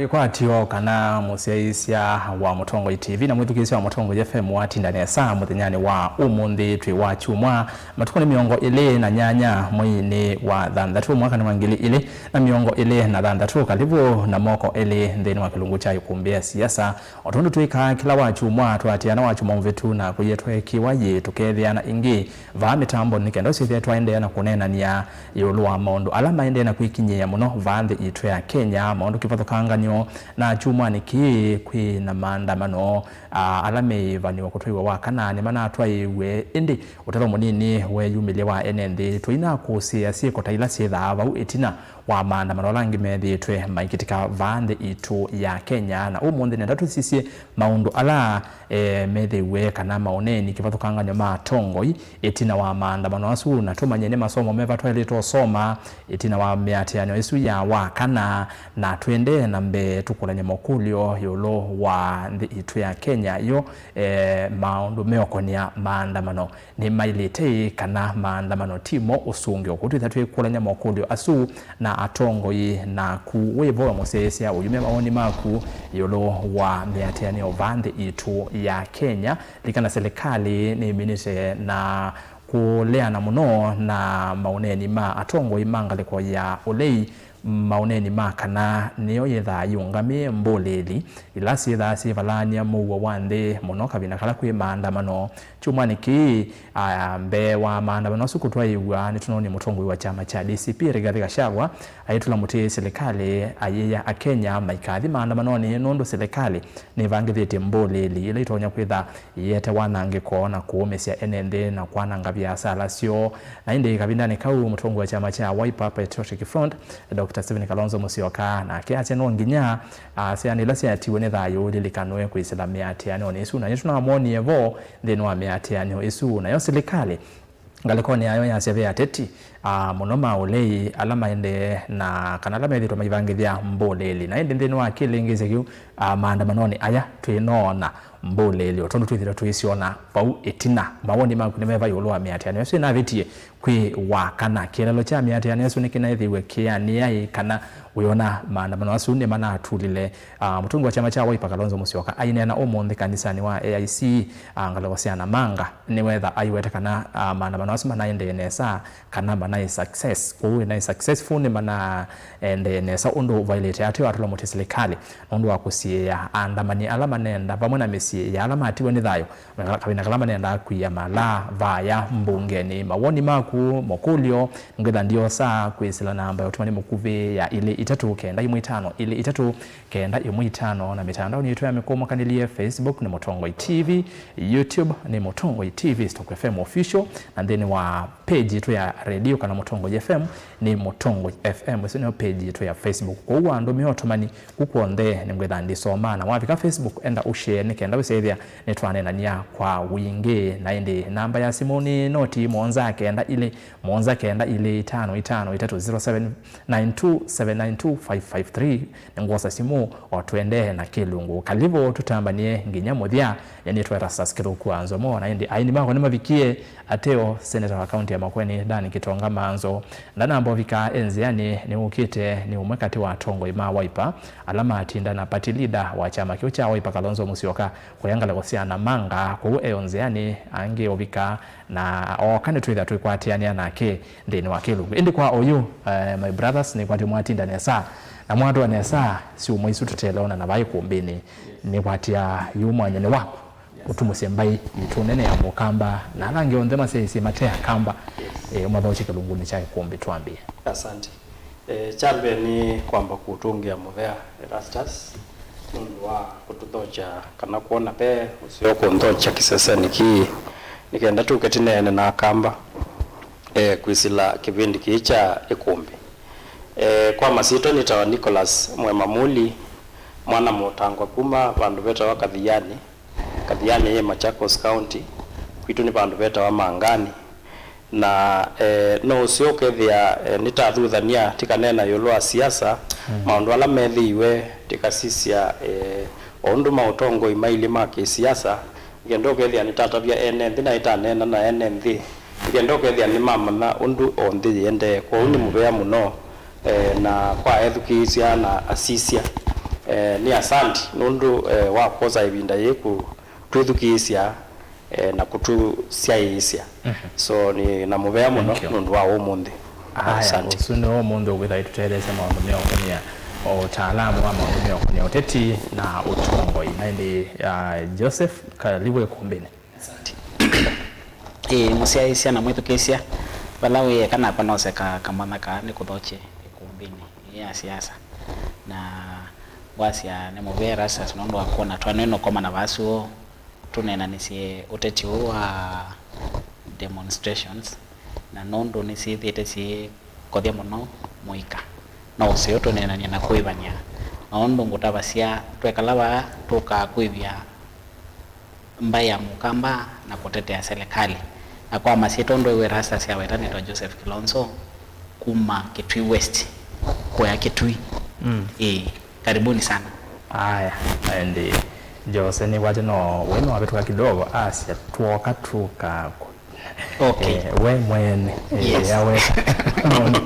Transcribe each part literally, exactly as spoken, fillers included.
Wĩkwatyo kana mũsyaĩĩsya wa Mũtongoi T V na mwĩthukĩĩsya wa Mũtongoi F M watinda nesa mũthenyanĩ wa ũmũnthĩ twĩ wa kyumwa, matukũ nĩ mĩongo ĩlĩ na nyanya mweinĩ wa thanthatũ mwakanĩ wa ngili ilĩ na mĩongo ĩlĩ na thanthatũ. Kalivũ na moko elĩ nthĩnĩ wa kĩlungu kya ĩkũmbĩ ya siasa. O tondũ twĩkaa kĩla wa kyumwa, twaatĩana wa kyumwa mũvĩtu na kũyĩtweekiwa yĩ tũkeethĩana ĩngĩ vaa mĩtambonĩ nĩ kenda ũsyĩthĩe twaendeea na kũneenany'a ĩũlũ wa maũndũ ala maendee na kwĩkinyĩĩa mũno vaa nthĩ itũ ya Kenya, maũndũ kĩvathũkanganyo, na kyumwanĩ kĩĩ kwĩ na maandamano, a, ala meĩvanĩwa kũtwaiwa wa kana nĩmanatwaĩĩw'e, ĩndĩ ũtalo mũnini weeyumĩlya wa ene nthĩ tũinakũsĩĩa syĩko ta ila syĩthaa vau ĩtina wa maandamano ala angĩ methĩĩtwe maikĩtĩka vaa nthĩ itũ ya Kenya. Na ũmũnthĩ nenda tũsisye maũndũ ala, e, methĩiwe kana maũneeni kĩvathũkanganyo ma atongoi ĩtina wa maandamano asu, na tũmanye nĩ masomo meva twaĩlĩte ũsoma ĩtina wa mĩatĩanĩo ĩsu ya wa kana, na twendee na mbee tũkũlany'a makũlyo ĩũlũ wa nthĩ itũ ya Kenya yo, e, maũndũ meũkonĩa maandamano. Nĩmaĩlĩte ĩ kana maandamano ti mo ũsũngĩo? Kũu twĩtha twĩkũlany'a makũlyo asu na atongoi. Naku wĩ vo, we mũsyaĩĩsya, ũyumya mawoni maku ĩũlũ wa mĩatĩanĩo vaa nthĩ itũ ya Kenya? Likana silikalĩ nĩminĩte na kũleana mũno na maũneeni ma atongoi ma ngalĩko ya ũlei, maũneeni ma kana nĩyo yĩthaa yĩũngamĩe mbũlĩĩli ila syĩthaa syĩvalany'a mũuo wa nthĩ mũno kavinda kala kwĩ maandamano. Kyumwanĩ kĩĩ, a, mbee wa maandamano asu kũtwaĩĩw'a, nĩtũnoonie mũtongoi wa kyama kya D C P Rigathi Gachagua aitũla mũtĩ silikalĩ ayĩya Akenya maikathi maandamanonĩ nũndũ silikalĩ nĩvangĩthĩtye mbũlĩĩli ila itonya kwĩtha iete wanangĩko na kũũmĩsya ene nthĩ na kwananga viasala syoo. Na ĩndĩ kavindanĩ kau, mũtongoi wa kyama kya Wiper Patriotic Front, Doctor Stephen Kalonzo Musyoka, nake asya no nginya, a, syana ila syatiwe nĩ thayũ ililikanwe kwĩsĩla mĩatĩanĩonĩ ĩsu, na nĩtũnamwonie vo nthĩnĩ wa mĩatĩanĩo ĩsu. Nayo silikalĩ ngalĩkonĩ yayo yasya ve ateti, a, mũno ma ũlei ala maendee na kana ala methĩĩtwe maivangĩthya mbũlĩĩli. Na ĩndĩ nthĩnĩ wa kĩlĩngĩsyo kĩu, a, maandamanonĩ aya twĩnoona mbũlĩĩli o tondũ twĩthĩtwe tũisyona vau ĩtina. Mawoni maku nĩ meva ĩũlũ wa mĩatĩanĩo ĩsu ĩnavĩtie kwĩ wa kana? Kĩeleelo kya mĩatĩanĩo ĩsu nĩkĩnaĩthĩiwe kĩanĩaĩ kana wĩona maandamano asu nĩmanatulile? A, mũtongoi wa kyama kya Wiper Kalonzo Musyoka aineena ũmũnthĩ kanisanĩ wa A I C, a, ngalĩko sya Namanga, nĩwetha aiweta kana, a, maandamano asu manaendee nesa kana manaĩ success. Kwoou naĩ successful, nĩmanaendee nesa ũndũ vaĩlĩte ateo atũla mũtĩ silikalĩ nũndũ wa kũsiĩĩa aandamani ala manenda vamwe na mĩsyĩ ya ala matiwe nĩ thayũ kavinda kala manendaa kwia mala vaya mbungenĩ. Mawoni maku, makũlyo, ngwĩtha ndiosa kwĩsĩla namba ya ũtũmani mũkuvĩ ya ilĩ itatũ kenda imwe itano ilĩ itatũ kenda imwe itano, na mĩtandaonĩ yitũ ya mĩkũũmũkanĩlye, Facebook nĩ Mũtongoi T V, YouTube nĩ Mũtongoi T V Stock F M Official, na nthĩnĩ wa page yitũ ya radio kana Mũtongoi F M nĩ Mũtongoi F M. Ĩsu nĩyo page yitũ ya Facebook. Kwoou wandũmĩa ũtũmani ku kw'onthe nĩngwĩtha ndisoma, na wavika Facebook enda ũshare nĩ kenda wĩsethĩa nĩtwaneenany'a kwa wingĩ. Na ĩndĩ namba ya simũ nĩ noti mũonza kenda ilĩ mũonza kenda ilĩ itano itano itatũ, zero seven nine two seven nine two five five three. Nĩngwosa simũ o tũendee na kĩlungu. Kalivũ tũtambanie nginya mũthya. Nĩnĩtwa Erastus Kĩthũku wa Nzomo, na ĩndĩ aini makwa nĩmavikie, ateo seneta wa kaunti ya Makueni Dan Kitonga Manzo ndanamba ũvika e nzĩanĩ. Nĩwũkĩte nĩ ũmwe katĩ wa atongoi ma Wiper ala matinda na party leader wa kyama kĩu kya Wiper Kalonzo Musyoka kũya ngalĩko sya Namanga. Kwoou e o nzĩanĩ angĩ ũvika, na ooka nĩtwĩthĩa twĩkwatĩanĩa nake nthĩnĩ wa kĩlungu. Ĩndĩ kwa oyu, eh, my brothers, nĩkwatĩ mwatinda nesa na mwatũa nesa syumwa isu tũteleona na vai kũmbĩnĩ. Nĩkwatĩa yu mwanya nĩ waku. Ũtumũsye mbaĩ yitũ nene ya Mũkamba na ala angĩ onthe masyaĩĩsye mate Akamba, eh, ũmathokye kĩlungunĩ kya ĩkũmbĩ twambĩe. Asante. Eh, kya mbee nĩ kwamba kũtũngĩa mũvea Erastus nũndũ wa kũtũthokya kana kwona ve ũseo kũnthokya kĩsesenĩ kĩĩ nĩ kenda tũke tũneene na Akamba, eh, kwĩsĩla kĩvĩndĩ kĩĩ kya ĩkũmbĩ. Eh, kwa masyĩtwa nĩtawa Nicholas Mwema Muli, mwana mũtangwa kuma vandũ vetawa Kathiani. Kathiani yĩ Machakos County, kwitũ nĩ vandũ vetawa Mangani. Na, eh, no ũseo ũkethĩa, eh, nĩtathuthany'a tĩkaneena ĩũlũ wa siasa, mm, maũndũ ala methĩiwe tĩkasisya, eh, o ũndũ maũtongoi mailye ma kĩsiasa, nĩkenda ũkethĩa nĩtatavya ene nthĩ na ĩtaneena na ene nthĩ, nĩkenda ũkethĩa nĩmamanya ũndũ o nthĩ yĩendee. Kwoou nĩ mũvea mũno, eh, na kwa ethukĩĩsya na asisya. Eh, nĩ asanti nũndũ, eh, wa kwosa ĩvinda yĩĩ kũtwĩthukĩĩsya, eh, na kũtũsyaĩĩsya. So, nĩ na mũvea mũno nũndũ wa ũmũnthĩ. Aya, asanti. Ũsu nĩ ũmũnthĩ ũkwĩtha ĩtũtetheesya maũndũ meũkũnĩa ũtaalamu wa maũndũ meũkũnĩa ũteti na ũtongoi. Na ĩndĩ, ah, Joseph, karibu ĩkũmbĩnĩ. Asante. Ĩĩ, mũsyaĩĩsya na mwĩthukĩĩsya, vala wĩ eka nakwa nose ka-, kamwanya kaa nĩkũthokye ĩkũmbĩnĩ ĩĩ ya siasa. Na ngwasya nĩ mũvea Erastus nũndũ wa kwona twanĩwe nũkomana vaa soo tũneenanĩsye ũteti ũũ wa demonstrations, na nũndũ nĩsyĩthĩĩte syĩkothya mũno mũika, no ũseo tũneenany'a na kũĩvany'a. Na ũndũ ngũtavasya, twekala vaa tũkakwĩvya mbaĩ ya Mũkamba na kũtetea serikali. Na kwa masyĩtwa ũndũ ĩw'e Erastus aweta, nĩtwa Joseph Kilonzo kuma Kitui West, kũya Kitui. Mm. Ĩĩ, karibuni sana. Aya, ĩndĩ Jose nĩwatĩ no we nĩwavĩtũka kidogo, asya, "Twoka tũka." Okay. Eh, we mwene, eh, yes, yaweta.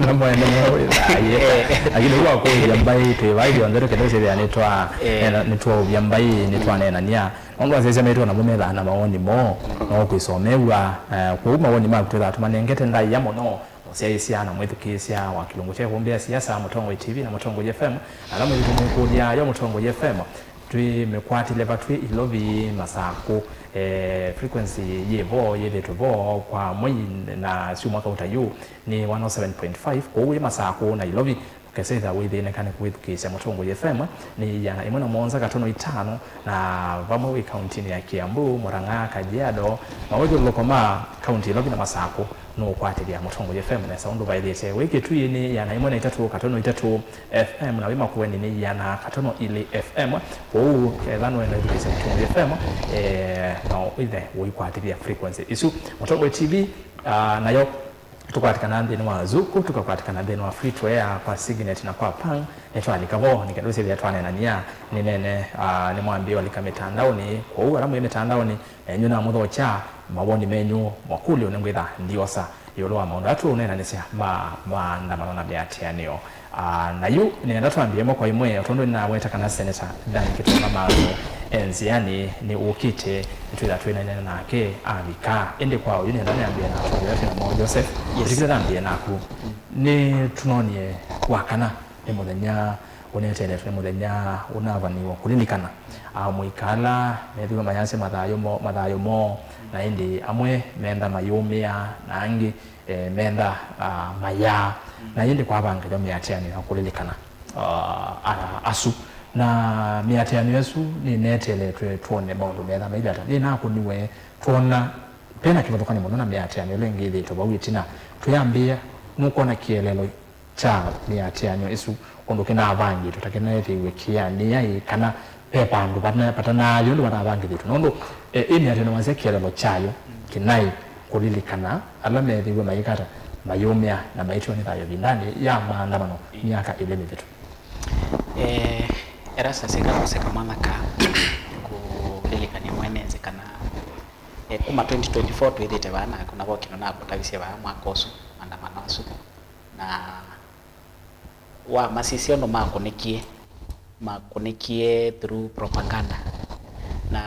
Na mwene mwe wĩthaie. Eh. Lakini kwa kũũvya mbaĩ, twĩ vai yonthe tũkenda ũsĩthĩa nĩtwa, eh, eh, nĩtwaũvya mbaĩ, nĩtwaneenania. Nũndũ asyaĩĩsya maitũ namo methaa na mawoni moo, no kwĩsomew'a, eh, kwoou mawoni maku twĩthaa tũmanengete ndaĩa mũno. Mũsyaĩĩsya na mwĩthukĩĩsya wa kĩlungu kya ĩkũmbĩ ya siasa, Mũtongoi T V na Mũtongoi F M, ala mwĩthĩtwe mwĩkũlya yo Mũtongoi F M, twĩ mĩkwatĩle va twĩ Ilovi, Masakũ, eh, frequency yĩ vo, yĩthĩtwe vo kwa mwei na syumwa kauta yu nĩ one oh seven point five, kwoou wĩ Masakũ na Ilovi, ũkesethĩa wĩthĩnĩka nĩ kwĩthukĩĩsya Mũtongoi F M, nĩ ĩana ĩmwe na mũonza katono itano, na vamwe wĩ kauntinĩ ya Kiambu, Murang'a, Kajiado, mawĩthyũlũlũko ma kaunti Ilovi na Masakũ, nũũkwatĩthya Mũtongoi F M nesa ũndũ vaĩlĩte. Wĩ Kitui nĩ ĩana ĩmwe na itatũ katono itatũ F M, na wĩ Makueni nĩ ĩana katono ilĩ F M. Kwoou, ketha nũenda ĩthukĩĩsya Mũtongoi F M, eh, no wĩthe ũikwatĩthya frequency isu. Mũtongoi T V, ah, nayo tũkwatĩkana nthĩnĩ wa Zuku, tũkakwatĩkana nthĩnĩ wa Free to Air, kwa Signet na kwa Pang. Nĩtwalika vo, nĩ kenda ũsĩthĩa twaneenania. Nĩnene, ah, nĩmwambie ũlika mĩtandaonĩ. Kwoou ala mwĩ mĩtandaonĩ, enyu namũthokya, mawoni menyu, makũlyo nĩngwĩtha ndiosa ĩũlũ wa maũndũ aa tũũneenanĩsya ma maandamano na mĩatĩanĩo. Ah, na yu nĩenda twambie ĩmwe kwa ĩmwe, o tondũ nĩnaweta kana Seneta Dan Kĩtũnga Malu e nzĩanĩ nĩwũkĩte, nĩtwĩtha twĩneenana nake avika. Ĩndĩ kwa oyu nĩenda nĩambie na atongoesya namo Joseph. Yes. Tũtikĩle nambie naku. Nĩtũnonie wa kana nĩ mũthenya ũneteeletwe, nĩ mũthenya ũnavaniw'a kũlilikana, ah, amũika ala methĩwe mayasya mathayũ moo, mathayũ moo, na ĩndĩ amwe menda mayũmĩa, na angĩ, eh, menda, ah, mayaa, na ĩndĩ kwavangĩthwa mĩatĩanĩo ya kũlilikana, ah, a-, asu. Na mĩatĩanĩo ĩsu nĩneteeletwe twone maũndũ metha mailye ata. Nĩnakũniwe twona vena kĩvathũkany'o mũno na mĩatĩanĩo ĩla ĩngĩ ĩthĩĩtwe vau ĩtina. Twĩambĩĩa, nũkwona kĩeleelo kya mĩatĩanĩo ĩsu ũndũ kĩnavangĩtwe, ta kĩneethĩiwe kĩanĩai, kana ve vandũ vana-, vatanaathi ũndũ vanavangĩthĩtwe? Nũndũ, e, ĩ mĩatĩanĩo wasya kĩeleelo kyayo kĩnaĩ kũlilikana ala meethĩiwe mayĩkata, mayũmĩa, na maitiwa nĩ thayũ ĩvindanĩ ya maandamano myaka ĩlĩ mĩvĩtu. Eh, Erastus, eka nose kamwanya ka kũlilikany'a mwene nzĩ kana, eh, kuma twenty twenty-four twĩthĩte vaa naku, na vo kĩndũ nakũtavisye vaa mwaka ũsu, maandamano asu. Na wamasisya ũndũ makũnĩkie, makũnĩkie through propaganda. Na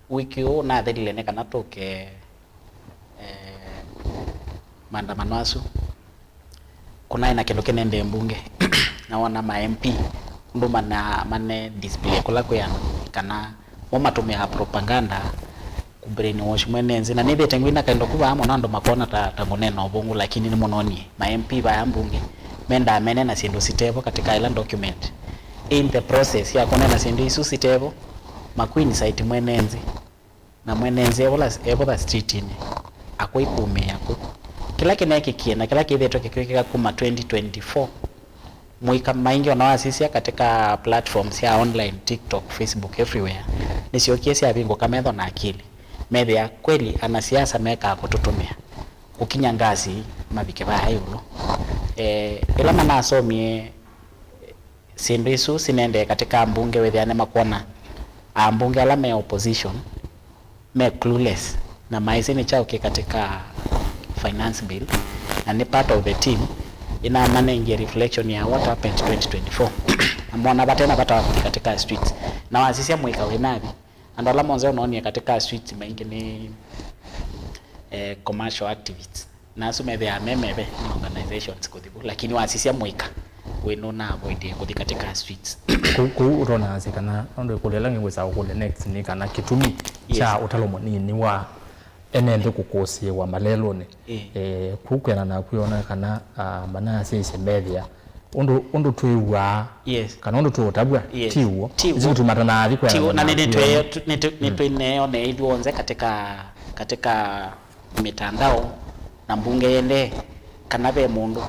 wiki ũũ nathelile nĩ kana tũke, eh, maandamano asu. Kũnaĩ na kĩndũ kĩnendee mbunge. Nawona ma M P ũndũ mana-, mane display kũla kwĩ andũ, kana mo matũmĩaa propaganda kũ brainwash mwene nzĩ. Na nĩthĩte ngwina kaĩndo ku vaa mũno andũ makona ta, ta ngũneena ũvũngũ, lakini nĩmũnonie ma M P vaya mbunge mendaa meneena syĩndũ sitevo katika ĩla document. In the process ya kũneena syĩndũ isu sitevo, maku incite mwene nzĩ. Na mwene nzĩ evũla, evũla streetinĩ, akwĩkumĩĩa ku. Kĩla kĩneekĩkie na kĩla kĩthĩtwe kĩkwĩkĩka kuma twenty twenty-four, mũika maingĩ ona wasisya katika platforms sya online, TikTok, Facebook, everywhere, nĩsyookie syavingũka metho na akili, methĩa kweli anasiasa mekaa kũtũtũmĩa kũkinya ngasi mavike vaya ĩũlũ. Eh, ĩla manasomie syĩndũ isu sinendee katika ambunge, wĩthĩa nĩmakwona ambunge ala me opposition me clueless na maisĩ nĩ kyaũ kĩ katika finance bill, na nĩ part of the team ĩnamanengie reflection ya what happened twenty twenty-four. mona vate na vata wa kũthi katika streets. Na wasisya mũika wĩ nathi, andũ ala monthe ũnoonie katika streets maingĩ nĩ eh, commercial activists. Na asu methĩaa me meve nĩ organizations kũthi vu, lakini wasisya mũika wĩ nũna avoid kũthi katika streets. Kũu, kũu ũtonaasya kana nũndũ ĩkũlyo ĩla ngĩkwĩsa kũkũlya next nĩ kana kĩtumi Yes. kya ũtalo mũnini wa ene nthĩ kũkũsĩĩwa malelũnĩ. Ĩĩ. Eh, kũu kwĩana naku yona kana ah, manasyaisye methĩa ũndũ, ũndũ twĩw'aa Yes. kana ũndũ tũũtavw'a Yes. ti w'o. Ti w'o. Isu tumatanaathi Ti w'o, na nĩ- nĩtwe- tu- nĩtũ- nĩtwĩneone ithyonthe katika katika mitandao na mbunge yende kana ve mũndũ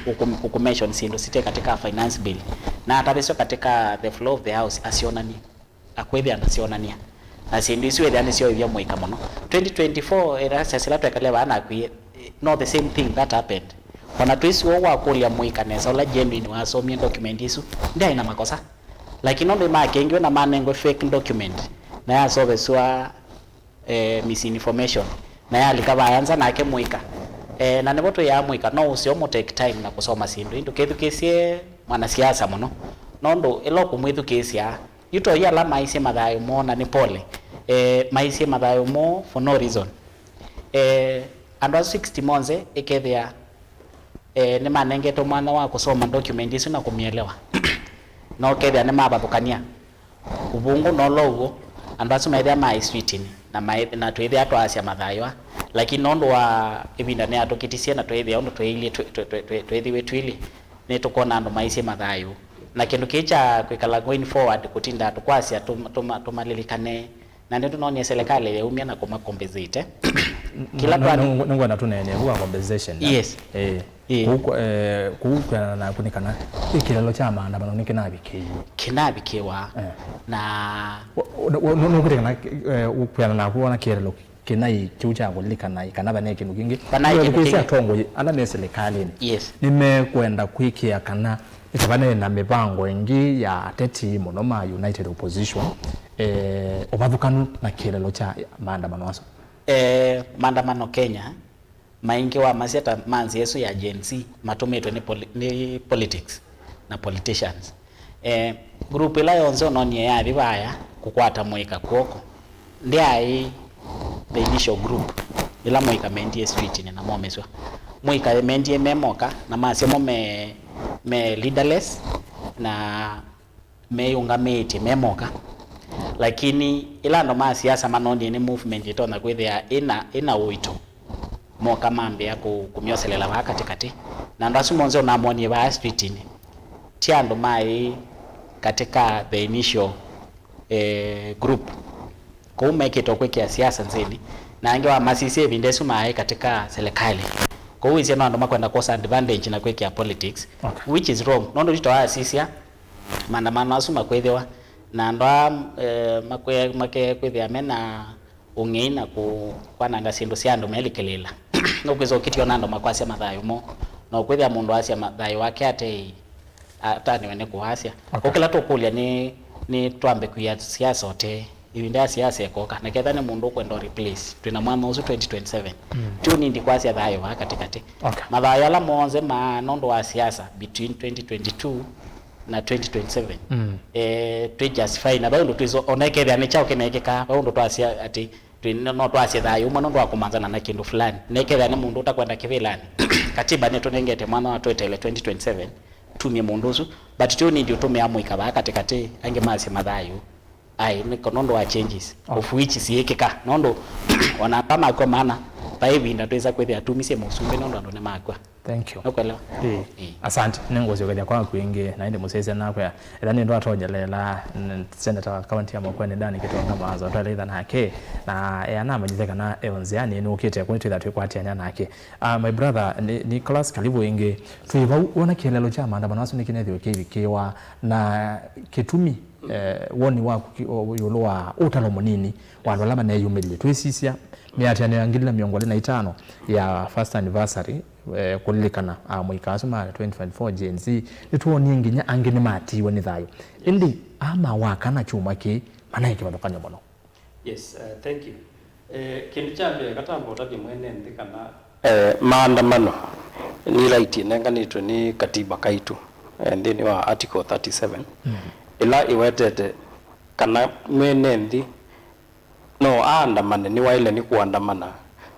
ũkũ- ũkũmention syĩndũ site katika finance bill na ataviswe katika the floor of the house asyonanie. Akwĩthĩa ndasyonania. Na syĩndũ isu ethĩa nĩsyoĩvya mũika mũno. Twenty twenty-four ĩla syasya ĩla twekale vaa nakwie, no the same thing that happened. Ona twĩsĩ ũu wakũlya mũika nesa ũla genuine wasomie document isu, ndyaĩ na makosa. Lakini nũndũ makengiwe na manengwe fake document na yasoveswa eh, misinformation na yalika vaya nza nake mũika. Eh, na nĩvo twĩaa mũika no ũseo mũ take time na kũsoma syĩndũ ii. Ndũkethukĩĩsye mwanasiasa mũno nũndũ ĩla ũkũmwĩthukĩĩsya Yu to yu ala maisye mathayũ moo na nĩ pole, eh, maisye mathayũ moo for no reason. Eh, andũ asu sixty monthe ĩkethĩa, eh, nĩmanengetwe mwanya wa kũsoma document ĩsu na kũmĩelewa. No ũkethĩa nĩmavathũkany'a. Ũvũngũ no lo w'o, andũ asu methĩa maĩ streetini na maĩ- na twĩthĩa twaasya mathayũ aa. Lakini nũndũ wa ĩvinda nĩyatũkĩtisye na tweethĩa ũndũ tweĩlye twĩ- twĩ- twĩ- twĩ- twĩthĩwe twĩlĩ, nĩtũkwona andũ maisye mathayũ. Na kĩndũ kĩĩ kya kwĩkala going forward, kũtindaa tũkwasya tũm- tũma- tũmalilikane. Na nĩtũnoonie silikalĩ yaumya na kũma compensate. Kĩla twa- nĩngwenda tũneenee vu wa compensation. Yes. Eh, Ĩĩ. Kũu kwa- eh, kũu kwĩanana naku nĩ kana ĩ kĩlelo kya maandamano nĩkĩnavikĩie. Kĩnavikĩwa. Eh. Na nũkwĩte kana eh, kwĩanana naku wona kĩlelo kĩnaĩ kĩu kya kũlilikana kana vanaĩ kĩndũ kĩngĩ. Vanaĩ kĩndũ kĩngĩ. Atongoi ala me silikalĩnĩ Yes. nĩmekwenda kwĩkĩa kana ĩtavanaĩ na mĩvango ĩngĩ ya ateti mũno ma United Opposition eh, ũvathũkanu na kĩlelo kya maandamano asu. Eh, maandamano Kenya, maingĩ wa masya ta ma nzĩa ĩsu ya Gen Z matũmĩtwe nĩ poli- nĩ politics na politicians. Eh, group ĩla yonthe ũnonie yathi vaya kũkwata mũika kw'oko, ndyaĩ the initial group ĩla mũika mendie streetini na momĩsw'a. Mũika mendie me moka na masya mo me, me leaderless na meyũngamĩĩtye me moka. Lakini ĩla andũ ma siasa manonie nĩ movement ĩtonya kwĩthĩa ĩna, ĩna ũito, moka mambĩa kũ- kũmyoselela vaa katĩkatĩ. Na andũ asu monthe ũnamonie vaa streetini ti andũ maĩ katika the initial eh, group. Kwoou mekĩtwe kwĩkĩa siasa nzĩnĩ, na angĩ wamasisye ĩvinda ĩsu maaĩ katika silikalĩ. Kwoou wĩsĩ no andũ makwenda kwosa advantage na kwĩkĩa politics, Okay. which is wrong. Nũndũ yu twaasisya maandamano asu makwĩthĩwa na andũ aa eh, makwe- makekwĩthĩa me na ũng'ei na kũ- kwananga syĩndũ sya andũ melikĩlĩĩla. Nũkwĩsa ũkĩtio na andũ makwasya mathayũ moo, na ũkwĩthĩa mũndũ asya mathayũ wake atei atanĩwe nĩ kũwasya. Okay. Kũu kĩla tũkũlya nĩ, nĩ twambe kwia siasa ũtee. Ĩvinda ya siasa ĩkoka, na ketha nĩ mũndũ ũkwenda replace, twĩ na mwanya ũsu twenty twenty-seven. Mm. Ti ũnindi kwasya thayũ vaa katĩkatĩ. Okay. Mathayũ ala monthe maa nũndũ wa siasa between twenty twenty-two na twenty twenty-seven. Mm. Eh, twĩ justify na vaũndũ twĩso, ona ĩkethĩa nĩ kyaũ kĩneekĩkaa, vaũndũ twasya atĩ twĩ- no, no twasye thayũ ũmwe nũndũ wa kũmanthana na kĩndũ fulani. Na ĩkethĩa nĩ mũndũ ũtakwenda kĩvĩlanĩ, katiba nĩtũnengete mwanya wa tweteele twenty twenty-seven tumye mũndũ ũsu, but ti ũnindi ũtũmĩa mũika vaa katĩkatĩ angĩ masye mathayũ. Ai, nĩ ko nũndũ wa changes, Okay. of which siĩkĩka. Nũndũ ona ata makw'a mana, vai ĩvinda twĩsa kwĩthĩa tumisye mũsumbĩ nũndũ andũ nĩmakw'a. Thank you. Nũkwelewa? Ĩĩ. Ĩĩ. Asante. Nĩngũsyokethya kwaku ĩngĩ, na ĩndĩ mũsyaĩsya nakwĩa, ethĩwa nĩ ndwatonyeleela, n- seneta wa kaunti ya Makueni, Dan Kĩtonga Mawazo, tweleitha nake, na eana amanyĩthye kana e o nzĩanĩ nũkĩte kũu twĩtha twĩkwatĩanĩa nake. Uh, my brother, Ni- Nicholas, karibu ĩngĩ. Twĩ vau, wona kĩeleelo kya maandamano asu nĩkĩnethĩwe kĩivikĩwa, na kĩtumi, eh, woni waku ki- o- ĩũlũ wa ũtalo mũnini wa andũ ala maneyumĩlile? Twĩsisya mĩatĩanĩo ya ngili na mĩongo ĩlĩ na itano ya first anniversary, eh, kũlilikana amũika asu ma twenty twenty-four Gen Z, nĩtwonie nginya angĩ nĩmatiiwe nĩ thayũ. Ĩndĩ aa ma wakana kyumwa kĩĩ manaĩ kĩvathũkany'o mũno. Yes, uh, thank you. Eh, kĩndũ kya mbee katamba ũtavye mwene nthĩ kana eh, maandamano nĩ right ĩnenganĩtwe nĩ katiba kaitũ. eh, nthĩnĩ wa Article thirty-seven, ĩla ĩwetete kana mwene nthĩ no aandamane, nĩwaĩle nĩ kũandamana.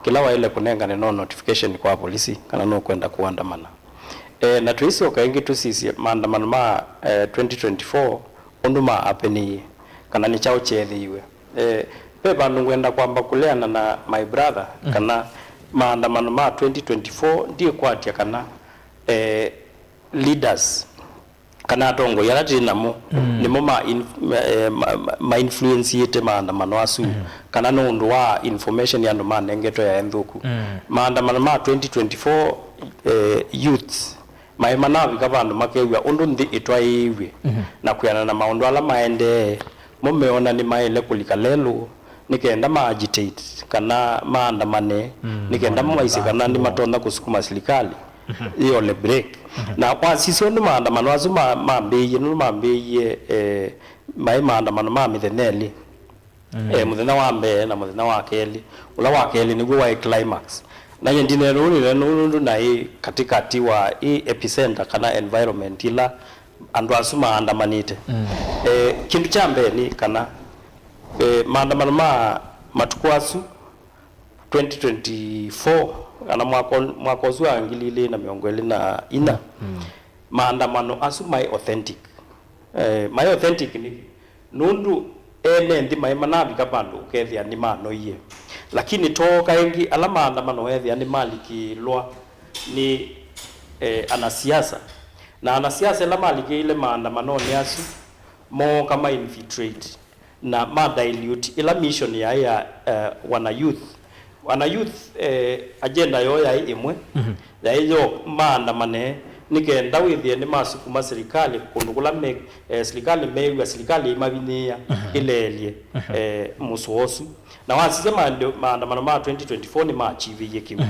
Kĩla waĩle kũnengane no notification kwa polisi kana nũkwenda kũandamana. Eh, na tũisyoka ĩngĩ tũsisye maandamano ma, eh, twenty twenty-four ũndũ ma apeniie, kana nĩ kyaũ kyeethĩiwe. Eh, ve vandũ ngwenda kwamba kũleana na my brother, kana maandamano ma twenty twenty-four ndiĩkwatya kana, eh, leaders kana atongoi ala twĩ namo nĩmo ma inf- ma- eh, ma- ma- ma influenceĩte maandamano asu, kana nĩ ũndũ wa information andũ manengetwe yaĩ nthũku. Maandamano ma twenty twenty-four, eh, youths maĩ manavika vandũ makew'a ũndũ nthĩ ĩtwaĩĩw'e na kwĩanana na maũndũ ala maendee, mo meona nĩmaĩle kũlika lelũ nĩ kenda ma agitate kana maandamane, nĩ kenda maisye kana nĩmatonya kũsukuma silikalĩ yĩole break. Na wasisya ũndũ maandamano asu ma- mambĩĩie, nũndũ mambĩĩie, eh, maĩ maandamano ma mĩthenya ĩlĩ. Eh, mũthenya wa mbee na mũthenya wa kelĩ. Ũla wa kelĩ nĩw'o waĩ climax. Na nyie ndineena ũu nĩneena ũu nũndũ naĩ katĩkatĩ wa ĩ epicenter kana environment ĩla andũ asu maandamanĩte. Eh, kĩndũ kya mbee nĩ kana, eh, maandamano ma matukũ asu, twenty twenty-four, kana mwaka, mwaka ũsu wa ngili ilĩ na mĩongo ĩlĩ na inya, maandamano asu maĩ authentic. Eh, maĩ authentic nĩkĩ? Nũndũ ene nthĩ maĩ manavika vandũ ũkethĩa nĩmanoie. Lakini tooka ĩngĩ, ala maandamano weethĩa nĩmalikĩĩlwa nĩ, eh, anasiasa. Na anasiasa ĩla malikĩĩile maandamanonĩ asu, mooka ma infiltrate na ma dilute ĩla mission yaĩ ya, eh, wana youth. Wana youth, eh, agenda yoo yaĩ ĩmwe, yaĩ yo maandamane nĩ kenda wĩthĩe nĩmasukuma silikalĩ kũndũ kũla me, eh, silikalĩ meew'a silikalĩ ĩmavinyĩĩa, ĩleelye, eh, mũsoa ũsu. Na wasisya maande- maandamano ma twenty twenty-four nĩmaachievĩie kĩu.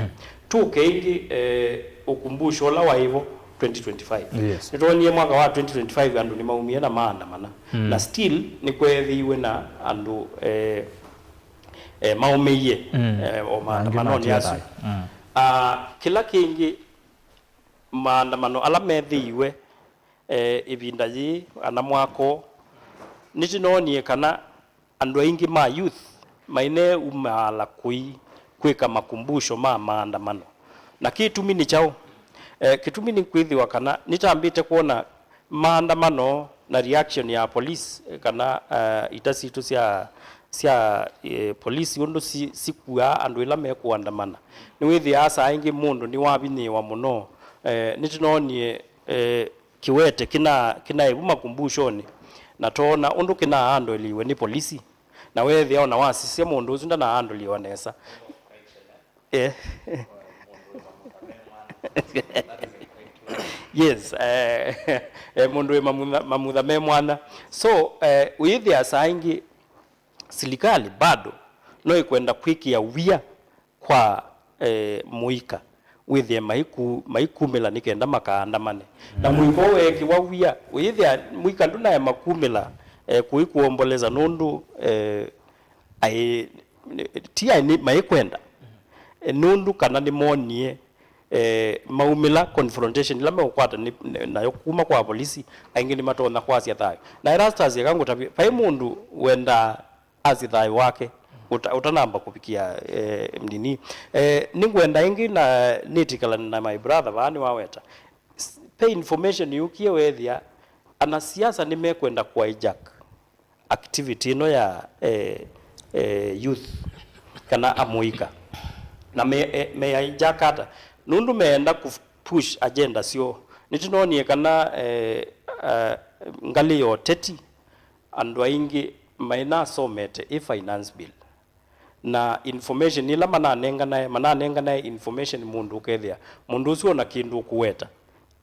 Tũke ĩngĩ, eh, ukumbusho ũla waĩ vo twenty twenty-five. Yes. Nĩtwonie mwaka wa twenty twenty-five andũ nĩmaumie na maandamana. Na still nĩkweethĩiwe na andũ, eh, eh, maũmĩie, eh, o maandamanonĩ asu. Ah, kĩla kĩngĩ, maandamano ala meethĩiwe, eh, ĩvinda yĩĩ, ana mwaka ũũ, nĩtũnoonie kana andũ aingĩ ma youth maineeumaala kũi kwĩka makumbusho ma maandamano. Na kĩtumi nĩ kyaũ? Eh, kĩtumi nĩ kwĩthĩwa kana nĩtambĩte kwona maandamano na reaction ya police, eh, kana, eh, ita sitũ sya, sya, eh, police ũndũ si- sikuaa andũ ĩla mekũandamana. Nĩwĩthĩaa saa ingĩ mũndũ nĩwavinyĩĩwa mũno. Eh, nĩtũnoonie, eh, kĩwete kĩna- kĩnaĩ vu makumbushonĩ, na twoona ũndũ kĩnaandoliwe nĩ polisi, na weethĩa ona wasisya mũndũ ũsu ndanaandoliwa nesa. Eh. Yes, eh, eh, mũndũ wĩ mamutha, mamutha me mwana. So, eh, ũyĩthĩa saa ingĩ silikalĩ bado no ĩkwenda kwĩkĩa wia kwa, eh, mũika, wĩthĩe maiku- maikumĩla nĩ kenda makaandamane. Na mũika ũũ weekĩwa wia, ũyĩthĩa mũika ndũnaema kumĩla, eh, kũi kũomboleza nũndũ, eh, aĩ- ti aĩ nĩ- maikwenda, eh, nũndũ kana nĩmonie, eh, maumĩla confrontation ĩla meũkwata nĩ- nayo kuma kwa polisi, aingĩ nĩmatonya kwasya thayũ. Na Erastus, eka ngũtavye, vai mũndũ wendaa asye thayũ wake, ũta- ũtanamba kũvikĩa, eh, nini. Eh, nĩngwenda ĩngĩ na nĩtĩkĩlane na my brother vaa nĩwaweta. S- ve information yũkie weethĩa anasiasa nĩmekwenda kũ hijack activity ĩno ya, eh, eh, youth kana amũika. Na me- eh, me hijack ata? Nũndũ meenda kũ push agenda syoo. Nĩtũnoonie kana, eh, eh, ngalĩ ya ũteti andũ aingĩ mainasomete ĩ finance bill. Na information ĩla mananenganae, mananenganae information mũndũ ũkethĩa mũndũ ũsu ona kĩndũ ũkũweta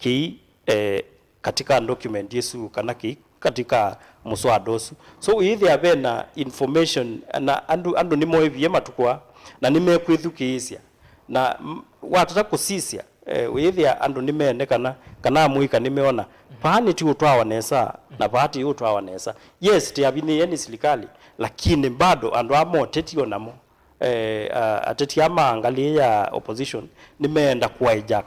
kĩi, eh, katika document ĩsu kana kĩi katika mũswada ũsu. So, ũyĩthĩa vena information na andũ, andũ nĩmoĩvie matukũ aa na nĩmekwĩthukĩĩsya. Na m- watata kũsisya, eh, wĩthĩa andũ nĩmeene kana, kana amũika nĩmeona, vaa nĩtiũtwawa nesa, na vaa tiũtwawa nesa. Yes, tĩavinyĩĩe nĩ silikalĩ, lakini bado andũ aa moteti o namo, eh, a- ateti aa ma ngalĩ ya opposition nĩmeenda kũ hijack,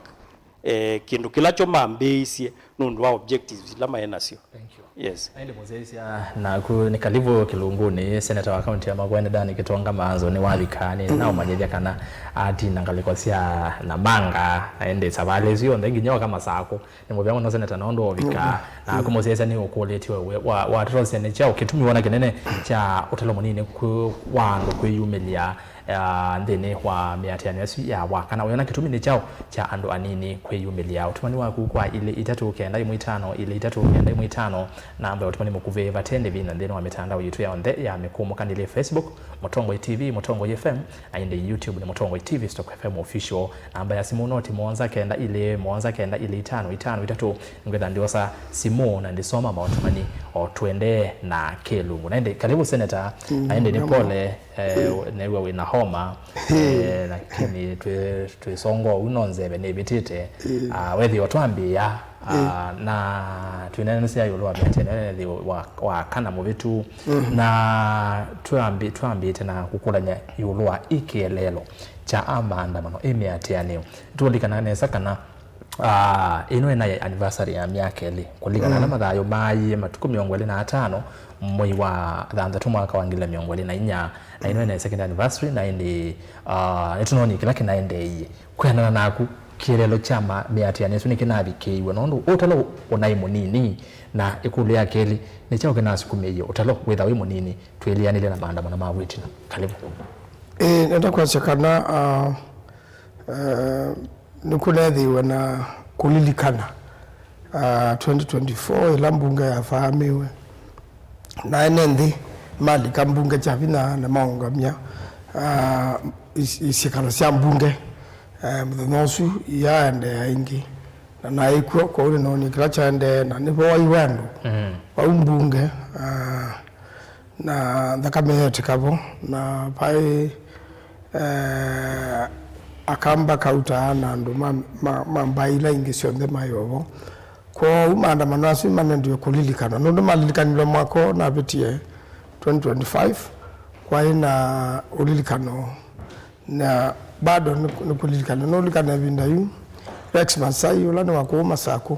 eh, kĩndũ kĩla kyo mambĩĩisye nũndũ wa objectives ila maĩ nasyo. Thank you. Yes. Na ĩndĩ mũsyaĩĩsya naku nĩ kalivu kĩlungunĩ. Seneta wa kaunti ya Makueni Dani Kitonga Maanzo nĩwavika, nĩnaũmanyĩthya kana atina ngalĩko sya Namanga, na ĩndĩ savalĩ ĩsu yonthe nginya oka Masakũ. Nĩ mũvea mũno seneta nũndũ ovika. Na kũmũsyaĩĩsya nĩ ũkũlĩtye we, wa, watũtavya nĩ kyaũ kĩtumi wona kĩnene kya ũtalo mũnini kwĩ, wa andũ kwĩyumĩlya, ah, nthĩnĩ wa mĩatĩanĩo ĩsu ya wakana? Wĩona kĩtumi nĩ kyaũ kya andũ anini kwĩyumĩlya? Ũtũmani waku kwa ilĩ itatũ kenda ĩmwe itano ilĩ itatũ kenda ĩmwe itano, namba ya ũtũmani mũkuvĩ vate ndĩvi na nthĩnĩ wa mĩtandao yitũ yonthe ya mĩkũmũkanĩlye, Facebook, Mũtongoi T V, Mũtongoi F M, na ĩndĩ YouTube nĩ Mũtongoi T V stroke F M Official. Namba ya simũ noti mũonza kenda ilĩ mũonza kenda ilĩ itano itano itatũ. Nĩngwĩtha ndyosa simũ na ndĩsoma maũtũmani o tũendee na kĩlungu. Na ĩndĩ kalivu seneta, na ĩndĩ nĩ pole, eh, nĩw'a wĩna homa, eh, lakini twĩ, twĩsongo ũu no nzeve nĩvĩtĩte. Ah, wethĩwa twambĩĩa, ah, na twĩneenesya ĩũlũ wa mĩatĩanĩo ya nthĩ wa, wa kana mũvĩtu, na twambi-, twambĩĩte na kũkũlany'a ĩũlũ wa ĩkĩeleelo kya a maandamano, ĩ mĩatĩanĩo. Tũlikana nesa kana, ah, ĩno ĩnaĩ anniversary ya myaka ĩlĩ kũlikana na mathayũ maaie matukũ mĩongo ĩlĩ na atano mwei wa thanthatũ mwaka wa ngili mĩongo ĩlĩ na inya, na ĩno ĩnaĩ second anniversary, na ĩndĩ, ah, nĩtũnonie kĩla kĩnaendeeie. Kwĩanana naku, kĩeleelo kya ma-, mĩatĩanĩo ĩsu nĩkĩnavikĩiwe nũndũ ũtalo ũnaĩ mũnini, na ĩkũlyo ya kelĩ, nĩ kyaũ kĩnasukumĩie ũtalo wĩtha wĩ mũnini twĩlĩanĩlye na maandamano ma wĩtino? Kalivu. Ĩĩ, nenda kwasya kana, ah, eh, nĩkũneethĩiwe na kũlilikana, ah, twenty twenty-four ĩla mbunge yafaamĩwe, na ene nthĩ malika mbunge kya vinya na maũngamya, ah, is-, isyĩkalo sya mbunge, eh, mũthenya ũsu iyaendeea ĩngĩ, na naĩ kw'o, kwoou nĩnoonie kĩla kyaendee, na nĩvo waiwe andũ vau mbunge, ah, na nthakame yeetĩka vo, na vaĩ, eh, Akamba, Kauta na andũ ma, ma, ma mbaĩ ila ingĩ syonthe maĩ o vo. Kwoou maandamano asu manendiwe kũlilikanwa, nũndũ malilikanilwe mwaka ũũ navĩtie, twenty twenty-five, kwaĩ na ũlilikano, na bado nĩ, nĩ kũlilikana. Nũlikana ĩvinda yu, Rex Masai, ũla nĩ wa kũu Masakũ,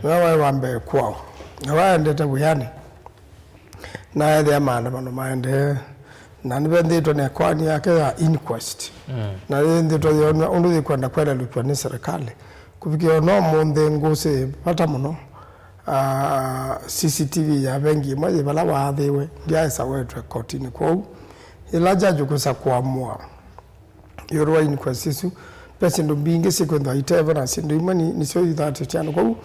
nĩwe waĩ wa mbee kwao, na waendete wĩanĩ, na ethĩa maandamano maendee, na nĩvethĩĩtwe na ĩkoani yake ya inquest, na yĩthĩĩtwe yĩonw'a ũndũ yĩkwenda kwelelũkw'a nĩ serikali. Kũvikĩa o na ũmũnthĩ, ngũsĩ vata mũno, ah, C C T V ya vengi ĩmwe yĩ vala waathĩĩwe, ndyaĩsa wetwe kotinĩ. Kwoou, yĩla jaji ũkwĩsa kũamũa ĩũlũ wa inquest ĩsu, ve syĩndũ mbingĩ syĩkwĩthwa ite vo, na syĩndũ imwe nĩ, nĩsyo ithatĩtye andũ. Kwoou,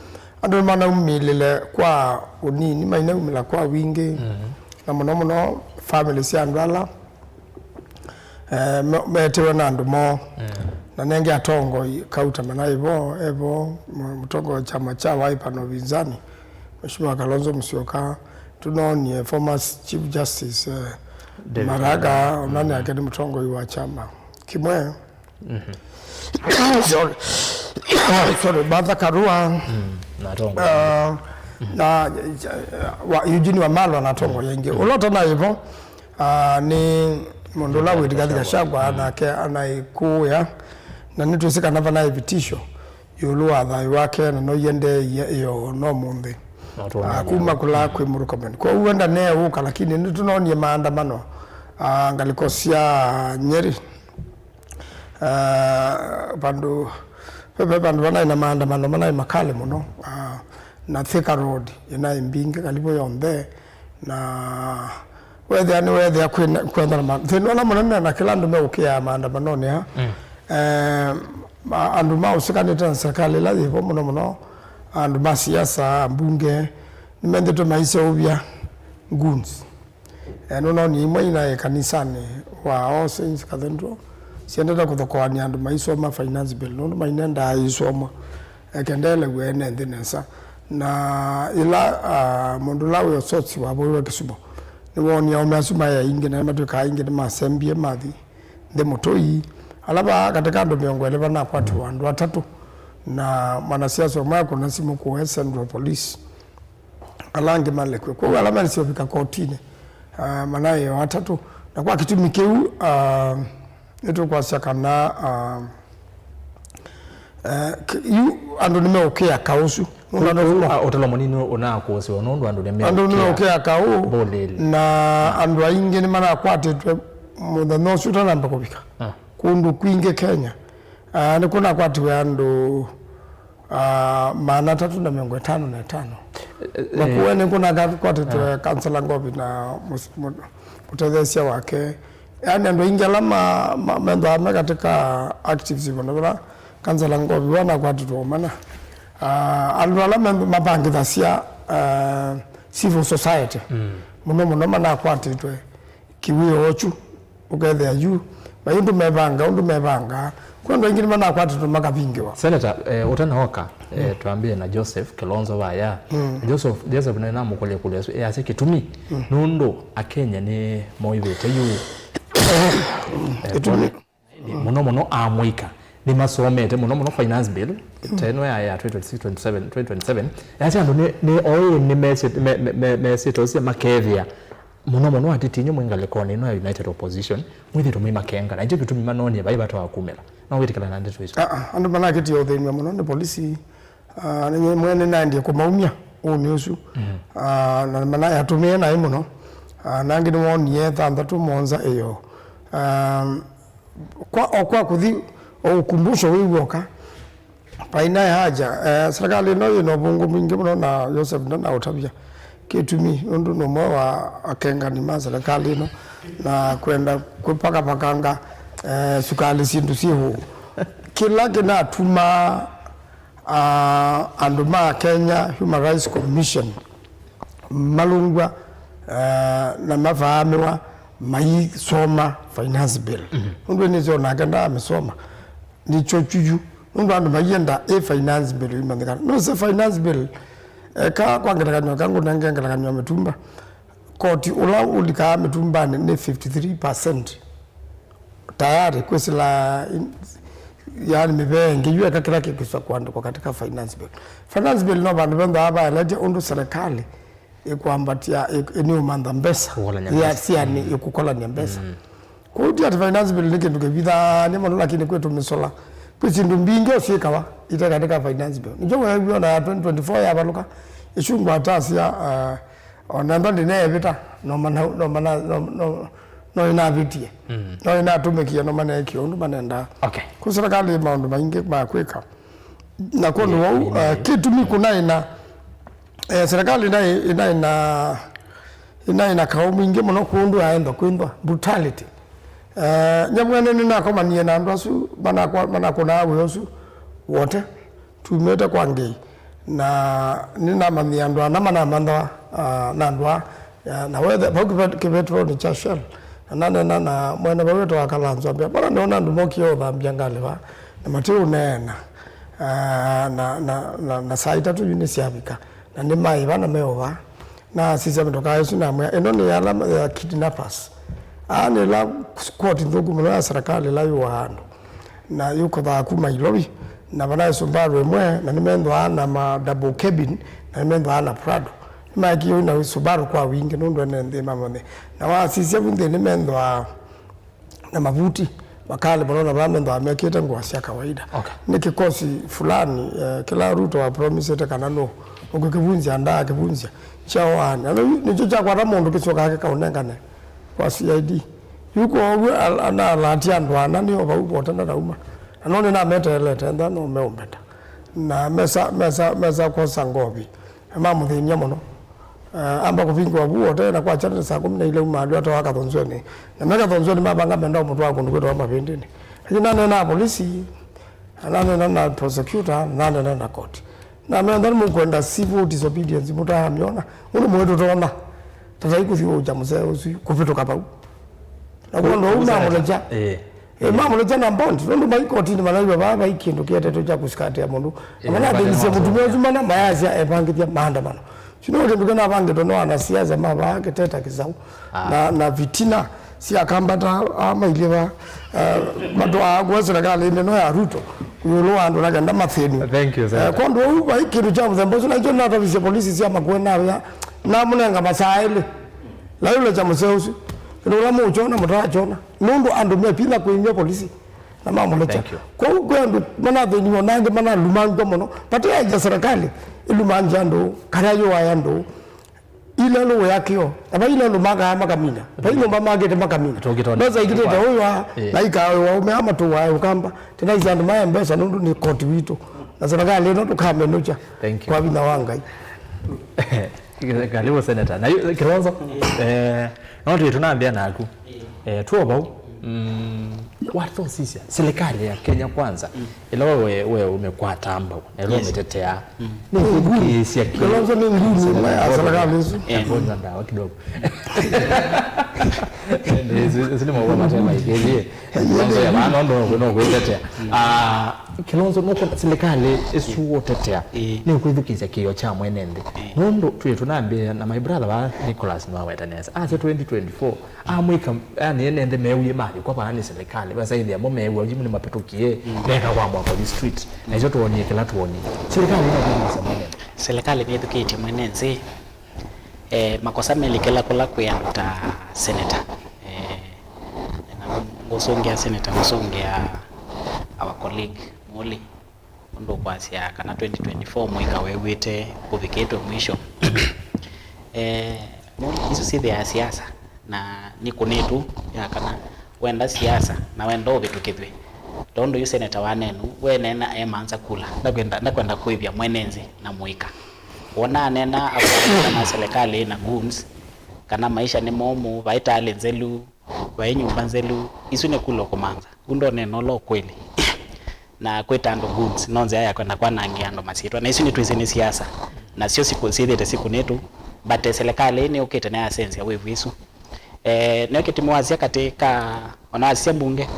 andũ nĩmanaumĩlĩle kwa ũnini, mainaumĩla kwa wingĩ, na mũno mũno famĩlĩ sya andũ ala, eh, me-, meetiwe na andũ moo. Na nenge atongoi, Kauta manaĩ vo, e vo, mũ-, mũtongoi wa kyama kya Wiper na ũvinzani, Mheshimiwa Kalonzo Musyoka, tũnoonie former Chief Justice, eh, David Maraga, Maraga, ona nake nĩ mũtongoi wa kyama kĩmwe. Sorry. Sorry, Martha Karua. Na atongoi. Ah, na, wa, Eugene Wamalwa na atongoi aingĩ. Ũla ũtanaĩ vo, ah, nĩ mũndũ ũla wĩ Rigathi Gachagua, nake anaĩ kũya. Na nĩtwĩsĩ kana vanaĩ vitisho ĩũlũ wa thayũ wake, na no iendeeie ĩyo no mũnthĩ. Ah, kuma kũla kwĩ Murkomen. Kwoou enda neũka, lakini nĩtũnoonie maandamano, ah, ngalĩko sya Nyeri. Ah, vandũ, ve, ve vandũ vanaĩ na maandamano manaĩ makali mũno, ah, na Thika Road ĩnaĩ mbingĩ kalivu yonthe, na wethĩa nĩwethĩa kwĩna, kwenda na ma-, thĩna ũla mũnene na kĩla andũ meũkĩaa maandamanonĩ aa, eh, ma-, andũ maũsikanĩte na serikali ĩla yĩvo mũno mũno, andũ ma siasa, ambunge, nĩmendĩtwe maiseũvya goons. Eh, nũnoonie imwe inaĩ kanisanĩ wa All Saints Cathedral, syendete kũthokoany'a andũ maisoma finance bill, nũndũ mainendaa isomwa, eh, kendeelew'e ene nthĩ nesa. Na ĩla, ah, mũndũ ũla wĩ ũsoti wavoiwe Kisumu, nĩwoonie aũme asu maĩ aingĩ, na matw'ĩka aingĩ nĩmasembie mathi nthĩ mũtũi. Ala vaa katĩ ka andũ mĩongo ĩlĩ vanakwatiwa andũ atatũ, na mwanasiasa ũmwe akũna simũ kũe Central Police. Ala angĩ malekw'e. Kwoou ala malisye ũvika kotinĩ, ah, manaĩ o atatũ. Na kwa kĩtumi kĩu, ah, nĩtũkwasya kana, ah, Eh, k- yu andũ nĩmeũkĩa kaũ ũsu. Nũndũ andũ Ũu, asu mo- a, ũtalo mũnini ũnakũsĩwa nũndũ andũ nĩmeũkĩa. Andũ nĩmeũkĩa kaũ, Mbũlĩlĩ. Na andũ aingĩ nĩmanakwatĩtwe mũthenya ũsu ũtanamba kũvika. Ah. Kũndũ kwingĩ Kenya, ah, nĩkũnakwatiwe andũ, ah, maana atatũ na mĩongo ĩtano na ĩtano. Eh, eh. Makueni nĩkũnakwatĩtwe, ah, Kansala Ngovi na mũs- mũ- mũtetheesya wake. Yaani andũ aingĩ ala ma- ma- methĩawa me katika actives mũno vala Kansala Ngovi wanakwatĩtwe ũmana. Ah, andũ ala me- mavangĩthasya, ah, civil society, mm, mũno mũno manakwatĩtwe kĩwĩoo kyu, ũkethĩa yu, vai ũndũ mevanga, ũndũ mevanga. Kwĩ andũ aingĩ nĩmanakwatĩtwe makavingĩwa. Senator, eh, ũtanaoka, eh, mm, twambĩe na Joseph Kilonzo vaya. Mm. Joseph, Joseph nĩnamũkũlya ĩkũlyo ĩsu, easya kĩtumi, mm, nũndũ Akenya nĩmoĩvĩte yu. Eh, kĩtumi. Mũno mũno amũika nĩmasomete mũno mũno finance bill, mm, ta ĩno ya, ya twenty twenty-six, twenty-seven, twenty twenty-seven. Yasya andũ nĩ, nĩ oĩ nĩ mesĩ- me- me- me- mesĩte ũsĩ makethĩa mũno mũno atiti inyu mwĩ ngalĩkonĩ ĩno ya United Opposition, mwĩthĩtwe mwĩ makenga. Na nĩkyo kĩtumi manonie vai vata wa kumĩla. No wĩtĩkĩla na ndeto isu? Ah, ah, andũ manakĩtie ũthĩnw'a mũno nĩ polisi. Ah, nĩ mwene naendie kũmaumya ũnĩ ũsu. Mm. Ah, na manayatũmĩe naĩ mũno. Ah, nangĩ nĩwonie thanthatũ mũonza ĩyo. Ah, kwa, o kwa kũthi o ukumbusho wĩw'oka, vainaĩ haja. Eh, serikali ĩno yĩna ũvũngũ mwingĩ mũno na Joseph ndanaũtavya kĩtumi, nũndũ nĩ ũmwe wa akengani ma serikali ĩno na kwenda kwĩpakapakanga, eh, sukalĩ syĩndũ syĩ ũũ. Kĩla kĩnatumaa, ah, andũ ma Kenya Human Rights Commission malũngw'a, eh, na mavaamĩwa maisoma finance bill. Mhm. Nũndũ nĩsyo nake ndaamĩsoma. Nĩkyo kyuyu. Nũndũ andũ maienda ĩ finance bill imanyĩkana. Nũsĩ finance bill, eka kwa ngelekany'o, eka ngũnenge ngelekany'o ya mĩtumba. Koti ũla ũlikaa mĩtumbanĩ nĩ fifty-three percent tayari kwĩsĩla in- yaani mĩvea ĩngĩ yu eka kĩla kĩkwĩsa kũandĩkwa katika finance bill. Finance bill no vandũ vendaa vaelete ũndũ serikali ĩkwambatya ĩ- ĩnĩũmantha mbesa. Kũkolany'a ya mbesa. Siani, mm, ĩkũkolany'a mbesa. Mm. Kwoou ti ati finance bill nĩ kĩndũ kĩvithaanĩ mũno, lakini kwĩ tũmĩsola. Kwĩ syĩndũ mbingĩ ũsyĩkawa ite katika finance bill. Nĩkyo weew'a ona ya twenty twenty-four yavalũka, ĩsyungwa atasya, uh, ona ntho ndĩneevĩta, no mana, no mana, no, no, no nĩnavĩtie. Mm. No nĩnatũmĩkie, no maneekie ũndũ manendaa. Okay. Kwĩ serikali maũndũ maingĩ ma kwĩka. Na kwondũ wou, eh, kĩtumi kũnaĩ na, eh, serikali ĩnaĩ, ĩnaĩ na, ĩnaĩ na kaũ mwingĩ mũno kwondũ yaenda kwĩnthwa brutality. Eh, nyamwene nĩnakomanie na andũ asu manakwa- manakũnaa wĩa ũsu wote, tumĩte kwa Ngai. Na nĩnamanyie andũ ana manamanthawa, ah, na andũ aa, ya, na wethe vau kĩve- kĩveteronĩ kya Shell, na naneena na mwene vau wĩtawa Kalanzo, ambĩa, "Mbona nĩona andũ mokie ũthambia ngalĩ vaa, na matiũneena, ah, na, na, na, na saa itatũ yu nĩsyavika, na nĩmaĩva na meũvaa?" Na asisya mĩtokaa ĩsu, namwĩa, "Ĩno nĩ yala ya kidnappers. Aa nĩ ĩla squad nthũku mũno ya serikali ĩla yũaa andũ." Na yũkothaa kuma Ilovi, na vanaĩ Subaru ĩmwe, na nĩmenthwaa na ma double cabin, na nĩmenthwaa na Prado. Nĩmaekie ũu na Subaru kwa wingĩ, nũndũ ene nthĩ mamone. Na wasisya vu nthĩ nĩmenthwaa na mavuti, makali mũno, na vaa menthwaa mekĩte ngũa sya kawaida. Okay. Nĩ kĩkosi fulani, eh, kĩla Ruto wa promisete kana nũ, ũkũkĩvunzya, ndaa kĩvunzya, kyaoaani. Ano, nĩkyo kyakwata mũndũ kĩsyokaa kĩkaũnengane kwa C I D. Yu kwoou al- analatia andũ ana nĩo vau vote ndanauma. Na no nĩnameteelete ntha no meũmbeta. Na mesa, mesa, mesa kwosa Ngovi. Na mamũthĩny'a mũno. Eh, amba kũvingĩwa vu wote na kwakya nĩ saa kũmi na ilĩ auma andũ atwawa Kathonzweni. Na me Kathonzweni mavanga menda ũmũtwaa kũndũ kwĩtawa Mavĩndĩnĩ. Lakini nanena na polisi, nanena na prosecutor, nanena na court. Na metha nĩmũkwenda civil disobedience mũtaamyona. Ũndũ mwĩtũ tona. Tatai kũthiũũkya mũsee ũsu kũvĩtũka vau. Na kwondũ ũu mamũlekya. Eh. Eh, mamũlekya na bond. Nũndũ mai kotinĩ malaiwa vaa vai kĩndũ kĩetetwe kya kũsikatĩa mũndũ. Na eh, manathĩnisye mũtumĩa ũsu mana mayasya evangĩthya maandamano. Kyu nĩ kĩndũ kĩnavangĩtwe nĩ wanasiasa ma vaa kĩteta kĩsaũ. Ah. Na, na vitina sya kambata aa mailyĩ vaa, eh, matwaa kwa serikalinĩ ĩno ya Ruto ĩũlũ wa andũ na kenda mathĩnw'e. Thank you, Senator. Eh, kwondũ ũu vai kĩndũ kya mũthemba ũsu, na ĩkyo natavisye polisi sya Makueni nawĩa namũnenga masaa elĩ. Laĩũlekya mũseo ũsu. Kĩndũ kĩla mũũkyona mũtaakyona. Nũndũ andũ me vinya kũimya polisi. Na mamũlekya. Thank you. Kwoou kwĩ andũ manathĩniwa na angĩ manalumangw'a mũno. Vate aja serikali ĩlumangya andũ kana yũae andũ. Ilelũ wĩakĩo. Na vai ilelũ makaa makamina. Vai nyũmba makĩte makamina. Tũngĩtona. Mbesa ikĩtĩte ũywa. Eh. Na ikaĩwa ũmea matũae ũkamba. Tĩnaisye andũ maya mbesa nũndũ nĩ koti witũ. Na serikali ĩno tũkamenũkya. Thank you. Kwa vinya wa Ngai. Karibu, Senator. Na yu, Kilonzo, eh, no tũĩ tũnambĩa naku. Eh, tuo vau. Mm, what thoughts is ya serikali ya Kenya Kwanza? Ĩla we, we ũmĩkwata mbau, na ĩla Yes. ũmĩtetea. Nĩ kwĩthukĩĩsya kĩ- Kilonzo nĩ nguni ya serikali ĩsu. Eh. Kwanza ndawa kidogo. Ĩsu, ĩsu nĩ maũvoo matemaikĩthie. Kilonzo ya maana, no, no, no, kwĩtetea. Ah, Kilonzo, no, kwa serikali ĩsu ũtetea. Eh. Nĩ kwĩthukĩĩsya kĩĩo kya mwene nthĩ. Eh. Nũndũ twĩ tũnambĩa na my brother wa Nicholas nĩwaweta nesa. Asya twenty twenty-four, amwĩka, yani, ene nthĩ mewie mayĩkwa vaa nĩ serikali. Vasaithya mo meew'a, jimu nĩ mapĩtũkie, meka kwa mwako the street. Na icio tuonie kĩla tuonie. Serikali ĩna kwĩthukĩĩsya mwene nthĩ. Serikali nĩthukĩĩtye mwene nthĩ. Eh, makosa melikĩla kũla kwĩ andũ ta senator. Eh, na ngũsũngĩa senator, ngũsũngĩa our colleague Muli, ũndũ ũkwasya kana twenty twenty-four mũika wew'ĩte ũvikĩtwe mwisho. Eh, Muli, isu syĩthĩaa siasa, na nĩ kũnĩtu ya kana wenda siasa na wenda ũvĩtũkĩthw'e. Tondũ yu senator wanenu, we neena emanza kula, ndakwenda, ndakwenda kũĩvya mwene nthĩ na mũika. Wona aneena akwona kana serikali ĩna goons, kana maisha nĩ momũ, vai taalĩ nzelu, vai nyũmba nzelu, isu nĩ kula ũkũmanza. Ũ ndoneena ũla ũkweli. Na kwĩta andũ goons, no nzĩa ya kwenda kwanangĩa andũ masyĩtwa. Na isu nĩtwĩsĩ nĩ siasa. Nasyo sikũ-, syĩthĩte sikũnĩtu, but, eh, serikali ĩĩ nĩyũkĩte na yasenzya wĩvu isu. Eh, nĩyo kĩtumi wasya katĩ ka, ona wasisya mbunge,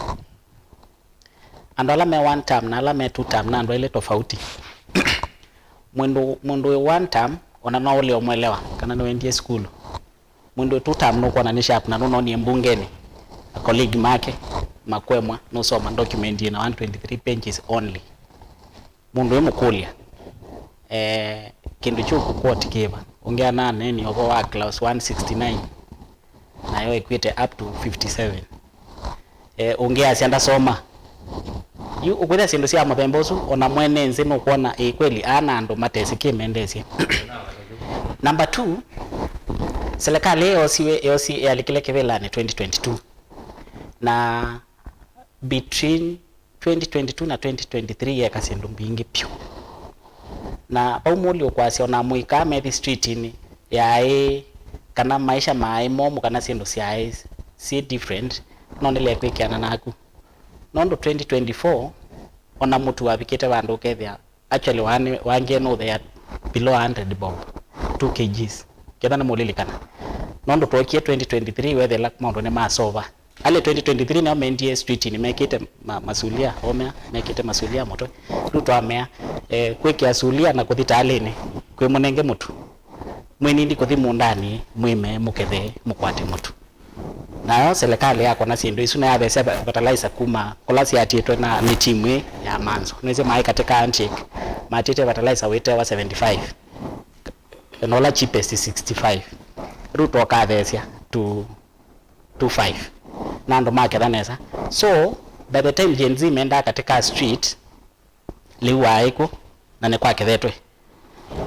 andũ ala me one term na ala me two term nĩ andũ elĩ tofauti. Mũndũ, mũndũ wĩ one term, ona no ũle ũmwelewa, kana nĩwendie sukulu. Mũndũ wĩ two term nũkwona nĩ sharp na nũnonie mbungenĩ. A colleague make, makwemwa, nũsoma document ĩna one twenty-three pages only. Mũndũ wĩ mũkũlya, eh, kĩndũ kyu kũquote kĩva? Ũngĩ ananeeni ũvoo wa clause one sixty-nine. Nayo ĩkwĩte up to fifty-seven. Eh, ũngĩ asya ndasoma. Yu ũkwĩthĩa syĩndũ sya mũthemba ũsu, ona mwene nthĩ nũkwona, ĩ kweli, aa na andũ matesĩ kĩ mendesye. Number two, serikali ĩĩ yoosiwe, yoosie, yalikile kĩvĩlanĩ twenty twenty-two. Na between twenty twenty-two na twenty twenty-three yeka syĩndũ mbingĩ vyũ. Na vau mũlyo ũkwasya ona mũika methi street-inĩ yaĩ, kana maisha maĩ momũ, kana syĩndũ syaĩ syĩ different, no nĩle kwĩkĩana naku. Nũndũ twenty twenty-four, ona mũtu wavikĩte vandũ ũkethĩa, actually, waane-, wangie no they are below a hundred bob, two K Gs. Ketha nĩmũlilikana. Nũndũ twookie twenty twenty-three, wethela maũndũ nĩmasova. Ale twenty twenty-three nĩo mendie street-inĩ mekĩte ma-, masulia, omea, mekĩte masulia mũtwe. Rĩu twamea, eh, kwĩkĩa sulia na kũthi taalĩnĩ, kwĩ mũnenge mũtu. Mwĩnindi kũthi mũũndanĩ, mwĩme, mũkethe, mũkwate mũtu. Nayo serikali yakona syĩndũ isu, na yatheesya fe-, fertilizer kuma kũla syaatĩtwe na, nĩ timu ĩĩ ya Manzo. Nĩsĩ maĩ katĩ ka handshake, matĩte fertilizer wĩtewa seventy-five. Na ũla cheapest sixty-five. Rĩu twokatheesya tu two five. Na andũ maketha nesa. So, by the time Gen Z mendaa katĩ ka street, lĩu waaĩkw'o, na nĩkwakethetwe.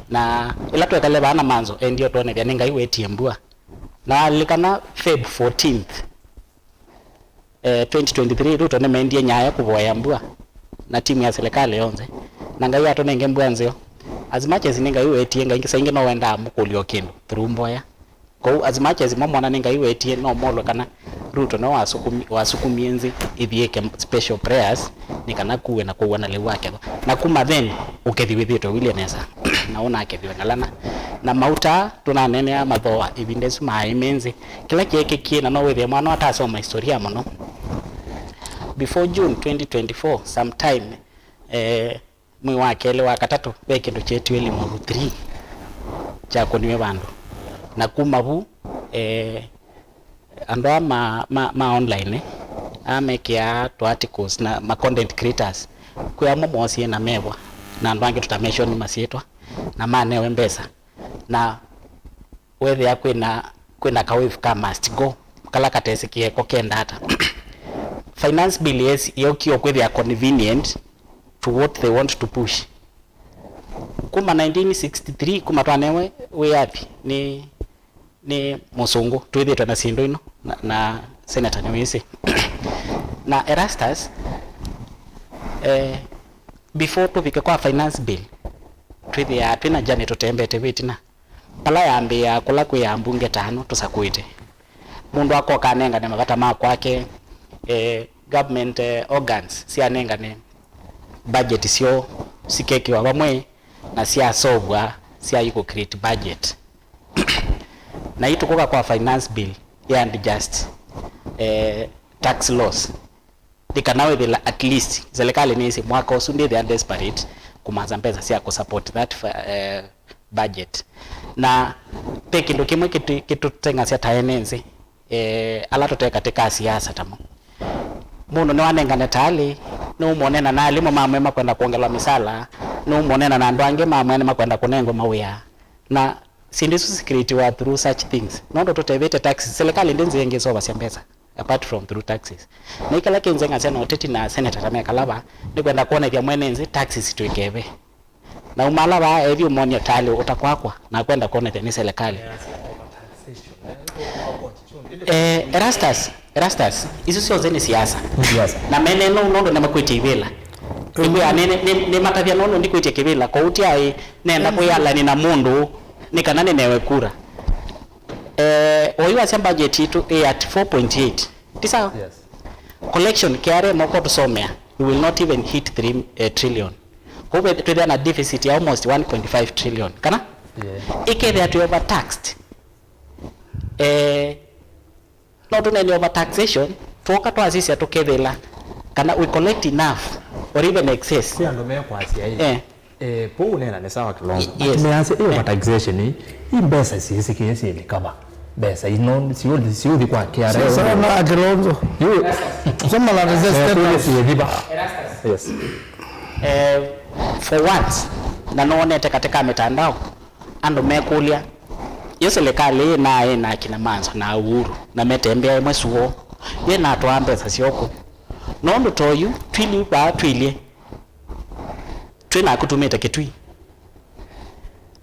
Na ĩla twekale vaa na Manzo, endie ũtwonethya nĩ Ngai wetie mbua. Na walilikana Feb fourteenth, eh, twenty twenty-three, Ruto nĩmendie nyaya kũvoya mbua na timu ya serikali yonthe. Na Ngai atũnenge mbua nzeo. As much as nĩ Ngai wetie, Ngai saa ingĩ no wendaa mũkũlyo kĩndũ through mboya. Kwoou, as much as mwamwona nĩ Ngai wetie, no molwe kana Ruto no wasukumi-, wasukumie nthĩ ĩthi yĩke special prayers nĩ kana kuwe na kũw'a na lĩu wakethwa. Na kuma then, ũkethi wĩthĩĩtwe ũilye nesa, na ũnakethiwe ngalana. Na mauta tũnaneenea mathooa ĩvinda ĩsu maaĩ me nthĩ. Kĩla kyeekĩkie, na no wĩthĩe mwana atasoma historia mũno, before June twenty twenty-four, sometime, eh, mwei wa kelĩ, wa katatũ, ve kĩndũ kyeetiwe Limuru three kyakũniwe vandũ. Na kuma vu, eh, andũ aa ma, ma, ma online, eh, aa mekĩaa tũ articles na ma content creators, kwĩ amwe moosie na mevwa, na andũ angĩ tũtamention masyĩtwa, na manewe mbesa. Na wethĩa kwĩna, kwĩna ka wave ka must go, kala katesĩkĩe ko kenda ata. Finance bill yes, yokio kwĩthĩa convenient to what they want to push. Kuma nineteen sixty-three, kuma twanewe wĩyathi nĩ, nĩ mũsũngũ, twĩthĩtwe na syĩndũ ino, na, na senator nĩwĩsĩ. Na Erastus, eh, before tũvike kwa finance bill, twĩthĩaa twĩ na journey tũtembete wĩtina. Vala yambĩĩa kũla kwĩ ambunge tano tũsakũĩte. Mũndũ akoka anengane mavata ma kwake, eh, government, eh, organs syanengane budget syoo, sikekĩwa vamwe na syasovwa, syaĩ kũ create budget. Na yu tũkũka kwa finance bill, ya adjust, eh, tax laws. Nĩ kana wĩthĩla at least serikali nĩsĩ mwaka ũsu ndĩthĩa desperate kũmanza mbesa sya kũ support that, uh, budget. Na ve kĩndũ kĩmwe kĩtũ- kĩtũteng'asya ta ene nzĩ, eh, ala tũte katĩ ka siasa tamo. Mũndũ nĩwanengane talĩ, nĩũmwone na alimũ mamwe makwenda kwongelwa misala, nĩũmwone na andũ angĩ mamwe nĩmakwenda kũnengwa mawĩa. Na syĩndũ isu sikiritiwa through such things. Nũndũ tũtevĩte taxes, serikali ndĩ nzĩa ĩngĩ ĩsovasya mbesa apart from through taxes. Na ĩkala kĩnzeng'asya na ũteti na senator ta mekala va, nĩ kwenda kwonethya mwene nzĩ taxes twĩke ve. Na umala va ethi ũmonye talĩ ũtakwakwa na kwenda kwonethya nĩ serikali. Eh, Erastus, Erastus, isu syonthe nĩ siasa. Nĩ siasa. Na mene no nũndũ nĩmakwĩtya ivĩla. Nĩkwĩa nĩ- nĩ- nĩmatavya nũndũ ndikwĩtya kĩvĩla, kwoou ti aĩ nenda kwĩyalani na mũndũ nĩ kana nĩnewe kura. Eh, oyu wasya budget yitũ ĩ at four point eight. Ti sawa? Yes. Collection, K R A moko tusomea, we will not even hit three, eh, trillion. Kwa hivyo twĩthĩa na deficit ya almost one point five trillion. Kana? Yeah. Ikethĩa twi overtaxed. Eh, no tũnene overtaxation, twoka twasisya tũkethĩla kana we collect enough or even excess. Kwĩ andũ mekwasya ĩ, eh, eh, po ũneena nĩ sawa Kilonzo. Y- yes. Measya ĩ overtaxation ĩ, ĩ mbesa syĩsĩkĩe syĩ recover. Mbesa ino siũthi, siũthi kwa K R A. Sio sawa na Kilonzo. Yu- Soma la Reserve State House. Siũthi ba. Yes. Eh, for once, na nonete katika mitandao, andũ mekũlya, yo silikalĩ ĩĩ naĩ na akina Manzo na Uhuru, na metembea ĩmwe suo, yo ĩnatwaa mbesa syoo kũ? Nũndũ ta oyu, twili vaa twilye, twĩ naku tumĩte Kitui.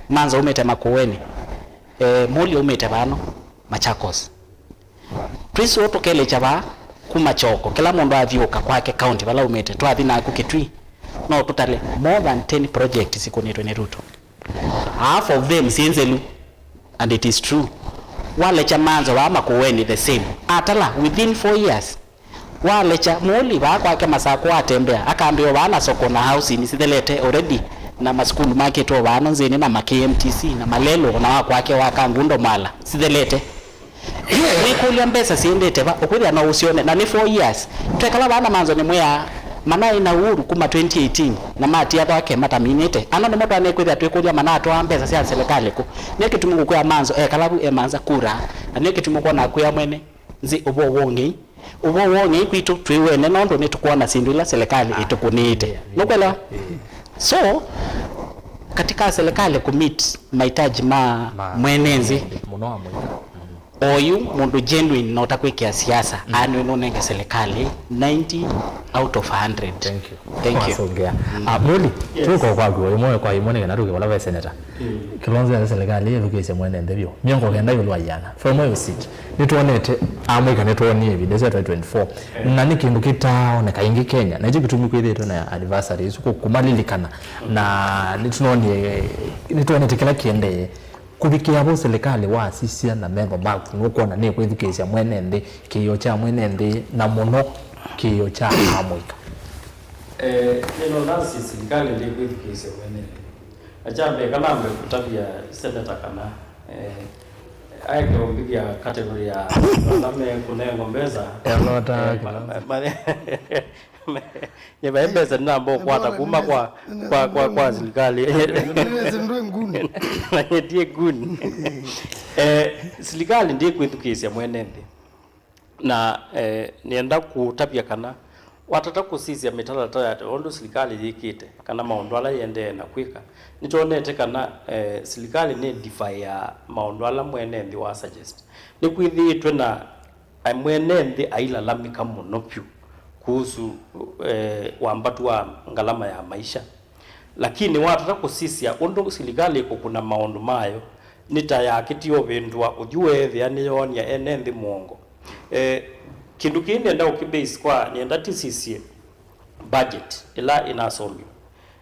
Manzo umĩte Makueni, eh, Muli umĩte vano, Machakos. Twĩsĩ ũũ tũkelĩkya vaa kuma kyoko, kĩla mũndũ athiũũka kwake kaũnti vala umĩte, twathi naku Kitui, no tũtale more than ten projects sikũnĩtwe nĩ Ruto. Half of them syĩ nzelu, and it is true. Walekya Manzo vaa Makueni the same. Atala within four years, walekya Muli vaa kwake Masakũ atembea, akambĩwa vaa na soko na housing sithelete already, na masukulu makĩtwe vano nzĩnĩ na ma K M T C na malelũ na wa kwake wa Kangundo Mala sithelete. Wĩkũlya mbesa syendete va, ũkwĩthĩa no ũsyone, na nĩ four years. Twekala vaa na Manzo nĩmwĩaa, manaĩ na Uhuru kuma twenty eighteen, na matia thwake mataminĩte. Ano nĩmo twanekwĩthĩa twĩkũlya manatwaa mbesa sya silikalĩ kũ. Nĩyo kĩtumi ngũkwĩa Manzo ekala vu emanza kura, na nĩyo kĩtumi ũkwona akwĩa mwene nzĩ ũvoo wa ũng'ei. Ũvoo wa ũng'ei kwitũ twĩ wene nũndũ nĩtũkwona syĩndũ ila silikalĩ ĩtũkũnĩĩte. Nũkwelewa? So, katika silikalĩ kũmeet mahitaji ma mwene nzĩ, mũno wa mũika. Oyu mũndũ genuine na ũtakwĩkĩa siasa, mm, anwe nũnenge serikali ninety out of a hundred. Thank you. Thank you. Wasongea. Mm. Ah, Muli, yes, tũko kwaku, ĩmwe kwa ĩmwe nĩ kana tũke vala ve senator. Mm. Kilonzo ya serikali ĩthukĩĩsye mwene nthĩ vyũ. Mĩongo kenda ĩũlũ wa ĩana. From where you sit, nĩtwonete, amũika nĩtwonie video sya twenty twenty-four. Eh. Na nĩ kĩndũ kĩtaaoneka ĩngĩ Kenya. Na ĩkyo kĩtumi kwĩthĩĩtwe na anniversary isu kũ-, kũmalilikana. Na nĩtũnonie, nĩtwonete kĩla kĩendee. Kũvikĩa vo silikalĩ wasisya na metho maku, nũkwona nĩkwĩthukĩĩsya mwene nthĩ, kĩĩo kya mwene nthĩ, na mũno kĩĩo kya amũika? Eh, nĩnonaa si silikalĩ ndĩkwĩthukĩĩsya mwene nthĩ. Na kya mbee, kana ambe kũtavya seneta kana, eh, aeke ũmbĩthya category ya ala mekũnengwa mbesa. Elota, eh, ma-, ma-, ma-, Nye vai mbesa nĩnamba ũkwata kuma kwa, kwa, kwa, kwa silikalĩ. Nĩwĩsĩ ndwĩ nguni. Na nye ndiĩ nguni. Eh, silikalĩ ndĩkwĩthukĩĩsya mwene nthĩ. Na, eh, nĩenda kũtavya kana watata kũsisya mĩtalatala ya ũndũ silikalĩ yĩkĩte, kana maũndũ ala yĩendee na kwĩka, nĩtwonete kana, eh, silikalĩ nĩ defer ya maũndũ ala mwene nthĩ wa suggest. Nĩkwĩthĩĩtwe na Aĩ mwene nthĩ ailalamĩka mũno vyũ kuhusu eh, wambatu wa ngalama ya maisha. Lakini watata kũsisya ũndũ silikalĩ ĩkũkũna maũndũ mayo, nĩ ta yakĩtie ũvĩndũa ũthyũ weethĩa nĩyoonia ene nthĩ mũongo. Eh, kĩndũ kĩĩ nĩenda ũkĩbase kwa, nĩenda tĩsisye budget ĩla ĩnasomiwe.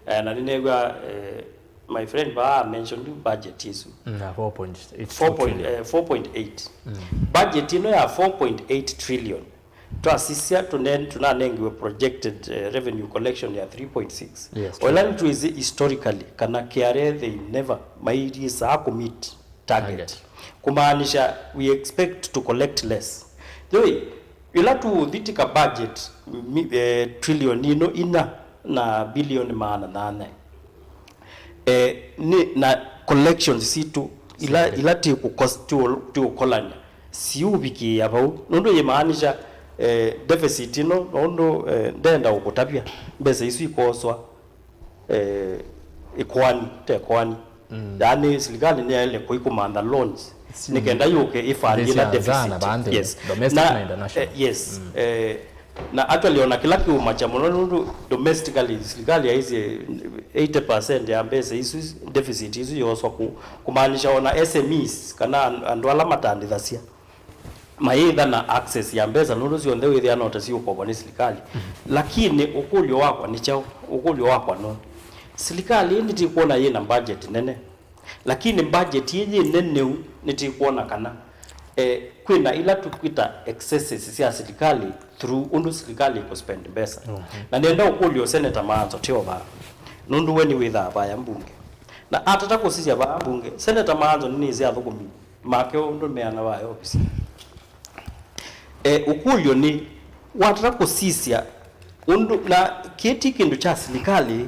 Eh, na nĩneew'a eh, my friend vaa mentioned budget ĩsu. Mm, na four point eight four point, trillion. Eh, four point eight. Mm. Budget ĩno ya four point eight trillion, twasisya tũne-, tũnanengiwe projected eh, revenue collection ya three point six. Yes, o ĩla true. Nĩtwĩsĩ historically kana K R A they never mailisaa kũmeet target. Target. Kumaanisha we expect to collect less. Yoi, ĩla tũũthitika budget mi- eh, trillion ino ina na bilioni maana nana, eh, nĩ na collections sitũ ila, ila tiũkũkos- tiũ- tiũkolany'a siũvikĩĩa vau, nũndũ yĩmaanisha eh, deficit ĩno, nũndũ eh, ndenda ũkũtavya mbesa isu ikoswa eh, ĩkoani, te ĩkoani. Mm. Yaani silikalĩ nĩyaĩle kũikomanda loans. Si- nĩ kenda yũke ĩfandi ĩla deficit. Yes. Domestic na, na international. Eh, yes. Mm. Eh, na actually ona kĩla kĩũmakya mũno nũndũ domestically silikalĩ yaisye eighty percent ya mbesa isu, deficit isu yoswa kũ, kumaanisha ona S M Es kana an- andũ ala matandĩthasya mayĩtha na access ya mbesa nũndũ syonthe wĩthĩa no ta siũkovwa nĩ silikalĩ. Lakini ũkũlyo wakwa nĩ kyaũ? Ũkũlyo wakwa no, silikalĩ ĩĩ nĩtĩkwona yĩ na budget nene, lakini budget ĩĩ yĩ neneu nĩtĩkwona kana eh, kwĩna ila tũkwĩta excesses sya silikalĩ through ũndũ silikalĩ ĩkũspend mbesa. Na nĩenda ũkũlyo Senator Maanzo Teova nũndũ we nĩwĩthaa vaya mbunge na atata kũsisya vaa mbunge. Senator Maanzo nĩnĩsĩ athũkũmi make ũndũ meana vaya ovisi. E, ũkũlyo nĩ, watata kũsisya ũndũ, na kĩĩ ti kĩndũ kya silikalĩ,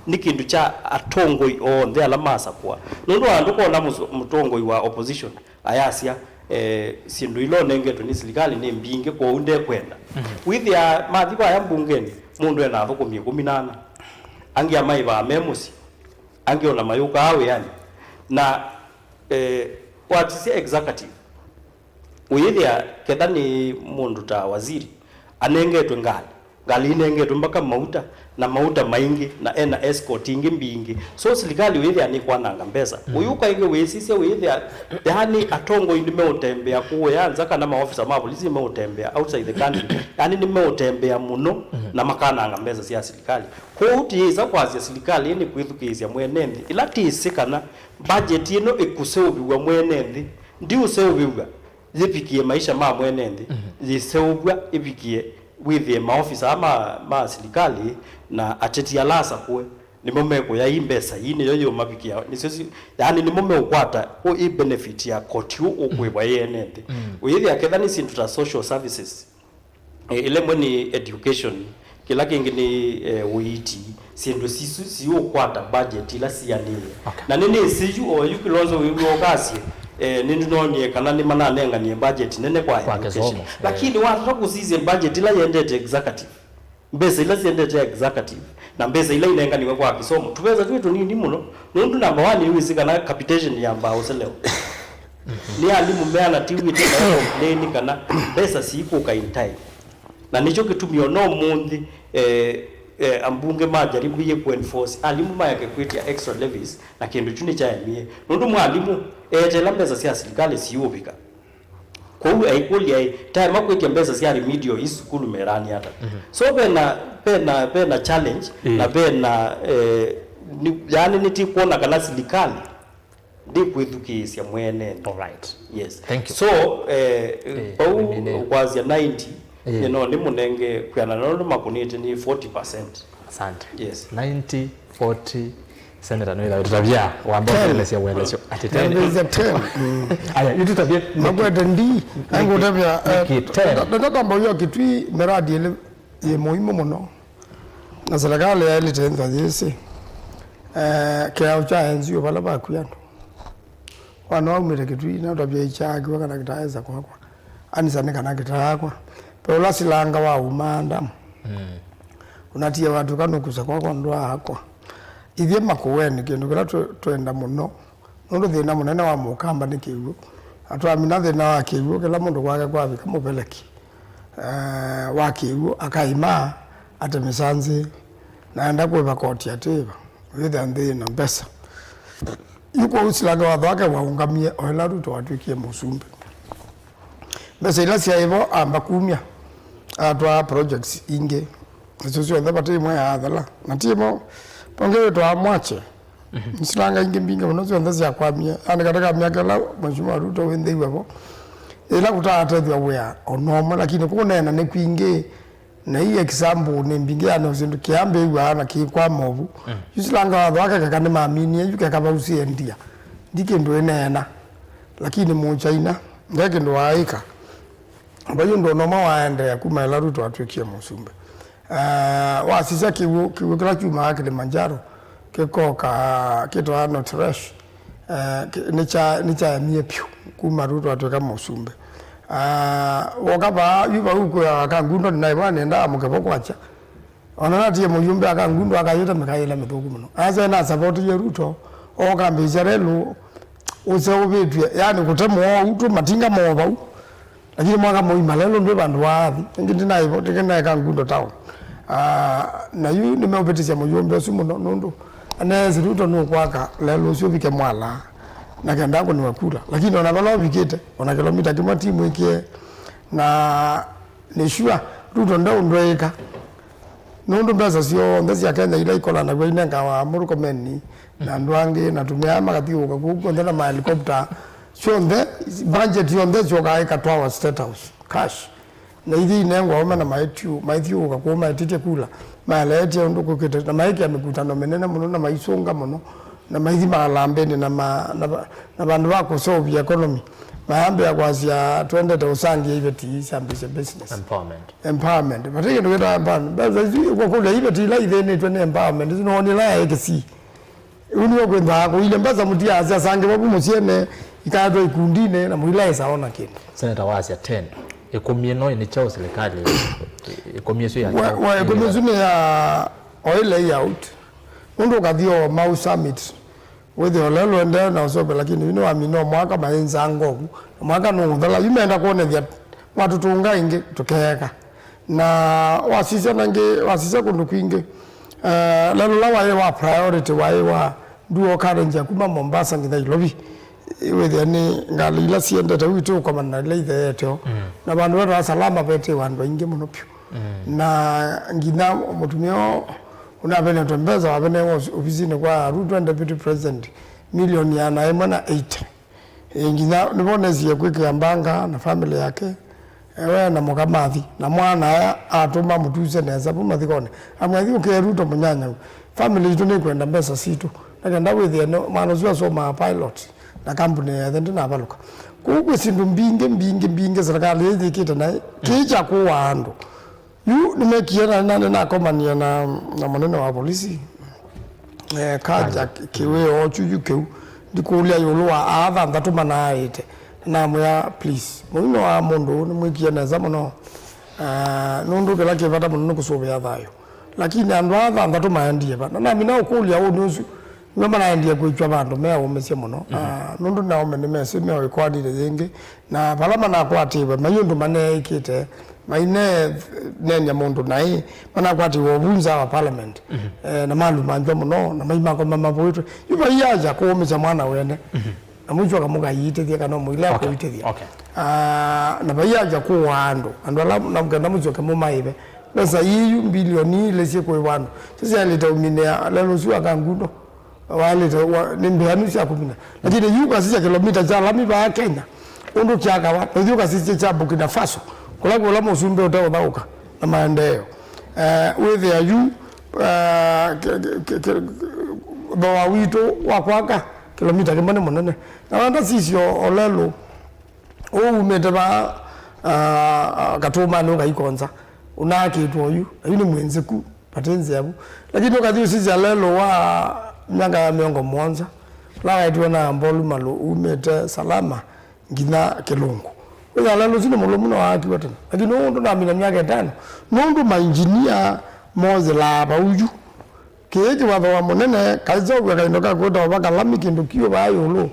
nĩ kĩndũ kya atongoi onthe ala masakũa. Nũndũ andũ kona mũs- mũtongoi wa opposition ayasya e, syĩndũ ila ũnengetwe nĩ silikalĩ nĩ mbingĩ, kwoou ndekwenda. Wĩthĩaa mathi vaya mbungenĩ, mũndũ ena athũkũmi ĩkũmi na ana, angĩ amaĩvaa me mũsyĩ, angĩ ona mayũkaa wĩanĩ. Na eh, watisya executive, ũyĩthĩa ketha nĩ mũndũ ta waziri anengetwe ngalĩ, ngalĩ inengetwe mpaka mauta, na mauta maingĩ, na ena escort ingĩ mbingĩ. So silikalĩ ũyĩthĩa nĩkwananga mbesa. Ũyũka ĩngĩ wĩsisya ũyĩthĩa, yaani atongoi nĩmeũtembea kũũya nza kana maofisa ma polisi nĩmeũtembea outside the country, yaani nĩmeũtembea mũno na makananga mbesa sya silikalĩ. Kwoou tĩyĩsa kwasya silikalĩ nĩ kwĩthukĩĩsya mwene nthĩ, ĩla tĩsĩ kana budget ĩno ĩkũseũvĩw'a mwene nthĩ, ndiũseũvĩw'a yĩvikĩe maisha ma mwene nthĩ, yĩseũvw'a ĩvikĩe wĩthĩe maofisa aa ma, ma silikalĩ na ateti ala asakũe nĩmo mekũya ii mbesa ii nĩyo yĩũmavikĩa, nĩsyo si, yaani nĩmo meũkwata ũ ĩ benefit ya koti ũ ũkwĩvwa ĩ ene nthĩ. Ũyĩthĩa ketha nĩ syĩndũ ta social services, eh, ĩla ĩmwe nĩ education, kĩla kĩngĩ nĩ eh, ũiiti, syĩndũ sisu siũkwata budget ila sianĩĩe. Okay. Na nĩnĩsĩ yu o yu Kilonzo wĩw'a ũkasye eh, nĩnoonie kana nĩmananenganie budget nene kwa education. Kwa kĩsomo, eh. Lakini watata kũsisya budget ila yendete executive, mbesa ila siendete executive na mbesa ila inenganiwe kwa kĩsomo, tũvesa twĩ tũnini mũno. Nũndũ number one, nĩwĩsĩ kana capitation yambaa ũselewa. Nĩ alimũ meana tiw'ĩte na complain kana mbesa siikũka in time. Na nĩkyo kĩtumi ona ũmũnthĩ eh, eh, ambunge majaribu yĩ kũenforce alimũ mayake kwĩtya extra levies, na kĩndũ kyu nĩkyaemie. Nũndũ mwalimũ eeteela mbesa sya silikalĩ siũvika. Kwoou aikũlya ĩ, taema kwĩtya mbesa sya remedial ii sukulu merani ata? So vena, vena, vena challenge, na vena eh, ni, yaani nĩtikwona kana silikalĩ ndĩkwĩthukĩĩsya mwene nthĩ. All right. Yes. Thank you. So eh, eh, vau nĩ, nĩ, kwasya ninety, eh, you know, nĩ mũnenge kwĩanana nũndũ makũnĩte nĩ forty percent. Asante. Yes. Ninety, forty, Senator nĩwĩtha ũtũtavya wamba ũtũelesya ũelesyo. Ati ten. Nĩwĩtha ten. Mm. Aya, yu tũtavye. Makwete ndi, angũtavya, nĩkĩ eh, ten? Nda-, ndatamba ũywa Kitui miradi ĩlĩ yĩ mũimũ mũno. Na serikali yaĩlĩte ĩnza yĩsĩ. Eh, kĩao kya N G O vala vakw'a andũ. Wana waumĩte Kitui, na ũtavya ikyaakiwa kana kĩtaesa kwakwa. Anisa nĩ kana kĩtaakwa. Pe ũla silanga wa uma Adamu. Mm. Ũnatie watuka nũkusa kwakwa ndwaakwa. Ithyĩ Makueni kĩndũ kĩla tũ-, twenda mũno, nũndũ thĩna mũnene wa Mũkamba nĩ kĩw'ũ. Na twamina thĩna wa kĩw'ũ, kĩla mũndũ kwake kwavika mũveleki. eh, wa kĩw'ũ, akaima ate mĩsanzĩ, na enda kwĩva koti atĩĩva, wĩthĩa nthĩ yĩna mbesa. Yu kwoou Silanga watho wake waũngamie o ĩla Ruto watw'ĩkie mũsumbĩ. Mbesa ila syaĩ vo amba kumya, atwaa projects ingĩ. Isu syonthe vate ĩmwe yaathela. Na ti ĩmwe, vonge wĩtwa Mwache. Nĩsilanga ingĩ mbingĩ mũno syonthe syakwamie. Yaani katika myaka ĩla Mheshimiwa Ruto wĩnthĩiwe vo, ĩla kũtaatethw'a wĩa o na ũmwe, lakini kũneena nĩ kwingĩ. Na ii example nĩ mbingĩ, yani syĩndũ kĩambĩĩw'a na kĩkwama ũvu. Yu Silanga watho wake keka nĩmaminie, yu keka vau siendia. Ndi kĩndũ ĩneena. Lakini Mũchaina, nde kĩndũ waaĩka. Vai ũndũ o na ũmwe waendeea kuma ĩla Ruto atw'ĩkie mũsumbĩ. Ah, wasisya kĩw'ũ, kĩw'ũ kĩla kyumaa Kilimanjaro, kĩkoka, kĩtawa North Fresh, eh, kĩ-, nĩkya-, nĩkyaemie vyũ kuma Ruto atw'ĩka mũsumbĩ. Ah, woka vaa, yu vau kwĩawa Kangundo, nĩnaĩwa nĩendaa mũkevo kwakya. Ona natie mũyumbe a Kangundo akayĩta mĩkaĩla mĩthũku mũno. Asa nasavotie Ruto, okambĩsya lelũ, ũseũvĩtw'e, yani kũte mũo ũu tu, matinga moo vau. Lakini mwaka mũima lelũ ndwĩ vandũ waathi. Ĩngĩ ndinaĩvo, ndinaĩ Kangundo town. Ah, na yu nĩmeũvĩtĩsya mũyumbe ũsu mũno, nũndũ aneesĩ Ruto nũkwaka lelũ ũsu ũvike Mwala, na kenda akũnĩwe kula. Lakini ona vala ũvikĩte, ona kĩlomita kĩmwe ti mwĩkĩe, na nĩ sure, Ruto ndeũndw'ĩĩka. Nũndũ mbesa syonthe sya Kenya ila ikolanaw'a inengawa Murkomen na andũ angĩ, na tũmĩaa makathiũũka kũu kw'onthe na mahelikopta, syonthe, budget yonthe syokaa ĩkatwawa State House, cash. Na ithi inengwa aũme na maityu-, maithiũũka kũu maetĩtye kula, maeleetye ũndũ kũkĩte, na maĩkĩa mĩkutano mĩnene mũno, na maisũnga mũno, na maithi makalambĩnĩ na ma-, na va-, na vandũ va kũseũvya economy, mayambĩĩa kwasya, "Twendete ũsangĩe iveti ii syambĩĩsye business." Empowerment. Empowerment. Vate kĩndũ kĩtawa empowerment. Mbesa isu, kũkũlya iveti ila ithĩnĩtwe nĩ empowerment, isu nĩwoni ila yaĩ Kisii. Ĩu nĩw'o kwĩnthaa kũilye mbesa mũtiasya sangĩwa vu mũsyĩnĩ, ikaetwa ikundinĩ, na mũilaĩsa ona kĩndũ. Seneta wasya ten. Ĩkũmi ĩno nĩ kyaũ silikalĩ? Ĩkũmi ĩsu ya we, kyaũ? We, ĩkũmi ĩsu nĩ ya oil layout. Nũndũ ũkathi o Mau Summit, wĩthĩe ũlea lũendee na ũseũvya, lakini yu nĩwamina o mwaka mayĩnzanga ũvu, na mwaka nũũthela, yu meenda kwonethya matũtũnga ĩngĩ, tũkeeka. Na wasisya nangĩ, wasisya kũndũ kwingĩ, eh, lelũ ũla waĩ wa priority waĩ wa dual carriage ya kuma Mombasa nginya Ilovi. Wĩthĩa nĩ ngalĩ ila siendete, yu itiũkomana na ila itheete o. Mm. Na vandũ vetawa Salama vetĩwa andũ aingĩ mũno vyũ. Mm. Na nginya mũtumĩa ũũ ũnavenetwe mbesa, wavenewe ofisinĩ kwa Ruto and Deputy President, milioni ĩana ĩmwe na eighty. Ĩ, nginya nĩvo nesie kwĩkĩa mbanga na family yake, ewe na mũka mathi, na mwana aya atũma mũtuse nesa vu mathikonĩ. Amwĩa, "Thiũkĩe Ruto mũnyanyau. Family itũ nĩkwenda mbesa sitũ. Na kenda wĩthĩe nĩ mwana ũsu asomaa pilot na kambunĩ yethe ndĩnavalũka." Kũu kwĩ syĩndũ mbingĩ, mbingĩ, mbingĩ serikali yĩyĩkĩte naĩ, kĩĩ kya kũaa andũ. Yu nĩmekie na, na, nĩnakomanie na, na mũnene wa polisi, eh, Kanja. Kanja. Kĩwĩoo kyu yu kĩu. Ndikũlya ĩũlũ wa aa thanthatũ manaaĩte. Na namwĩa, "Please, mũino wa mũndũ ũũ nĩmwĩkie nesa mũno. Ah, nũndũ kĩla kĩ vata mũno nĩ kũsũvĩa thayũ. Lakini andũ aa thanthatũ maendie va?" Na namina ũkũlya ũnĩ ũsu, nĩmo manaendie kwĩkw'a vandũ meaũmĩsye mũno. Mhm. Ah, nũndũ nĩ aũme nĩmesĩ me o ĩkoanĩnĩ yĩngĩ. Na vala manakwatĩwe, mai ũndũ maneekĩte, maineeny'a mũndũ naĩ, manakwatĩwe ovu nza wa parliament, mhm, eh, na malumanzwa mũno, na maimakoma mavũĩtwe. Yu vaiaja kũũmĩsya mwana wene, mhm, na mũisyoka mũkaiitĩthya kana mũilea, okay, kũitĩthya. Okay. Ah, na vaiaja kũaa andũ, andũ ala na kenda mũsyoke mũmaĩve. Mbesa ii yu mbilioni ilĩ syĩkũĩwa andũ, sisyaĩlĩte ũminĩa lelũ ũsu wa Kangundo. Waĩlĩte wa, nĩ mbĩanu sya kũmina. Lakini yu ũkasisya kĩlomita kya lami vaa Kenya, ũndũ kyakawa, na ithyĩ ũkasisya kya Burkina Faso, kũla kwĩ ũla mũsumbĩ ũteũthaũka na maendeeo. Eh, wĩthĩa yu, eh, kĩ-, kĩ-, kĩ-, kĩ-, thooa witũ wa kwaka kĩlomita kĩmwe nĩ mũnene. Na wenda sisyo o lelũ, ũũ umĩte vaa, ah, Katũmanĩ ũkaikonza, ũnaakĩtwe oyu, na yu nĩ mwĩnzĩku. Vate nzĩa vu. Lakini ũkathi ũsisya lelũ wa myaka ya mĩongo mũonza, ũla waetiwe na Mbolu Malũ umĩte Salama nginya Kĩlũngũ. Wĩthĩa lelũ ũsu nĩ mũlũmu na waakiwe tene. Lakini ũũ ndũnamina myaka ĩtano. Nũndũ mainjinia moyĩlaa vau yu. Kĩĩ kĩvathoa mũnene, kaisovw'a kaindo ka kwĩtawa vakalami kĩndũ kiũ vaa ĩũlũ.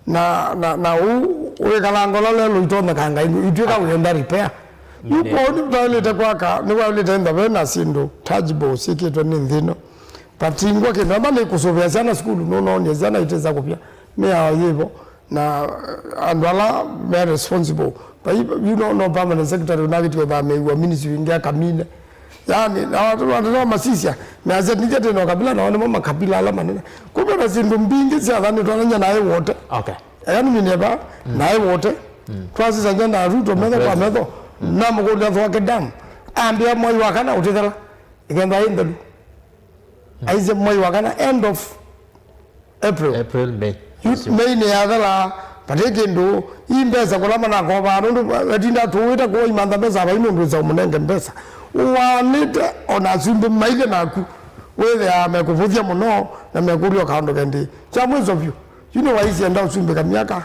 Na, na, na ũu wĩkalanga ũla lelũ itonyekanga itw'ĩka wĩenda repair. Yu kwoou nĩtwaĩlĩte kwaka, nĩwaĩlĩte ĩntha ve na syĩndũ tangible syĩkĩtwe nĩ nthĩ ĩno. Vatingwa kĩndũ. Amba nĩ kũsũvĩa syana sukulu, nũnoonie syana itĩsa kũvya mĩao yĩvo. Na, eh, andũ ala me responsible. Vai, you know, no permanent secretary ũnakĩtie ũthamĩĩw'a ministry ĩngĩ akamine. Yani, na watu, watu no masisya, measya nithe tena kabila, na wale mama kabila ala manene. Kumbe na syĩndũ mbingĩ syathanĩtwe na nyanya naĩ wote. Okay. Eka nĩmineva, naĩ wote. Twasisanya na Ruto metho kwa metho. Namũkũlya thwake dam. Ambĩa mwai wa kana ũtĩthela. Ĩkenda ĩ nthelu. Aisye mwai wa kana, end of April. April, May. Yu-, May nĩ yathela, vate kĩndũ, ii mbesa kũla manakovaa, nũndũ vatinda tũwĩte kũimantha mbesa, vai mũndũ wĩsa ũmũnenge mbesa. Ũwaanĩte, ona asumbĩ mailye naku, wĩthĩaa mekũvũthya mũno, na mekũlya kaũndũ kendi. Kya mwĩso vyũ, yu nĩwaisye enda ũsumbĩka myaka,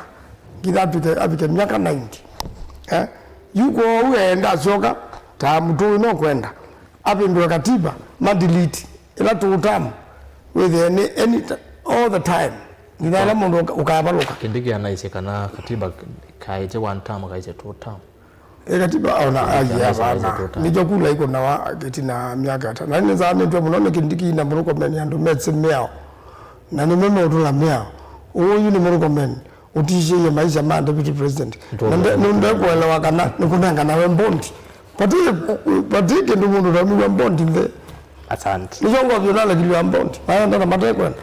ngitha avike, avike myaka ninety. Eh? Yu kwoou enda asyoka, ta mũtũĩ no kwenda. Avĩndũe katiba, ma delete ĩla two term, wĩthĩe nĩ any ti-, all the time. Nginya ĩla mũndũ ũka-, ũkavalũka. Kindiki anaisye kana katiba kaĩtye one term, kaĩtye two term. Ĩ katiba ona Kindiki aia anaisye vana. Kaĩtye two term. Nĩkyo kula ikunawa kĩtina myaka ĩtano. Na nĩnzaanĩtwe mũno nĩ Kindiki na Murkomen andũ metsĩ mĩao. Na nĩmo meũtũla mĩao. Ũũ yu nĩ Murkomen. Ũtishĩie maisha ma deputy president. Nũnde-, nũndekuelewa kana nĩkũnenganawe mbondi. Vati, vati kĩndũ mũndũ ũtaumiw'a mbondi nthĩ. Asante. Nĩkyo ngwavyo nalekilw'a mbondi. Maenda na matekwenda.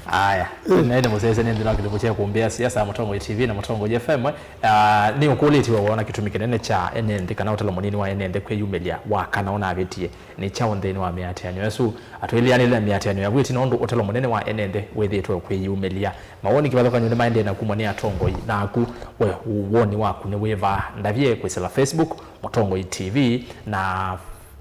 Aya. Nene mũsese nĩ nthĩna kĩlĩvu kya kũmbĩa siasa Mũtongoi T V na Mũtongoi F M. Ah, nĩ ũkũlĩtiwe wona kĩtumi kĩnene kya ene nthĩ kana ũtalo mũnini wa ene nthĩ kwĩyumĩlya wa kana ũnavĩtie nĩ kyaũ nthĩnĩ wa mĩatĩanĩo ĩsu. Atwĩlĩanĩle mĩatĩanĩo ya vwĩti nũndũ ũtalo mũnene wa ene nthĩ wĩthĩĩtwe kwĩyumĩlya. Mawoni kĩvathũkany'o nĩmaendee na kumwa nĩ atongoi, naku we woni waku nĩ wĩva? Ndavye kwĩsĩla Facebook, Mũtongoi T V, na,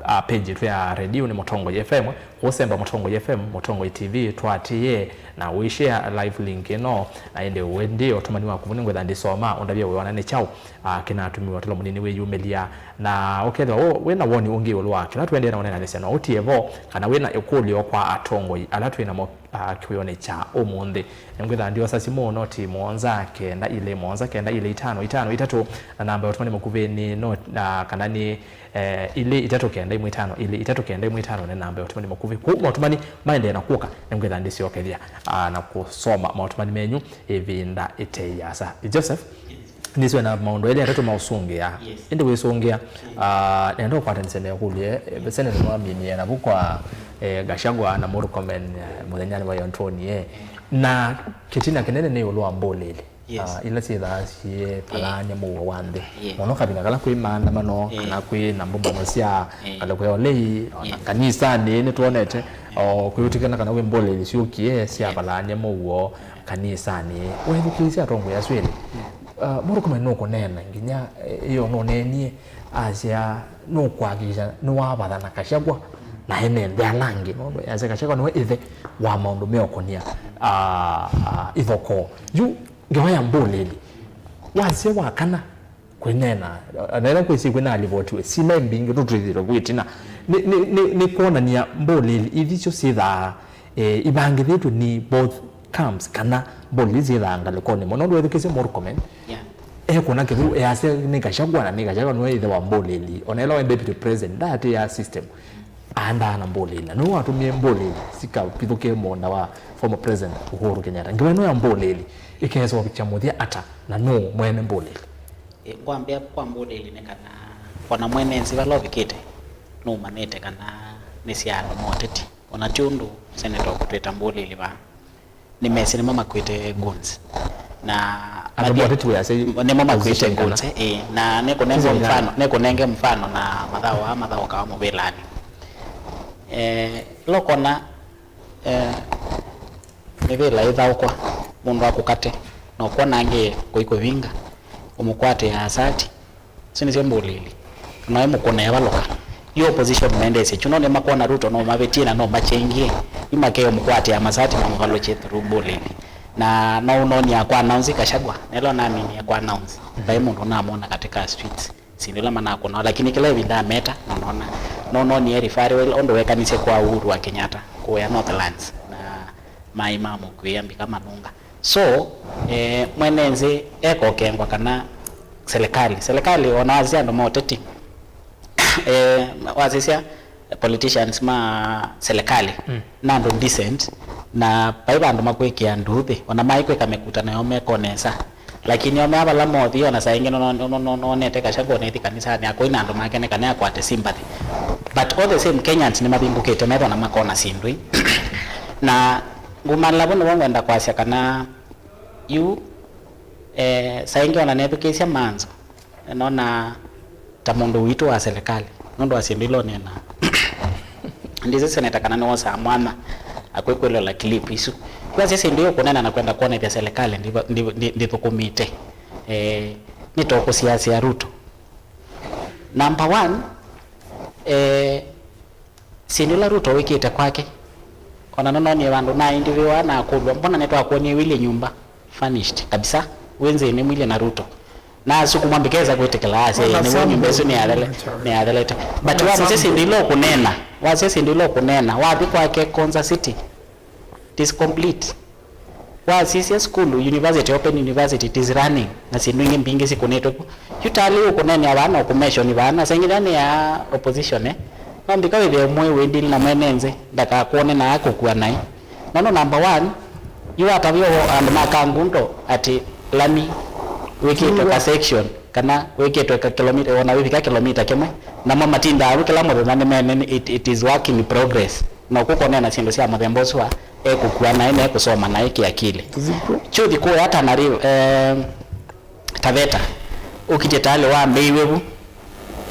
ah, page yitũ ya redio nĩ Mũtongoi F M. Kũsemba Mũtongoi F M, Mũtongoi T V, twatie na ũishare live link ĩno, na ĩndĩ wendĩ ũtũmani waku nĩngwĩtha ndĩsoma, ũndavye wĩona nĩ kyaũ, ah, kĩnatumiwa ũtalo mũnini wĩyumĩlya. Na ũkethĩwa wĩ na woni ũngĩ ĩũlũ wa kĩla tũendee na ũneenanĩsya, no ũtie vo, kana wĩ na ĩkũlyo kwa atongoi ala twĩ namo ah, kĩwĩonĩ kya ũmũnthĩ. Nĩngwĩtha ndiosa simũ noti mũonza kenda ilĩ mũonza kenda ilĩ itano itano itatũ, na namba ya ũtũmani mũkuvĩ nĩ no-, na kana nĩ, eh, ilĩ itatũ kenda imwe itano ilĩ itatũ kenda imwe itano nĩ namba ya ũtũmani mũkuvĩ. Kũu maũtũmani maendee na kũka, nĩngwĩtha ndĩsyokethya, ah, na kũsoma maũtũmani menyu ĩvinda ĩtei yasa. Joseph? Nĩsĩ wĩ na maũndũ elĩ atatũ ma ũsũngĩa. Yes. Ĩndĩ wĩsũngĩa, ah, nenda ũkwatanĩsya na ĩkũlyo, eh, Senate nĩwaminie navu kwa, eh, Gachagua na Murkomen, eh, mũthenyanĩ wa ĩyo ntũni, eh. Na kĩtina kĩnene nĩ ĩũlũ wa mbũlĩli. Yes. Ah, ila syĩthaa syĩpalaany'a mũuo wa nthĩ. Yes. Mũno kavinda kala kwĩ maandamano, kana kwĩ na mbũmbano sya ngalĩko ya ũlei, ona kanisanĩ nĩtwonete, o kwĩũtĩkana kana kwĩ mbũlĩli syũkie syapalaany'a mũuo kanisanĩ. Wethukĩĩsya atongoi asu elĩ. Ah, Murkomen nũkũneena nginya, eh, ĩyo nũneenie, asya nũkũhakikisha nĩwavatha na Gachagua na ene nthĩ ala angĩ, nũndũ yasya Gachagua nĩwe ĩthe wa maũndũ meũkonia, ah, ah, ithokoo. Yu ngewa ya mbũlĩli, wasya wa kana kwĩneena, na ĩla kwĩsĩ kwĩna alivotiwe, sila mbingĩ tũtwĩthĩtwe kwĩ ĩtina. Nĩ, nĩ, nĩ, nĩ kwonania mbũlĩli ithi syo syĩthaa, eh, ivangĩthĩtwe nĩ both camps, kana mbũlĩli syĩthaa ngalĩkonĩ mũno. Ndwethukĩsye Murkomen, yeah, ekũna kĩthũ, easya nĩ Gachagua, na nĩ Gachagua nĩwe ĩthe wa mbũlĩli. Ona ĩla waĩ deputy president, ndaatĩĩa system, aandaa na mbũlĩli. Na nĩwe watũmie mbũlĩli sikavithũkĩe mũũnda wa former president Uhuru Kenyatta. Ngewa ĩno ya mbũlĩli ĩkeseũvĩkya mũthya ata, na nũũ mwene mbũlĩli? Ĩ, ngwambĩa kwa mbũlĩli nĩ kana ona mwene nzĩ vala ũvikĩte, nũmanyĩte kana nĩ sya andũ ma ũteti. Ona ti ũndũ seneta ũkũtwĩta mbũlĩli vaa. Nĩmesĩ nĩmo makwĩte goons. Na andũ ma ũteti wĩasya nĩmo makwĩte goons, eh, ĩ, na nĩkũnenge mfano, nĩkũnenge mfano na mathaũ aa mathaũkawa mũvĩlanĩ. Eh, lokona, eh, mĩvĩla ĩthaũkwa, mũndũ akũkate, na ũkwona angĩ kũikũvinga, ũmũkwatĩaa sati. Isu nĩsyo mbũlĩli. Noĩ mũkũna evalũka. Yu opposition mendesye kyu, no nĩmakwona Ruto no mavĩtie na no machengie. Yu makeo mũkwatĩa masati mamũvalũkye through mbũlĩli. Na no ũnonia kwa announce Gachagua. Nelo naminie kwa announce. Vai mũndũ namwona katika streets. Sindu ila manakũnawa, lakini kĩla ĩvinda ameta, na nona. No nonie referral ũndũ wekanisye kwa Uhuru wa Kenyatta, kũya Northlands. Na maĩ mamũkwĩa mbika manunga. So, eh, mwene nzĩ ekokengwa kana serikali. Serikali, ona wasya andũ ma ũteti, Eh, wasisya politicians ma serikali, mm, na andũ decent, na vai vandũ makwĩkĩa nduthi, ona maikwĩka mĩkutano yao meko nesa. Lakini o mea vala mothi, ona saa ingĩ no-, no-, no-, no-, nonete Gachagua nethi kanisanĩ akũi na andũ make nĩ kana akwate sympathy. But all the same, Kenyans nĩmavingũkĩte metho na makona syĩndũ ii. Na ngumala vu nĩvo ngwenda kwasya kana yu, eh, saa ingĩ ona nethukĩĩsya manzo, nona ta mũndũ witũ wa serikali, nũndũ wa syĩndũ ila ũneenaa. Ndĩsĩ seneta kana nĩwosaa mwanya akwĩkwĩlĩla clip isu. Kwasya syĩndũ ii ũkũneena na kwenda kwonethya serikali ndiva-, ndi-, ndi-, ndĩthũkũmĩte. Eh, nĩtokũsiasya Ruto. Number one, eh, syĩndũ ila Ruto wĩkĩte kwake, ona nĩnoonie vandũ na interview na akũlw'a, "Mbona nĩtwakwonie wĩlye nyũmba furnished kabisa, wĩ nzĩnĩ mwilye na Ruto?" Na asukumwa mbikesa kwĩtĩkĩla, asya, "Ĩĩ, nĩw'o nyũmba ĩsu nĩyathele-, nĩyathelete." But wamũsya syĩndũ ila ũkũneena, wasya syĩndũ ila ũkũneena, wathi kwake Konza City, it is complete. Wasisya sukulu, university, Open University, it is running, na syĩndũ ingĩ mbingĩ sikũnĩtwe ku. Yu talĩ ũkũneenea vaa na ũkũmention vaa, na saa ingĩ nĩ ya opposition, eh? No mbika wĩthĩe mwĩ wĩndili na mwene nzĩ, ndakakwone na akũkua naĩ. Nũndũ number one, yu watavya andũ ma Kangundo atĩ lami wĩkĩtwe ka section, kana wĩkĩtwe ka kilomita, ona wĩvika kilomita kĩmwe, namo matindaa vu kĩla mũthenya nĩmene, it, it is work in progress. Na ũkũkonea na syĩndũ sya mũthemba ũsu wa ekũkua naĩ na ekũsoma naĩ kĩakili. Kyũthi kũya Tana River, eh, Taveta, ũkitye talĩ wambĩĩiw'e vu,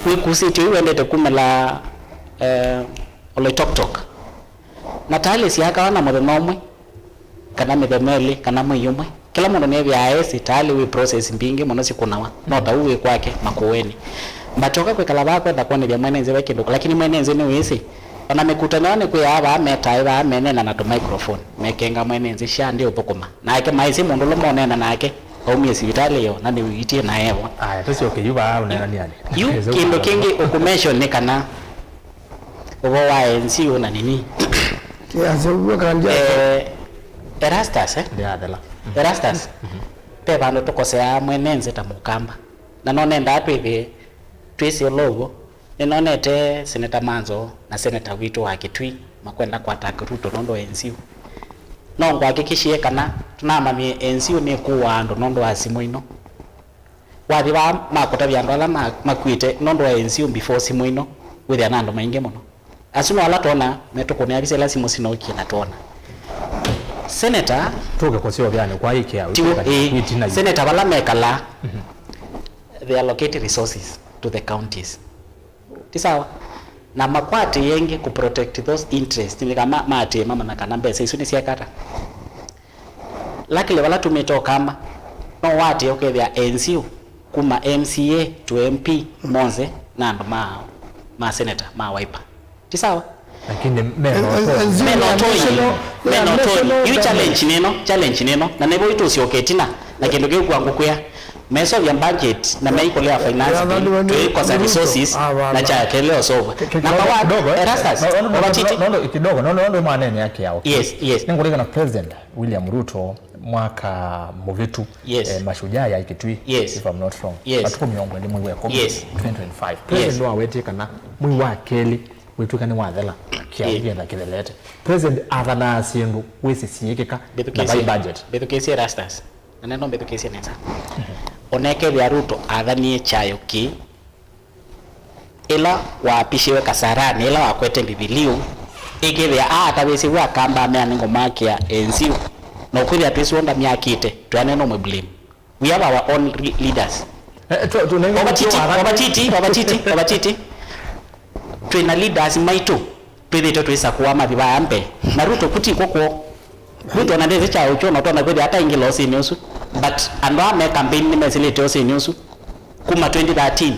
wĩkusĩtye ũu wendete kumĩla, eh, Oloitoktok. Na talĩ syakawa na mũthenya ũmwe, kana mĩthenya ĩlĩ, kana mwei ũmwe. Kĩla mũndũ nĩethĩaa esĩ, tayarĩ wĩ process mbingĩ mũno sikũnawa. No ta ũu wĩ kwake, Makũenĩ. But oka kwĩkala vaa kwenda kwonethya mwene nzĩ ve kĩndũ, lakini mwene nzĩ nĩwĩsĩ. Ona mĩkutano ĩyo nĩkwĩaa vaa metaĩ vaa meneena na tũ microphone, mekenga mwene nzĩ sha ndĩ ũthũkũma. Nake maĩsĩ mũndũ ũla moneena nake, aumie sivitalĩ yo, na nĩwĩitie na evo. Aya, tũsyoke yu vaa ũneenanĩanĩ. Yu, kĩndũ kĩngĩ ũkũmention nĩ kana ũvoo wa N C O na nini. Yes, ũguo kana ndia- Eh, Erastus, eh? Ndĩathela. Erastus, ve vandũ tũkoseaa mwene nzĩ ta Mũkamba. Na no nendaa twĩthĩe twĩsĩ ũla ũw'o. Nĩnonete Seneta Manzo na seneta witũ wa Kitui makwenda kũattack Ruto nũndũ wa N C O. No ngũhakikishie kana tũnamanyie N C O nĩkũaa andũ nũndũ wa simũ ino. Wathi vaa makũtavya andũ ala ma-, makuĩte nũndũ wa N C O before simũ ino, wĩthĩa na andũ maingĩ mũno. Asu no ala twona metũkũnĩa visa ila simũ sinookie na twona. Senator, tũke kũseũvyanĩ kwa ĩkĩa tiw'o, ĩĩ, twĩtina yu. Senator vala mekalaa, they allocate resources to the counties. Ti sawa? Na makwatĩĩe ĩngĩ kũ protect those interests, nĩ kana ma-, maatĩĩe mamanya kana mbesa isu nĩsyeka ata. Luckily, vala tumĩte Ũkamba, no waatĩĩa ũkethĩa N C O kuma M C A to M P monthe na andũ ma, ma senator ma Wiper. Ti sawa? Lakini me na ũtoi. Me na ũtoi. Me na ũtoi. Yu challenge nĩno, challenge nĩno. Na nĩvo itũsyoke ĩtina, na kĩndũ kĩu kwa ngũkwĩa. Mesovya budget na meikũlĩa finance bill, twĩkosa resources, na kyakelea ũsovwa. Number one, Erastus, no, no, no, Ovatiti. No, no, kidogo, no, no, no, mwanene yake yao. Yes, yes. Nĩngũrĩkana President William Ruto mwaka mũvĩtu, yes, eh, Mashujaa ya Kitui, yes, if I'm not wrong. Yes. Matukũ mĩongo ĩlĩ mwei wa ĩkũmi, yes, twenty twenty-five. Yes. President nĩwawetie kana mwei wa kelĩ wĩtw'ĩka nĩwathela, kĩao, yes, kĩketha kĩthelete. President athanaa syĩndũ wĩsĩ syĩkĩka na vai budget. Mbĩthukĩĩsye Erastus. Na neno mbĩthukĩĩsye nesa. Ona ekethĩa Ruto athanie kyayo kĩĩ, ĩla waapishiwe Kasarani, ĩla wakwete Mbivilia, ĩkethĩa aatavĩsye w'o Akamba amea nĩngũmakĩa N C O, na ũkwĩthĩa twĩsĩ ũndũ amyakĩte, twĩanene ũmwe blame. We have our own re-, leaders. Eh, tu-, tu-, Ovatiti, Ovatiti, Ovatiti, Ovatiti. Twĩ na leaders maitũ. Twĩthĩĩtwe twĩsakũa mathi vaa mbee. Na Ruto kũti kw'o kwoo. Ruto ona ndĩsĩ kyaũ kyo, na ũtonya kwĩthĩa ataingĩla ũsĩnĩ ũsu. But andũ aa me campaign nĩmesĩlĩte ũsĩnĩ ũsu kuma twenty thirteen.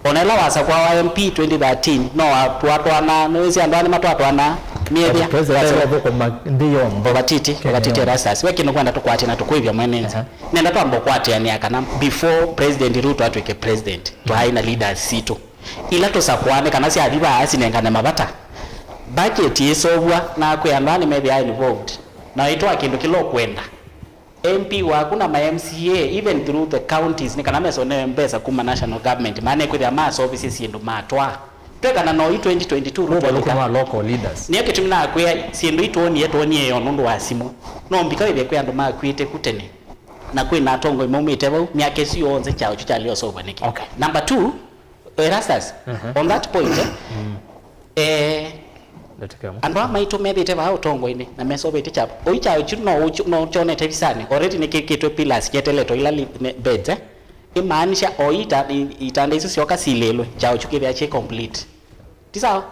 Ona ĩla wasakũawa M P twenty thirteen, no watwatwanaa, nĩwĩsĩ andũ aa nĩmatwatwanaa. Mĩethĩa. But President wasakũa- athũkũma nthĩ yonthe. Ovatiti, Kenya Ovatiti yonthe. Erastus. We kĩndũ kwenda tũkwatĩe na tũkwĩvya mwene nzĩ. Aha. Nenda twambe kũkwatĩanĩa kana before President Ruto atw'ĩke president, twaĩ na leaders sitũ. Ila tũsakũaa nĩ kana syathi vaa sinengane mavata. Budget yĩseũvw'a na kwĩ andũ aa nĩmethĩaa involved. Na ĩtwaa kĩndũ kĩla ũkwenda. M P waku na ma M C A, even through the counties, nĩ kana mesonee mbesa kuma national government, maana kwĩthĩa masovisye syĩndũ matwaa. Twekana no yu twenty twenty-two Ruto Ũvalũku alika. Wa local leaders. Nĩyo kĩtumi nakwĩa syĩndũ itwonie, twonie yo nũndũ wa simũ. No mbika wĩthĩe kwĩ andũ makwĩte ku tene. Na kwĩ na atongoi maumĩte vau, myaka ĩsu yonthe kyaũ kyu kyalĩ osova nĩkĩ? Okay. Number two, Erastus, Mhm. on that point, eh, eh, Ndatĩka ĩmwe. Andũ aa maitũ methĩte vaa ũtongoinĩ na mesovetye kyaũ. Ũu kyaũ kyu no ũkyu-, no kyonete visanĩ. Already nĩkĩkĩtwe pillars kyeteletwe ila li-, ne-, beds, eh? Imaanisha o ita-, i-, itanda isu syoka silĩlwe, kyaũ kyu kĩthĩa kyĩ complete. Ti sawa?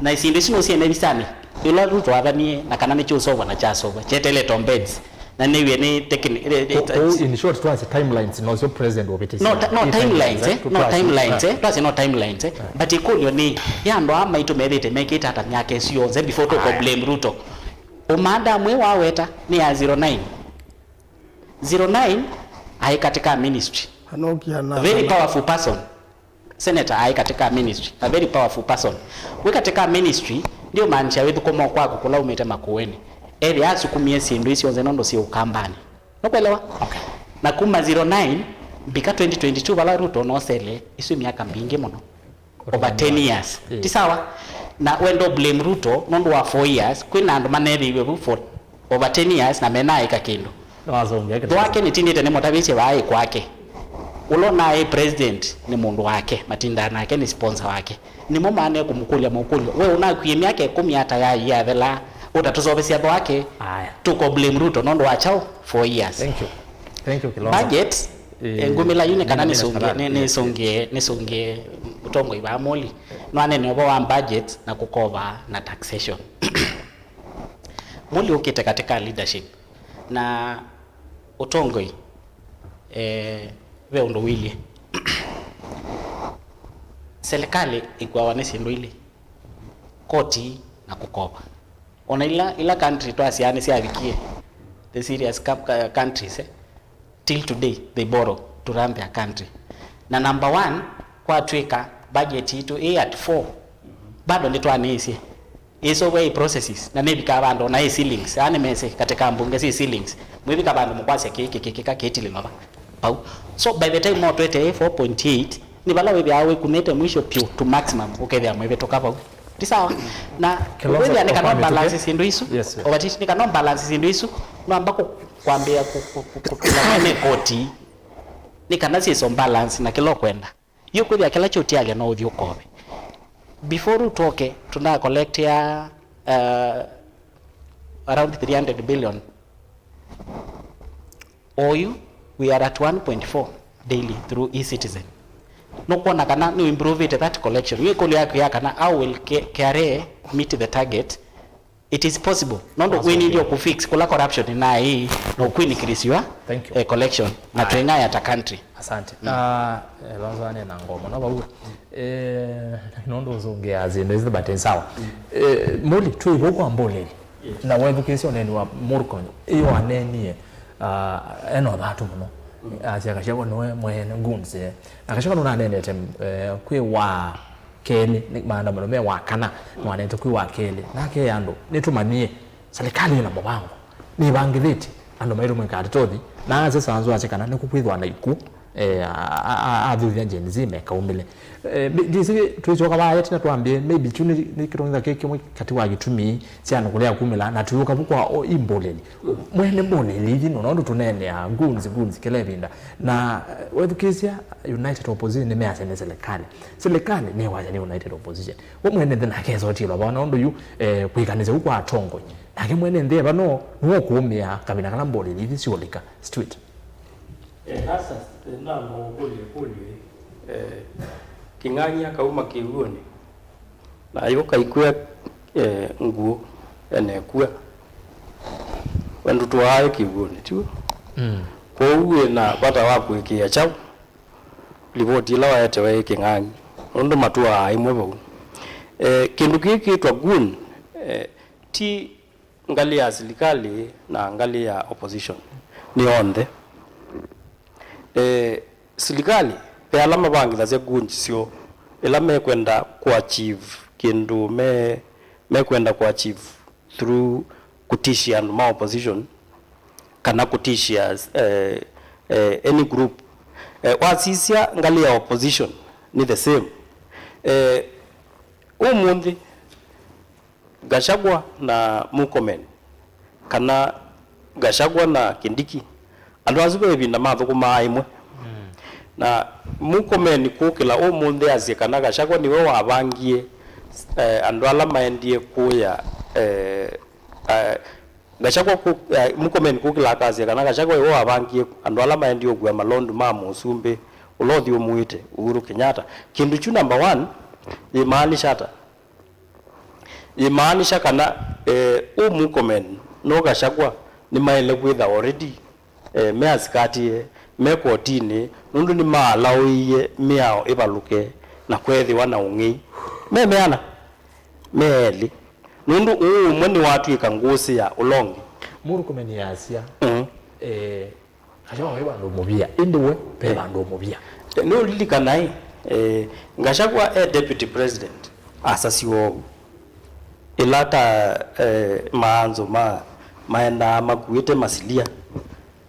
Na isyĩndũ isu no syene visanĩ. Ĩla Ruto wathanie na kana nĩkyũsovwa na kyasovwa, kyeteletwe beds. Na nĩw'e nĩ techni-, eh, eh, Kũ-, kũu, in short, twasye timelines, no syo president ũvĩtĩsye. No ti-, no Nĩ timelines, eh? No twasye. Timelines, eh? Twasye no timelines, eh? But ĩkũlyo nĩ, ya andũ aa maitũ methĩte mekĩte ata myaka ĩsu yonthe before tũko Aya. Blame Ruto? Ũmaanda amwe waweta nĩ ya zero nine. Zero nine aĩ katika ministry. Anokia na A very powerful person. Senator aĩ katika ministry, a very powerful person. Wĩ katika ministry, ndiũmaanisha wĩthũkũma o kwaku kũla umĩte Makueni. Ethĩa asukumie syĩndũ isu syonthe nũndũ syĩ Ũkambanĩ. Nũkwelewa? Okay. Na kuma zero nine, mbika twenty twenty-two vala Ruto nosele, isu myaka mbingĩ mũno. Over ten years. Ĩĩ. Ti sawa? Na wendo blame Ruto nũndũ wa four years, kwĩ na andũ manethĩiwe vu for over ten years na menaĩka kĩndũ. Nĩwasũngĩa kĩndũ. Thwake nĩtindĩte nĩmũtavĩsye vaa ĩ kwake. Ũla ũnaĩ president nĩ mũndũ wake, matindaa nake nĩ sponsor wake. Nĩmo maanee kũmũkũlya maũkũlyo. We ũnakwie myaka ĩkũmi ata yaĩ yathela, ũtatũsovesya thwake, Aya. Tũko blame Ruto nũndũ wa kyaũ? Four years. Thank you. Thank you, Kilonzo. Budget, Eh, eh, ngũmĩla yu nĩ kana nĩ nĩsũngĩe, nĩ, nĩ, nĩsũngĩe, nĩsũngĩe mũtongoi vaa Moli. Nwanene ũvoo wa budget na kũkova na taxation. Moli ũkĩte katika leadership. Na ũtongoi, eh, ve ũndũ wĩlye. Serikali ĩkuawa nĩ syĩndũ ilĩ, koti na kũkova. Ona ila, ila country twasyaa nĩsyavikie, the serious cou-, cou-, countries, eh, till today they borrow to run their country. Na number one, kwatw'ĩka budget yitũ ĩ at four, bado nĩtwanĩĩsye. Ĩsovwa ĩ processes, na nĩvikaa vandũ ona ĩ ceilings. Aa nĩmesĩ katika mbunge syĩ ceilings. Mwĩvika vandũ mũkwasya kĩĩ kĩkĩkĩka kĩtilĩlwa va. Pau. So by the time motwete ĩ four point eight, nĩ vala wĩthĩawa wĩkunĩte mwisho piũ to maximum, ũkethĩa mwĩvĩtũka vau. Ti sawa? Na Kilonzo, wĩthĩa nĩ kana ũkwamĩtũke. Balance syĩndũ isu. Yes, yes. Ovatishi nĩ kana balance syĩndũ isu, nwamba kũ-, kwambĩĩa kũ-, kũ-, kũ-, kũtũla nĩ koti. Nĩ kana syĩso balance na kĩla ũkwenda. Yu kwĩthĩa kĩla kyũtialya no ũthi ũkove. Before Ruto oke, tũna collectia, uh, around three hundred billion. Oyu, we are at one point four daily through e-Citizen. Nũkwona kana nĩ improvite that collection. Yu ĩkũlyo yaku ya kana, how will K-, K R A meet the target? It is possible. Nũndũ Possible. Wĩnĩthya kũ fix kũla corruption naĩ, no kũ increase your, Thank you. Eh, collection. Na Aye. Twĩng'aya ta country. Asante. Mm. Ah, eh, Lonzo ane na ngoma no vau. Eh, nũndũ ũzũngĩa zĩndũ isu, but ni sawa. Mm. Eh, Muli, twĩ vo kwa Mboleli. Yes. Na wethukĩsya ũneni wa Murkomen. Iyo anenie, ah, ena ũthatu mũno. Mm. Asya Gachagua nĩwe mwene goons, eh. Na Gachagua nũnanenete, eh, kwĩ wa kelĩ, nĩ maandamano me wa kana, nĩwanenete kwĩ wa kelĩ. Nake andũ, nĩtũmanyie, serikali ĩna mũvango, nĩvangĩthĩtye andũ maitũ mwĩkate tũthi, na asesa nzũ asya kana nĩkũkwĩthwa na ikw'ũ, eh, a-, a-, a-, athuthya Gen Z mekaumĩle. Eh, ndi-, ndisi twĩsyoka vaa ĩtina twambie, maybe kyu nĩ, nĩ kĩtong'itha kĩ kĩmwe kati wa gĩtumi kya andũ kũlea kumĩla, na tũyũka vu kwa o-, i Mboleli. Mwene Mboleli ithi nũna ũndũ tũneenea, goons, goons, kĩla ĩvinda. Na, eh, wethukĩĩsya United Opposition nĩmeasya nĩ serikali. Serikali nĩwasya nĩ United Opposition. We mwene nthĩ nake esotilwa vau, na ũndũ yu, eh, kwĩkanĩsya u kwa atongoi. Nake mwene nthĩ eva no, nĩwe ũkũũmĩa kavina kala Mboleli ithi siũlika. Straight. Eh, sasa, eh, no, no, ũkũlye, ũkũlye, eh, Kĩng'ang'i akauma kĩw'ũnĩ, na ayũka aikwĩa, eh, ngũũ, enekw'a. We ndũtwaa kĩw'ũnĩ, tiw'o? Mm. Kwoou wĩ na vata wa kũĩkĩĩa kyaũ livoti ĩla waetewe ĩ Kĩng'ang'i, nũndũ matũaa ĩmwe vau. Eh, kĩndũ kĩĩ kĩtwa goon, eh, ti ngalĩ ya silikalĩ na ngalĩ ya opposition, nĩ onthe. Eh, silikalĩ, ve ala mavangĩthasya goons syoo, ĩla mekwenda kũachieve kĩndũ me, mekwenda kũachieve through kũtishia andũ ma opposition, kana kũtishia eh, eh, any group. Eh, wasisya ngalĩ ya opposition nĩ the same. Eh, ũmũnthĩ Gachagua na Murkomen, kana Gachagua na Kindiki, andũ asu ve ĩvinda mathũkũmaa ĩmwe. Na Murkomen kũkĩla ũmũnthĩ asye kana Gachagua nĩwe wavangie eh, andũ ala maendie kũya eh, eh, Gachagua kũ, eh, Murkomen kũkĩla akasya kana Gachagua nĩwe wavangie andũ ala maendie ũkua malondu ma mũsumbĩ ũla ũthyũmũĩte Uhuru Kenyatta. Kĩndũ kyu number one yĩmaanisha ata? Yĩmaanisha kana eh, ũ Murkomen no Gachagua nĩmaĩle kwĩtha already eh, me asikatĩe, me kotinĩ, nũndũ nĩmaalaũĩie mĩao ĩvalũke na kweethĩwa na ũng'ei. Me meana? Me elĩ. Nũndũ ũũ ũmwe nĩwatw'ĩka ngũsĩ ya ũla ũngĩ. Murkomen yasya, mm, eh, Gachagua wĩ vandũ mũvia, ĩndĩ we ve vandũ mũvia. Eh, nĩũlilikana ĩ, eh, Gachagua e deputy president, asasiwe ũu. Ĩla ta eh, maanzo ma maendaa makuĩte masilia,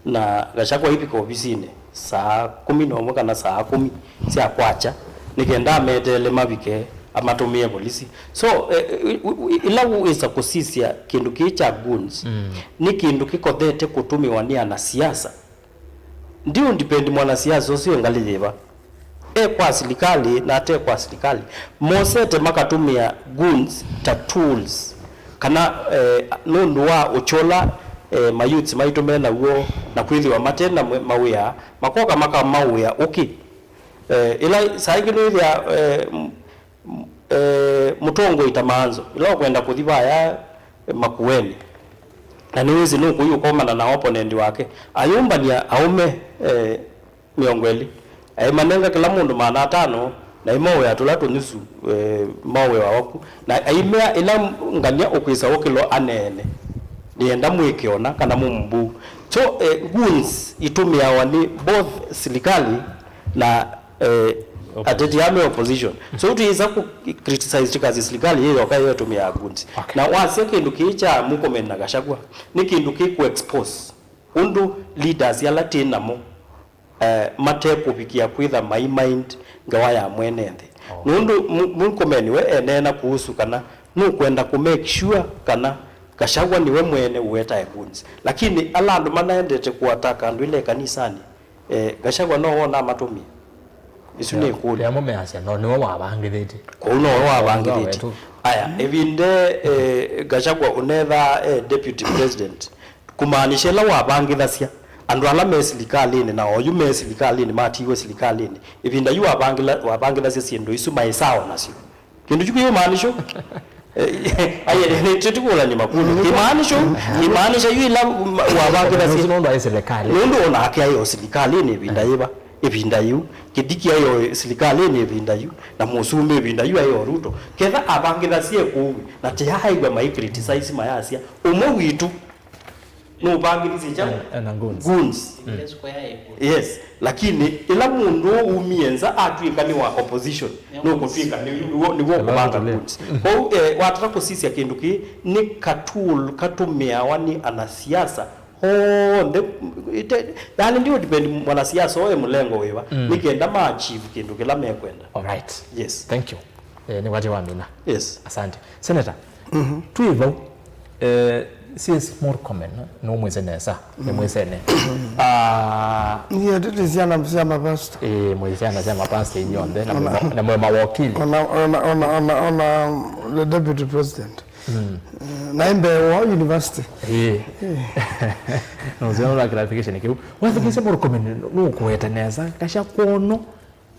na Gachagua aivika ovisinĩ saa kũmi na ũmwe kana saa kũmi sya kwakya, nĩ kenda ameteele mavike amatũmĩe volisi. So eh, i- i- ila wĩsa kũsisya kĩndũ kĩĩ kya goons, mm, nĩ kĩndũ kĩkothete kũtũmĩwa nĩ anasiasa. Ndiũndipend mwanasiasa ũsu e ngalĩ yĩva, e kwa silikalĩ na ate kwa silikalĩ, mosete makatũmĩa goons ta tools, kana eh, nũndũ wa ũkyola eh, mayouths maitũ me naw'o na kwĩthĩwa mate na mwe- mawĩa, makoka makamaũĩa ũkĩ. Eh, ĩla saa ingĩ nũĩthĩa eh, m- eh, mũtongoi ta Maanzo, ĩla ũkwenda kũthi vaya eh, Makueni, na nĩwĩsĩ nũkũi ũkomana na opponent wake, ayũmbany'a aũme eh, mĩongo ĩlĩ, aimanenga kĩla mũndũ maana atano, na aimowĩa tũla tũnyusu eh, mowĩwa waku, na aimea ĩla ngany'a ũkwĩsa ũkĩlwa aneene, nĩenda mwĩke ona kana mũmbuu. So eh, goons itũmĩawa nĩ both silikalĩ na eh, ateti ame opposition. So twĩsa ku criticize tũkasya silikalĩ yĩ yoka ĩyo ĩtũmĩaa goons. Okay. Na wasya kĩndũ kĩĩ kya Murkomen na Gachagua nĩ kĩndũ kĩ ku expose ũndũ leaders ala twĩ namo eh, mate kũvikĩa kwĩtha mai mind ngewa ya mwene nthĩ. Oh. Nũndũ Mu- Murkomen we eneena kuhusu kana nũkwenda ku make sure kana Gachagua nĩwe mwene ũetae goons. Lakini ala andũ manaendete kũataka andũ ĩla ĩkanisanĩ, eh, Gachagua no wona amatũmie. Isu nĩ ĩkũlyo. Yamo measya no nĩwe wavangĩthĩtye. Kwoou nowe wavangĩthĩtye. Wetu. Aya, ĩvinda eh, Gachagua ũnethaa eh, deputy president, kumaanisha ĩla wavangĩthasya andũ ala me silikalĩnĩ na oyu me silikalĩnĩ matiiwe silikalĩnĩ, ĩvinda yu wavangĩla- wavangĩthasya syĩndũ isu maĩ sawa nasyo. Kĩndũ kyu kĩyũmaanisha tũtikũlany'a makũlyo. Kĩmaanisha kĩmaanisha yu ĩla wavangĩthasya. Nũndũ aĩ silikalĩ. Nũndũ onake aĩ o silikalĩnĩ ĩvinda yĩva? Ĩvinda yĩu. Kĩndiki aĩ o silikalĩnĩ ĩvinda yu, na mũsumbĩ ĩvinda yu aĩ o Ruto. Ketha avangĩthasya kũu, na tĩyaaĩw'a mai criticize mayasya ũmwe witũ nũvangĩthisye kyaũ? Eh, eh, na goons. Goons. Yes, lakini ĩla mũndũ ũũ umie nza atw'ĩka nĩ wa opposition, nũkũtw'ĩka nĩ- nĩw'o nĩw'o ũkũvanga goons. Kwoou eh, watata kũsisya kĩndũ kĩĩ nĩ ka tool katũmĩawa nĩ anasiasa onthe. Ite- yaani ndio depend mwanasiasa oe mũlengo wĩva nĩ kenda ma achieve kĩndũ kĩla mekwenda. All right. Yes. Thank you. Eh, nĩ wakati wa mina. Yes. Asante. Senator, twĩ vau, eh, C S Murkomen, nũmwĩsĩ nesa, nĩ mwĩsene. Ah, nĩetĩtĩ syana sya mapasta. Eh, mwĩ syana sya mapasta inyonthe, na mwĩ ma- na mwĩ mawakili. Ona, ona, ona, ona, ona the deputy president. Eh, na mbee wa university. Eh. Na ũzeo na clarification kĩu. Wathikĩsya Murkomen nũkũete nesa, kasha kwono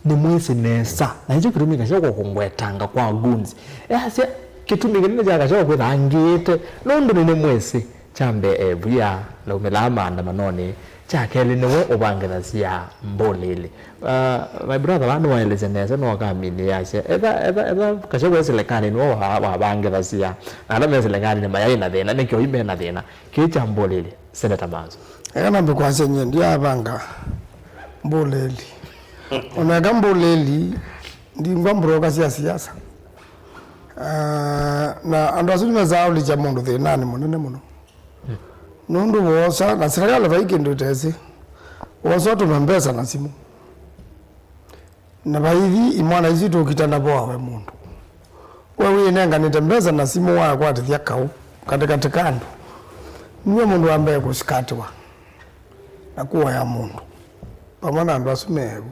nĩmwĩsĩ nesa, na nĩkyo kĩtumi Gachagua kũngwetanga kwa goons. Easya kĩtumi kĩnene kya Gachagua kwĩtha angĩĩte nũndũ nĩnĩmwĩsĩ. Kya mbee e via, ndaumĩlaa maandamanonĩ. Kya kelĩ nĩwe ũvangĩthasya mbũlĩlĩ. Uh, my brother, vaa nĩwaelesya nesa, no akamini yasya etha, etha, etha Gachagua e silikalĩ nĩwe wa- wavangĩthasya, na ala me silikalĩnĩ mayaĩ na thĩna, nĩkĩ oyu me na thĩna? Kĩĩ kya mbũlĩlĩ. Senator Manzo. Eka nambe kwasya nyie ndiavanga mbũlĩli. Oneka mbũlĩli, ndingwa mbroka sya siasa. Ah, na andũ asu nĩmesaa ũlikya mũndũ thĩnanĩ mũnene mũno. Nũndũ woosa, na serikali vai kĩndũ ĩtesĩ, woosa ũtũme mbesa na simũ. Na vaithi imwana isu tũkitana voawe mũndũ. We wĩnenganĩte mbesa na simũ wakwatĩthya kaũ katĩkatĩ ka andũ. Nĩwe mũndũ wa mbee kũsikatĩwa na kũoya mũndũ. Vamwe na andũ asu meevu.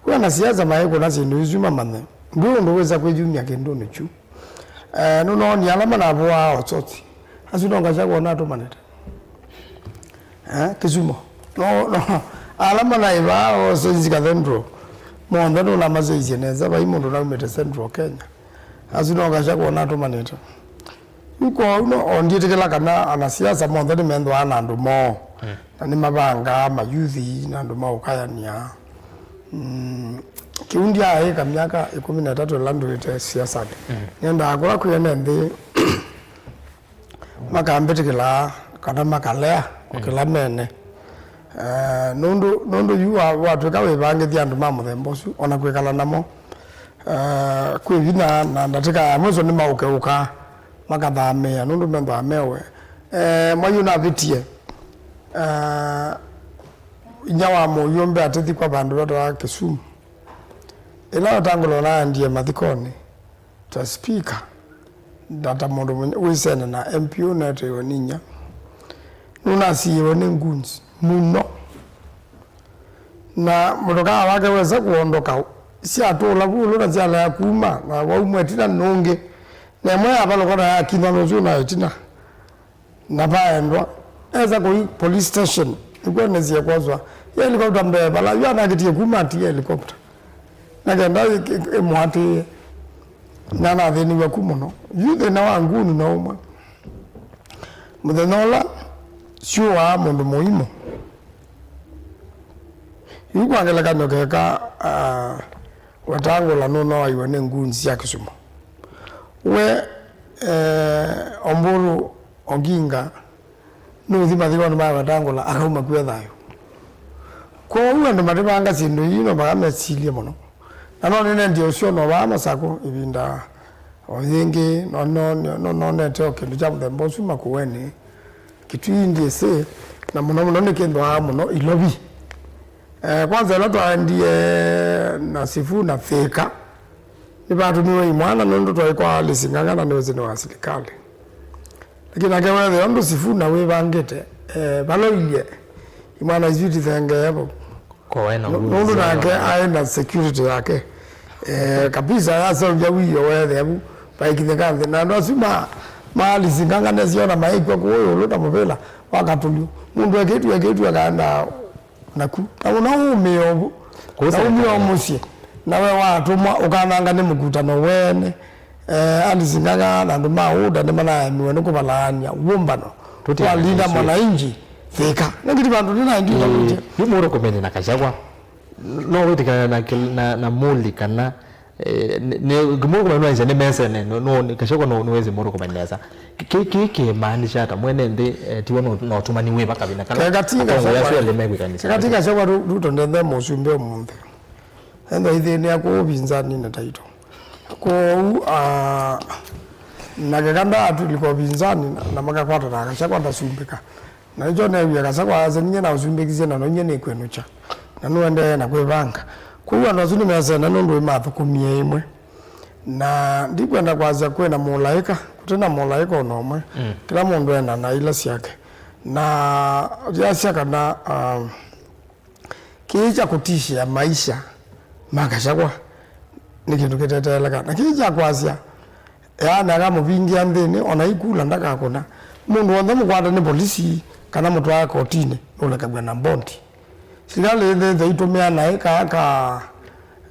Kwĩ anasiasa maĩ kũna syĩndũ isu mamanye. Ndwĩ ũndũ wĩsa kwĩyumya kĩndũnĩ kyu. Eh, nũnoonie ala manavũaa Osotsi. Asu no Gachagua ũnatũmanĩte. Eh, Kisumo. No, no. Ala manaĩvaa Osotsi Cathedral. Monthe nũnamasyaisye nesa, vai mũndũ naumĩte Central Kenya. Asu no Gachagua ũnatũmanĩte. Yu kwoou no, o ndyĩtĩkĩla kana anasiasa monthe nĩmenthwaa na andũ moo. Mm. Na nĩmavangaa mayuthi na andũ ma ũkayania. Mm, kĩu ndyaaĩka myaka ĩkũmi na ĩtatũ ĩla ndũĩte siasanĩ. Mm. Nĩendaa kũla kwĩ ene nthĩ makambĩtĩkĩlaa kana makalea o kĩla mene. Eh, nũndũ, nũndũ yu wa-, watw'ĩka wĩvangĩthya andũ ma mũthemba ũsu, ona kwĩkala namo, eh, kwĩ vinya na ndatĩka ya mwiso nĩmaũkeũkaa, makathamĩĩa, nũndũ methwaa mewe. Eh, Mwai ũnavĩtie, eh, inya wa mũyũmbe atĩthikwa vandũ vetawa Kisumu. Ĩla Wetangula ũnaendie mathikonĩ, ta speaker, na ta mũndũ mũnya-, wĩsene na M P ũneteiwe nĩ inya, nũnasiĩĩwe nĩ goons mũno. Na mũtokaa wake wesa kũondoka, syatũla vu ĩũlũ na syalea kuma, na waumwa ĩtina nũngĩ. Na ĩmwe yavalũka na yakinya nũsu na ĩtina. Na vaendwa, esa kũi police station, nĩkw'o nesie kwoswa. Ye helicopter mbee vala, yu anakĩtie kuma ati helicopter. Na kenda ĩ-, ĩ-, ĩmũatĩĩe. Na nathĩniw'a ku mũno. Yu thĩna wa nguni no ũmwe. Mũthenya ũla syũaa mũndũ mũimũ. Yu kwa ngelekany'o keka, ah, Wetangula nũnoaiwe nĩ nguni sya Kisumu. We, eh, Omburu Oginga nũthi mathikonĩ ma Wetangula akauma kw'e thayũ. Kwoou andũ matĩvanga syĩndũ ii no mpaka mesilye mũno. Na no nĩnendie ũsyono vaa Masakũ ĩvinda o yĩngĩ, no, no, no, no nonete o kĩndũ kya mũthemba ũsu Makueni, Kitui ndyĩsĩ, na mũno mũno nĩkĩthwaa mũno Ilovi. Eh, kwanza ĩla twaendie na Sifuna Thĩka, nĩvatũmiwe imwana nũndũ twaĩ kwa Alice Ng'ang'a na nĩwĩsĩ nĩ wa silikalĩ. Lakini nake weethĩa ũndũ Sifuna wĩvangĩte, eh, vala ũilye, imwana isu itithengee vau. Nũ-, nũndũ nake aĩ na security yake. Eh, kabisa yaseũvya wĩoo weethĩa vu vaikithĩka nthĩ. Na andũ asu ma, ma Alice Ng'ang'a nesyona maikw'a kũũ ĩũlũ ta mũvĩla wa katũlyũ. Mũndũ ekĩtw'e, ekĩtw'e akaendaa naku. Na ũna ũmĩo ũvu. Na ũmĩo mũsyĩ. Na we watũmwa ũkananga nĩ mũkutano wene. Eh, Alice Ng'ang'a na andũ ma UDA nĩmanaemiwe nĩ kũvalaany'a wũmbano. Twalinda mwananchi Thĩka. Nĩngĩti vandũ nĩnaendie. Yu mũndũ kũmene na Kachagwa. No wĩtĩkana na, na, na Muli kana Eh, nĩ, nĩ, mũndũ kũmanya nĩmesene, no, no, Kachagwa no, nĩwĩsĩ mũndũ kũmanya nesa. Kĩ, kĩ, kĩmaanisha ata? Mwene nthĩ, eh, tiwe no, no tũmani wĩva kavina kala. Keka ti Kachagwa, atongoĩ asu elĩ mekwĩkanĩsya. Keka ti Kachagwa, Ru-, Ruto ndethe mũsumbĩ ũmũnthĩ. Enda ithĩnĩa kũũ vinzani na taito. Kwoou, ah, na keka ndaatulika vinzani na, na makakwatana na Kachagwa ndasumbĩka. Na nĩkyo neewie Kachagwa asya, "Ninyie naũsumbĩkisye na nonyie nĩkwĩnũkya." Na nũendee na kwĩvanga. Kwoou andũ asu nĩmesene nũndũ ĩmathũkũmie ĩmwe. Na ndikwenda kwasya kwĩ na mũlaĩka, kũte na mũlaĩka o na ũmwe. Mm. Kĩla mũndũ ena na ila syake. Na yasya kana, um, kĩĩ kya kũtishĩa maisha ma Kachagwa nĩ kĩndũ kĩteteeleka. Na kĩĩ kya kwasya, eana akamũvingĩa nthĩnĩ, o na ikula ndakakũna. Mũndũ w'onthe mũkwate nĩ volisi kana mũtwae kotinĩ, nũlekaw'a na mbondi. Silikalĩ ĩthĩĩtwe itũmĩa naĩ kaa ka,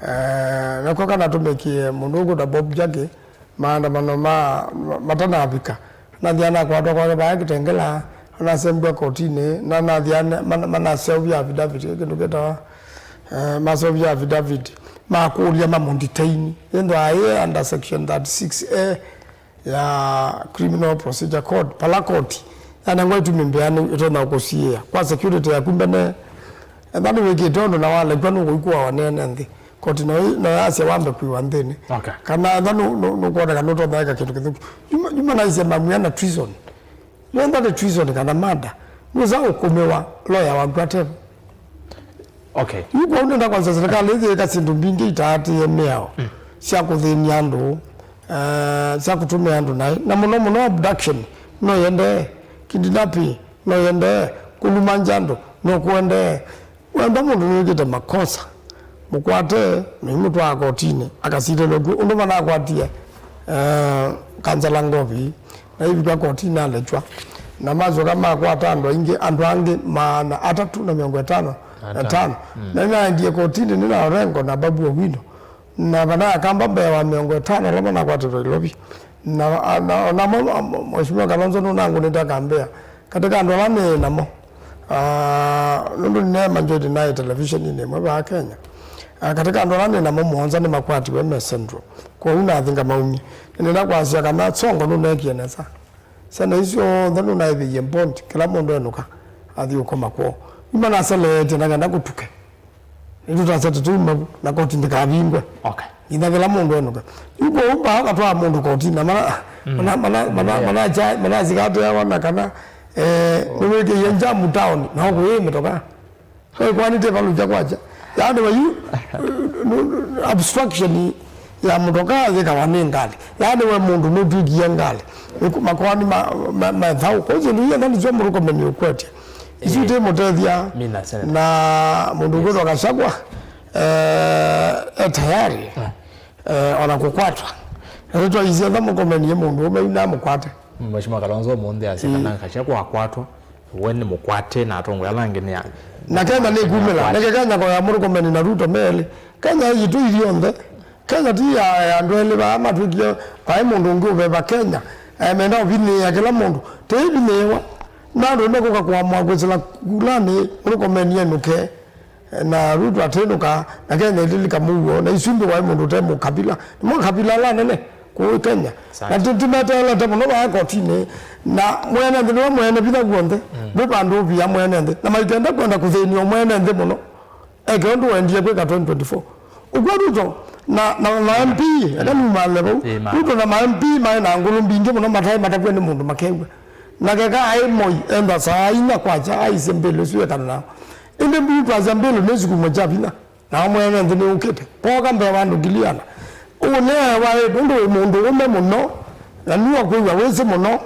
eh, nako kanatũmĩkie mũndũ ũkwĩtwa Bob Jackie, maandamano ma, ma, matanavika. Anathi anakwatwa kwake vaa Kitengela, anasembwa kotinĩ, na anathi ana-, mana-, manaseũvya affidavit, kĩndũ kĩtawa, eh, maseũvya affidavit, makũlya mamũnditaini. Ĩndwa aĩ under section thirty-six A ya Criminal Procedure Code, pala koti yanengwa itumi mbĩanĩu ĩtonya kũsiĩĩa kwa security yaku mbene. Ethwa nĩwĩkĩte ũndũ na walekwa nũkũikuawa nĩ ene nthĩ. Koti no, no yasya wambe kwiwa nthĩnĩ. Okay. Kana ethwa nũ-, nũ-, nũkwoneka nũtonya ĩka kĩndũ kĩthũku. Yuma, yuma naisye mamwĩa na treason. Yonthe nĩ treason kana murder. Nũsa ũkũmĩwa loya waku atevo. Okay. Yu kwoou nenda kwasya serikali ĩyĩka syĩndũ mbingĩ itaatĩĩe mĩao sya kũthĩny'a andũ, eh, sya kũtũmĩa andũ naĩ, na mũno mũno abduction no ĩendee, kidnapping no ĩendee, kũlumangya andũ no kũendee. Wenda mũndũ nĩwĩkĩte makosa, mũkwate, mũimũtwaa kotinĩ akasilĩlwe kw'o, ũndũ manakwatie, eh, Kansala Ngovi, na ivika kotinĩ alekywa, na masyoka makwata andũ aingĩ, andũ angĩ maana atatũ na mĩongo ĩtano na tano. Na nĩnaendie kotinĩ nĩ na Orengo na Babu Owino, na vana Akamba mbee wa mĩongo ĩtano ala manakwatirwe Ilovi. Na, na, na, namo, Mheshimiwa Kalonzo nũnangũnĩte akambĩa, katika andũ ala nĩ namo, ah, nũndũ nĩneemanjĩte naĩ televisioninĩ ĩmwe vaa Kenya, ah, katika andũ ala nĩ namo mũonza nĩmakwatiwe me Central. Kwoou nathi ngamaumya. Nĩnenda kwasya kana Songo nũneekie nesa. Syana isu syonthe nũnaĩvĩie bond, kĩla mũndũ enũka athi ũkoma kwoo. Yu manaseleetye na kenda kũtuke. Nĩtũtasya tũtũima vu na koti ndĩkavingwe. Okay. Nginya kĩla mũndũ enũke. Yu kwoou vaa katwaa mũndũ kotini na mana, mana, mana, mana, mana, manasikateawa na kana, eh, nĩwĩkĩie njamu town na ũkũyĩ mĩtoka. Kwani te valũkya kwakya. Yaani we yu, obstruction ya mũtoka yĩkawa nĩ ngalĩ. Yaani we mũndũ nũtw'ĩkie ngalĩ. Makoani ma, ma, ma thaũ. Kwa hiyo ndio ndio mũrũkomeni ũkwetya. Isu ite mũtethya. Mina Senator. Na mũndũ ũkwĩtwa Gachagua, eh, e tayari, eh, ona kũkwatwa. Na nĩtwaisye tha mũkomenie mũndũ ũme yu namũkwate. Mheshimiwa Kalonzo ũmũnthĩ asya kana Gachagua akwatwa, we nĩ mũkwate na atongoi ala angĩ nĩ a-, na Kenya nĩ kumĩla. Nĩke Kenya koya mũrũkomeni na Ruto melĩ. Kenya yitũ ithyonthe. Kenya ti ya, ya andũ elĩ vaa matwĩkie, vai mũndũ ũngĩ ũveva Kenya. Eh, menda ũvinĩĩa kĩla mũndũ. Tĩivinĩĩwa. Na andũ nĩmekũka kũamũa kwĩsĩla kulanĩ, mũrũkomeni enũke. Na Ruto atĩnũka, na Kenya ĩlilika mũuo, na isu nĩ vai mũndũ ũte mũkabila. Nĩmo makabila ala anene kũũ Kenya. Na ti-, timeteelete mũno vaa kotinĩ. Na mwene nthĩ nĩwe mwene vinya w'onthe. Ndwĩ vandũ ũvia mwene nthĩ. Na maikenda kwenda kũthĩnĩa mwene nthĩ mũno. Eke ũndũ wendie kwĩka twenty twenty-four. Ũkw'a Ruto na, na, na M P, eka numale vau. Ĩ, ma. Ruto na ma M P maĩ na ngũlũ mbingĩ mũno mataĩ matavw'e nĩ mũndũ makew'a. Na keka aĩ Moi, enda saa inya kwakya aisye mbĩlũ ĩsu yekana nao. Ĩndĩ Ruto asya mbĩlũ nĩ kĩsukumo kya vinya. Nao mwene nthĩ nĩũkĩte. Poka mbee wa andũ ngili ana. Ũneewa ĩ, nũndũ wĩ mũndũ ũme mũno, na nĩwakwĩw'a wĩsĩ mũno,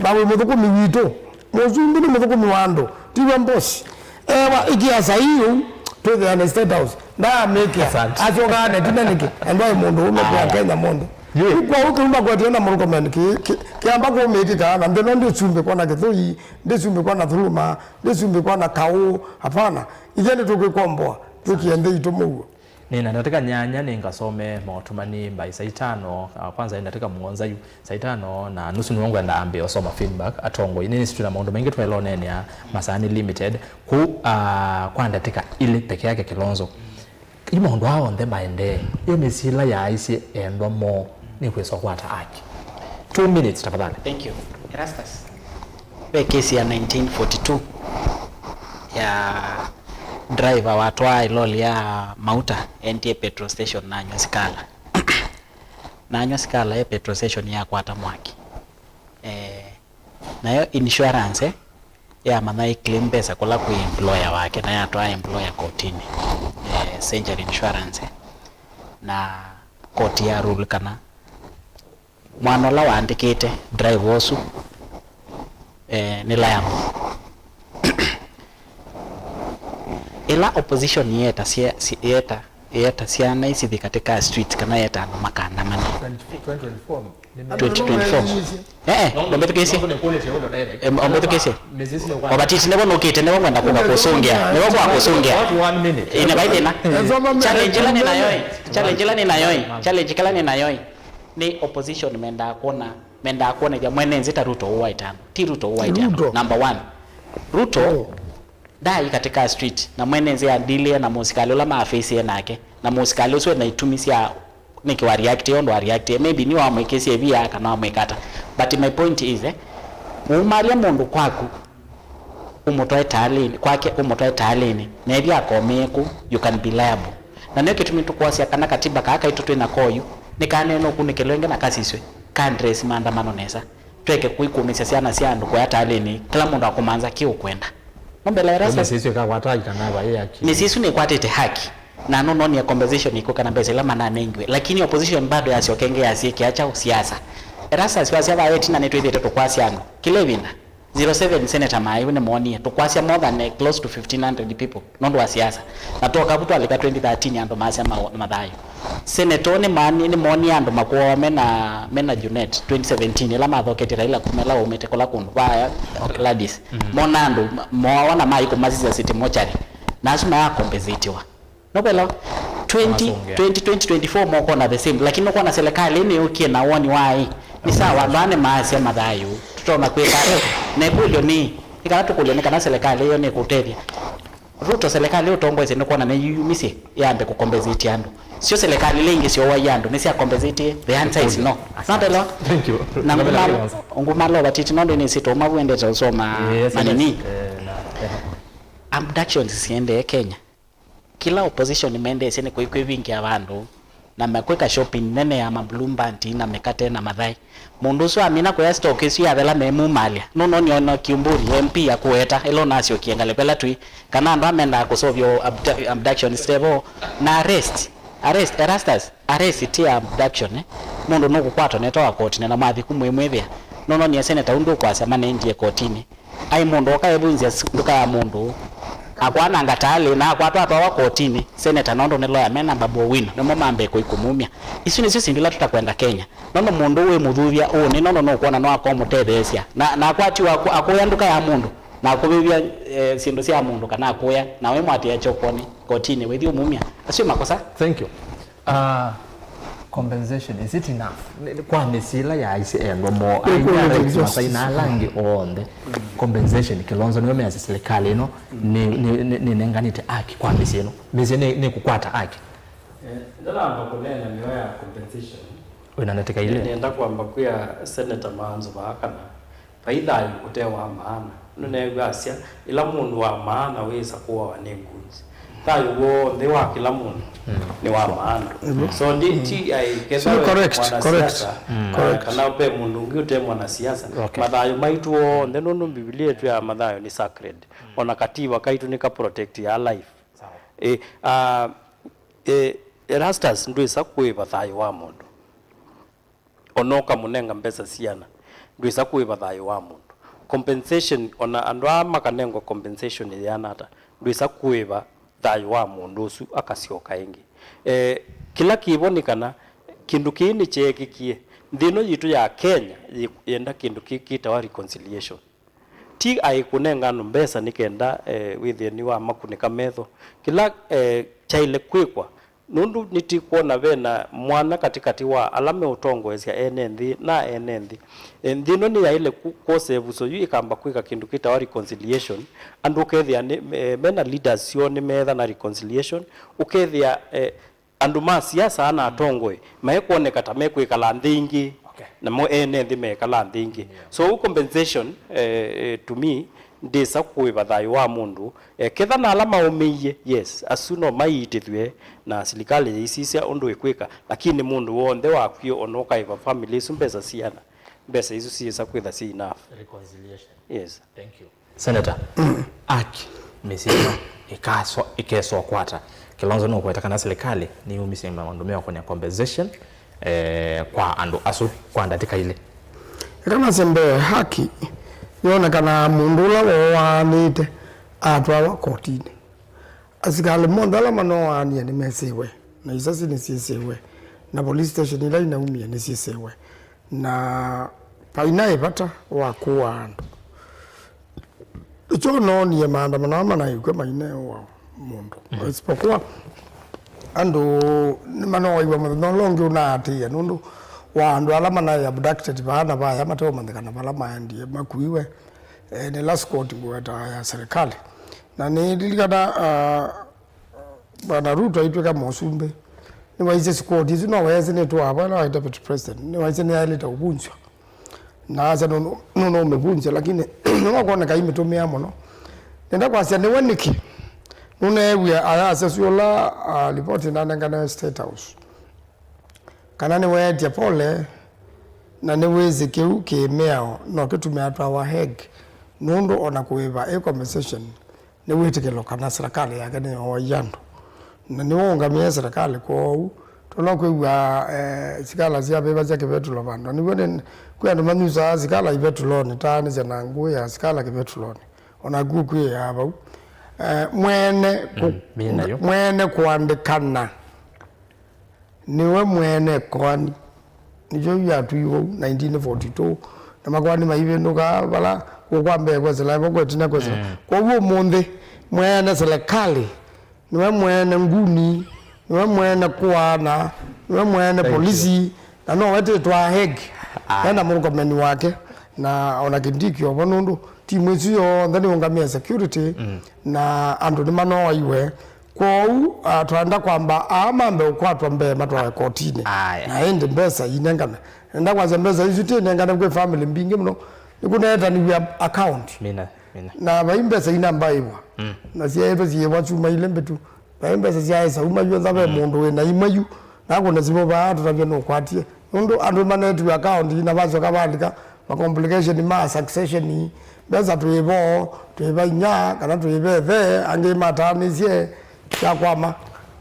na wĩ mũthũkũmi witũ. Mũsumbĩ nĩ mũthũkũmi wa andũ, tiwe mbosi. Ewa, ĩkĩa saii ũu, twĩthĩane State House. Ndaamĩkĩa. Asante. Asyokaa netina nĩkĩ? Na ndwaĩ mũndũ ũme kwa Kenya monthe. Yu kwoou kĩu makwetio na mũrũkomeni kĩ, kĩ, kĩamba kũmĩkĩka, na nthĩ ĩno ndĩsumbĩkwa na Kĩthũi, ndĩsumbĩkwa na Thuluma, ndĩsumbĩkwa na Kaũ, hapana. Ithyĩ nĩtũkwĩkomboa, twĩkĩe nthĩ itũ mũuo. Nĩ na ndatĩka nyanya nĩngasome Maũtũmani mbaĩ saa itano, ah, kwanza nĩ ndatĩka mũonza yu, saa itano na nusu nĩwe ngwenda ambĩe ũsoma feedback. Atongoi, nĩnĩsĩ twĩ na maũndũ maingĩ twaĩle ũneenea, masaa nĩ limited. Kwoou, ah, kwa ndatĩka ilĩ peke yake Kilonzo. Yu maũndũ aa onthe maendee, yo mĩsyĩ ĩla yaaisye endwa moo nĩkwĩsa ũkwata aki? Two minutes tafadhali. Thank you. Erastus. Ve kesi ya nineteen forty-two ya driver watwaa ĩloli ya mauta endie petrol station na anywa sikala. Na anywa sikala e petrol station yakwata mwaki. Eh, nayo insurance, eh, yamanya ĩ claim mbesa kũla kwĩ employer wake na yatwaa employer kotinĩ. Eh, Century Insurance, eh, na koti ya rule kana mwana ũla waandĩkĩte driver ũsu, eh, nĩ liable. Ĩla opposition yeta, yeta, yeta syana isi thi katika street kana yeta andũ makaandamana. Twenty twenty-four, twenty twenty-four. Eh, eh, ndũmbĩthukĩĩsye. Em, ũmbĩthukĩĩsye. Obatiti nĩvo nũkĩte, nĩvo ngwenda kũka kũsũngĩa. Nĩvo kwa kũsũngĩa. Ina vai thĩna. Challenge ĩla nĩ nayo ĩ. Challenge ĩla nĩ nayo ĩ. Challenge kĩla nĩ nayo ĩ. Nĩ opposition mendaa kuona, mendaa kuonethya mwene nzĩ ta Ruto ũũ wa ĩtano. Ti Ruto ũũ wa ĩtano. Number one. Ruto ndai katika street, na mwene nzĩ adilĩe na mũsikalĩ ũla maafĩsie nake, na mũsikalĩ ũsu ena itumi sya nĩkĩ wa reactie ũndũ wa reactie. Maybe nĩ wamwĩkĩsye ĩvia kana wamwĩka ata. But my point is, eh, uumalya mũndũ kwaku, ũmũtwae taalĩnĩ, kwake ũmũtwae taalĩnĩ, na ethĩa akomĩe ku, you can be liable. Na nĩyo kĩtumi tũkwasya kana katiba kaa kaitũ twĩ nako oyu, nĩkaneena ũkunĩkĩlo ĩngĩ na kasiswe, ka address maandamano nesa. tweke kwĩkũmĩsya syana sya andũ kũya talĩnĩ, kĩla mũndũ akũmanza kĩ ũkwenda. Nũmbela Erastus. Mĩsyĩ ĩsu ĩkakwata haki kana vaĩ haki? Mĩsyĩ ĩsu nĩkwatĩte haki. Na nũnonie compensation ĩkũ kana mbesa ila mananengiwe. Lakini opposition bado yasyoka ĩngĩ yasyĩkĩa kyaũ? Siasa. Erastus wasya vaa ĩtina nĩtwĩthĩte tũkwasya andũ. Kĩla ĩvinda. Zero seven Senator Maĩu nĩmoonie. Tũkwasya more than, eh, close to fifteen hundred people. Nũndũ wa siasa. Na twoka vu twalika twenty thirteen andũ maasya ma-, mathayũ. Senator nĩmani-, nĩmoonie andũ makuawa mena, mena Junet twenty seventeen, ĩla mathoketye Raila kuma ĩla waumĩte kũla kũndũ vaya Gladys. Mona andũ ma-, moawa na maikũmasisya city mortuary. Na asu mayakompensatiwa. Nũkwelewa? Twenty, twenty, twenty twenty-four mokona the same. Lakini nũkwona serikali ĩno yũkie na woni wa ĩ. Nĩ sawa, andũ aa nĩmaasya mathayũ. Tũtonya kwĩka ata? Na ĩkũlyo nĩ, nĩ kana tũkũlye nĩ kana serikali ĩyo nĩkũtethya. Ruto serikali ũtongoesye nĩkwona nĩyumisye yambe kũkompensate andũ. Sio serikali ila ingĩ syowaie andũ, nĩsya compensate, the answer is no. Nandelewa? Thank you. Na ngumalo vatiti nondũ nĩsĩ tũma wendete ũsoma manini. Abductions siendee Kenya. Kĩla opposition mendeesye nĩ kwĩ-, kwĩvingĩa vandũ, na mekwĩka shopping nene ya ma blue band na mĩkate na mathaĩ. Mũndũ ũsu amina kũya stock ĩsu yathela memumalya. Nũnoni ona Kiumbuni, M P akũweta, ĩla ũnasyokie ngalĩko ĩla twĩ, kana andũ amendaa kũseũvya abdu-, abduction step o, na arrest, arrest, Erastus, arrest ti abduction, eh. Mũndũ nũkũkwatwa netawa kotini na mwathi kũmwĩmwĩthĩa. Nũnonie seneta ũndũ ũkwasya manendie kotini. Ai mũndũ oka evunzya s-, nduka ya mũndũ, akwananga talĩ, na akwatwa atwawa kotini, seneta nondũ nĩ lawyer, mena Babu Owino, nĩmo mambee kũi kũmumya. Isu nĩsyo syĩndũ ila tũtakwenda Kenya. Nondũ mũndũ wĩ mũthuthya ũnĩ, nondũ nũkwona no akomũtetheesya. Na, na akwatiwa aku-, akũya nduka ya mũndũ, na akũvĩvya, eh, syĩndũ sya mũndũ, kana akũya, na wĩmwatĩa kyokonĩ, kotini, wĩthi ũmumya. Asu nĩ makosa. Thank you. Ah, compensation, is it enough? Nĩ, nĩ kwa mĩsyĩ ĩla yaaisye endwa moo, aini, areki, Masai na ala angĩ onthe. Compensation, Kilonzo nĩwe measya silikalĩ ĩno nĩ, nĩ, nĩ, nĩnenganĩte aki kwa mĩsyĩ ĩno. Mĩsyĩ nĩ, nĩkũkwata aki. Eh, ndanamba kũneena mĩao ya compensation. Wĩna ndatĩka ilĩ? Nĩenda kwamba kwĩa Senator Maanzo vaa kana vai thayũ ũte wa maana. Nũneew'a asya, ĩla mũndũ wa maana wĩsa kũawa nĩ ngunzi. Thayũ w'onthe wa kĩla mũndũ nĩ wa maana. So, ndi, ti, ai, ketha we mwanasiasa, ah, kana ve mũndũ ũngĩ ũte mwanasiasa, mathayũ maitũ onthe, nũndũ Mbivilia ĩtwĩaa mathayũ nĩ sacred. Ona kativa kaitũ nĩ ka protect ya life. Eh, ah, eh, Erastus ndwĩsa kũĩva thayũ wa mũndũ. Ona ũkamũnenga mbesa siana, ndwĩsa kũĩva thayũ wa mũndũ. Compensation, ona andũ aa makanengwa compensation yĩana ata, ndwĩsa kũĩva thayũ wa mũndũ ũsu akasyoka ĩngĩ. Eh, kĩla kĩvo nĩ kana kĩndũ kĩĩ nĩkyeekĩkie. Nthĩ ĩno yitũ ya Kenya yĩ-, yenda kĩndũ kĩ-, kĩtawa reconciliation. Ti aĩ kũnenga andũ mbesa nĩ kenda, eh, wĩthĩe nĩwamakunĩka metho. Kĩla, eh, kyaĩle kwĩkwa, nũndũ nĩtĩkwona ve na mwanya katĩkatĩ wa ala meũtongoesya ene nthĩ na ene nthĩ. Eh, nthĩ ĩno nĩyaĩle ku-, kwosa ĩvuso yu ĩkamba kwĩka kĩndũ kĩtawa reconciliation. Andũ ũkethĩa nĩ, eh, mena leaders syoo nĩmeetha na reconciliation. Ũkethĩa, eh, andũ ma siasa na atongoi mekwoneka ta mekwĩkala nthĩ ingĩ, namo ene nthĩ mekala nthĩ ingĩ. So, ũu compensation, eh, eh, to me, ndĩsa kũĩva thayũ wa mũndũ. Eh, ketha na ala maũmĩie, yes, asu no maiitĩthw'e na silikalĩ yĩisisya ũndũ ĩkwĩka, lakini mũndũ w'onthe wakwie ona ũkaĩva family isu mbesa siana, mbesa isu siĩsa kwĩtha si enough. Reconciliation. Yes. Thank you. Senator, aki mĩsyĩ ĩno ĩkaswa, ĩkeswa kwata. Kilonzo nũkweta kana silikalĩ nĩyumisye maũndũ meũkonya compensation, eh, kwa andũ asu kwa ndatĩka ilĩ. Ĩkanasya mbee, haki yonekana mũndũ ũla wooanĩte atwawa kotinĩ. Asikalĩ monthe ala manoaanie nĩmesĩwe, na isasi nĩsyĩsĩwe, na police station ila inaumie nĩsyĩsĩwe, na vainaĩ vata wa kũaa andũ. Nĩkyo noonie maandamano aa manaĩkw'a maineũa mũndũ. Isipokuwa andũ nĩmanoaiwa mũthenya ũla ũngĩ ũnaatĩĩa nũndũ wa andũ ala manaĩ abducted vaa na vaya mateũmanyĩkana vala maendie, makuiwe, eh, nĩ last court ngũetaa ya serikali. Na nĩlilikana, ah, Bwana Ruto aitw'ĩka mũsumbĩ, nĩwaisye squad isu no weesĩ nĩtũaa vala waĩ deputy president, nĩwaisye nĩyaĩlĩte ũvunzw'a. Na asya nũnũ, nũnũ ũmĩvunzya, lakini nĩwakwoneka imĩtũmĩa mũno. Nenda kwasya nĩwe nĩkĩ? Nũneew'e ayasya syũla, ah, ripoti nanengane State House. Kana nĩweetya pole, Na nĩwĩsĩ kĩu kĩ mĩao no kĩtume atwawa Hague, nũndũ o na kũĩva ĩ compensation nĩ wĩtĩkĩlo kana silikalĩ yake nĩyooaie andũ. Na nĩwe ũngamĩe silikalĩ. Kwoou tũla kwĩw'a eh, sikala syavĩvasya kĩvetũlo vandũ, nĩw'o nĩ- kwĩ andũ manyusaa sikala ivetũlonĩ, taanĩsya na ngũĩ ya sikala kĩvetũlonĩ, o naku ũkwĩaa vau. Eh, mwene kũ- Mm, mĩĩ nayo. Mwene kũandĩkana nĩwe mwene koani. Nĩkyo yu yatwii vau nineteen forty-two, na makoani maivĩndũkaa vala kũũ kwa mbee kwesĩla vo, kwa ĩtina kwesĩla. Mm. Kwoou ũmũnthĩ mwene silikalĩ nĩwe mwene nguni, nĩwe mwene kũana, nĩwe mwene Thank you. Polisi, na no wetĩtwa Hague. Aye. Ena mũkomeni wake, na ona Kindiki ovo, nũndũ timu ĩsu yonthe nĩũngamĩe security, Mm. na andũ nĩmanoaiwe. Kwoou ah, twaenda kwamba aa mambe ũkwatwa mbee matwawe kotinĩ. Aye. Na ĩndĩ mbesa inengane. Nenda kwasya mbesa isu tinengane kwĩ family mbingĩ mũno. Nĩkũneetaniw'a account. Mina, mina. Na vai mbesa inambaĩwa. Mm. Na syaĩtwe syĩwa syuma ilĩ mbĩtu. Vai mbesa syaĩsa uma yu etha ve mũndũ wĩ na imwe yu. Na kũna simũ vaa tũtavye nũkwatie. Nũndũ andũ manetiwe account na vasyoka valika ma complication ma succession. Mbesa twĩ vo, twĩ va inya, kana twĩ vethe, angĩ mataanĩsye syakwama.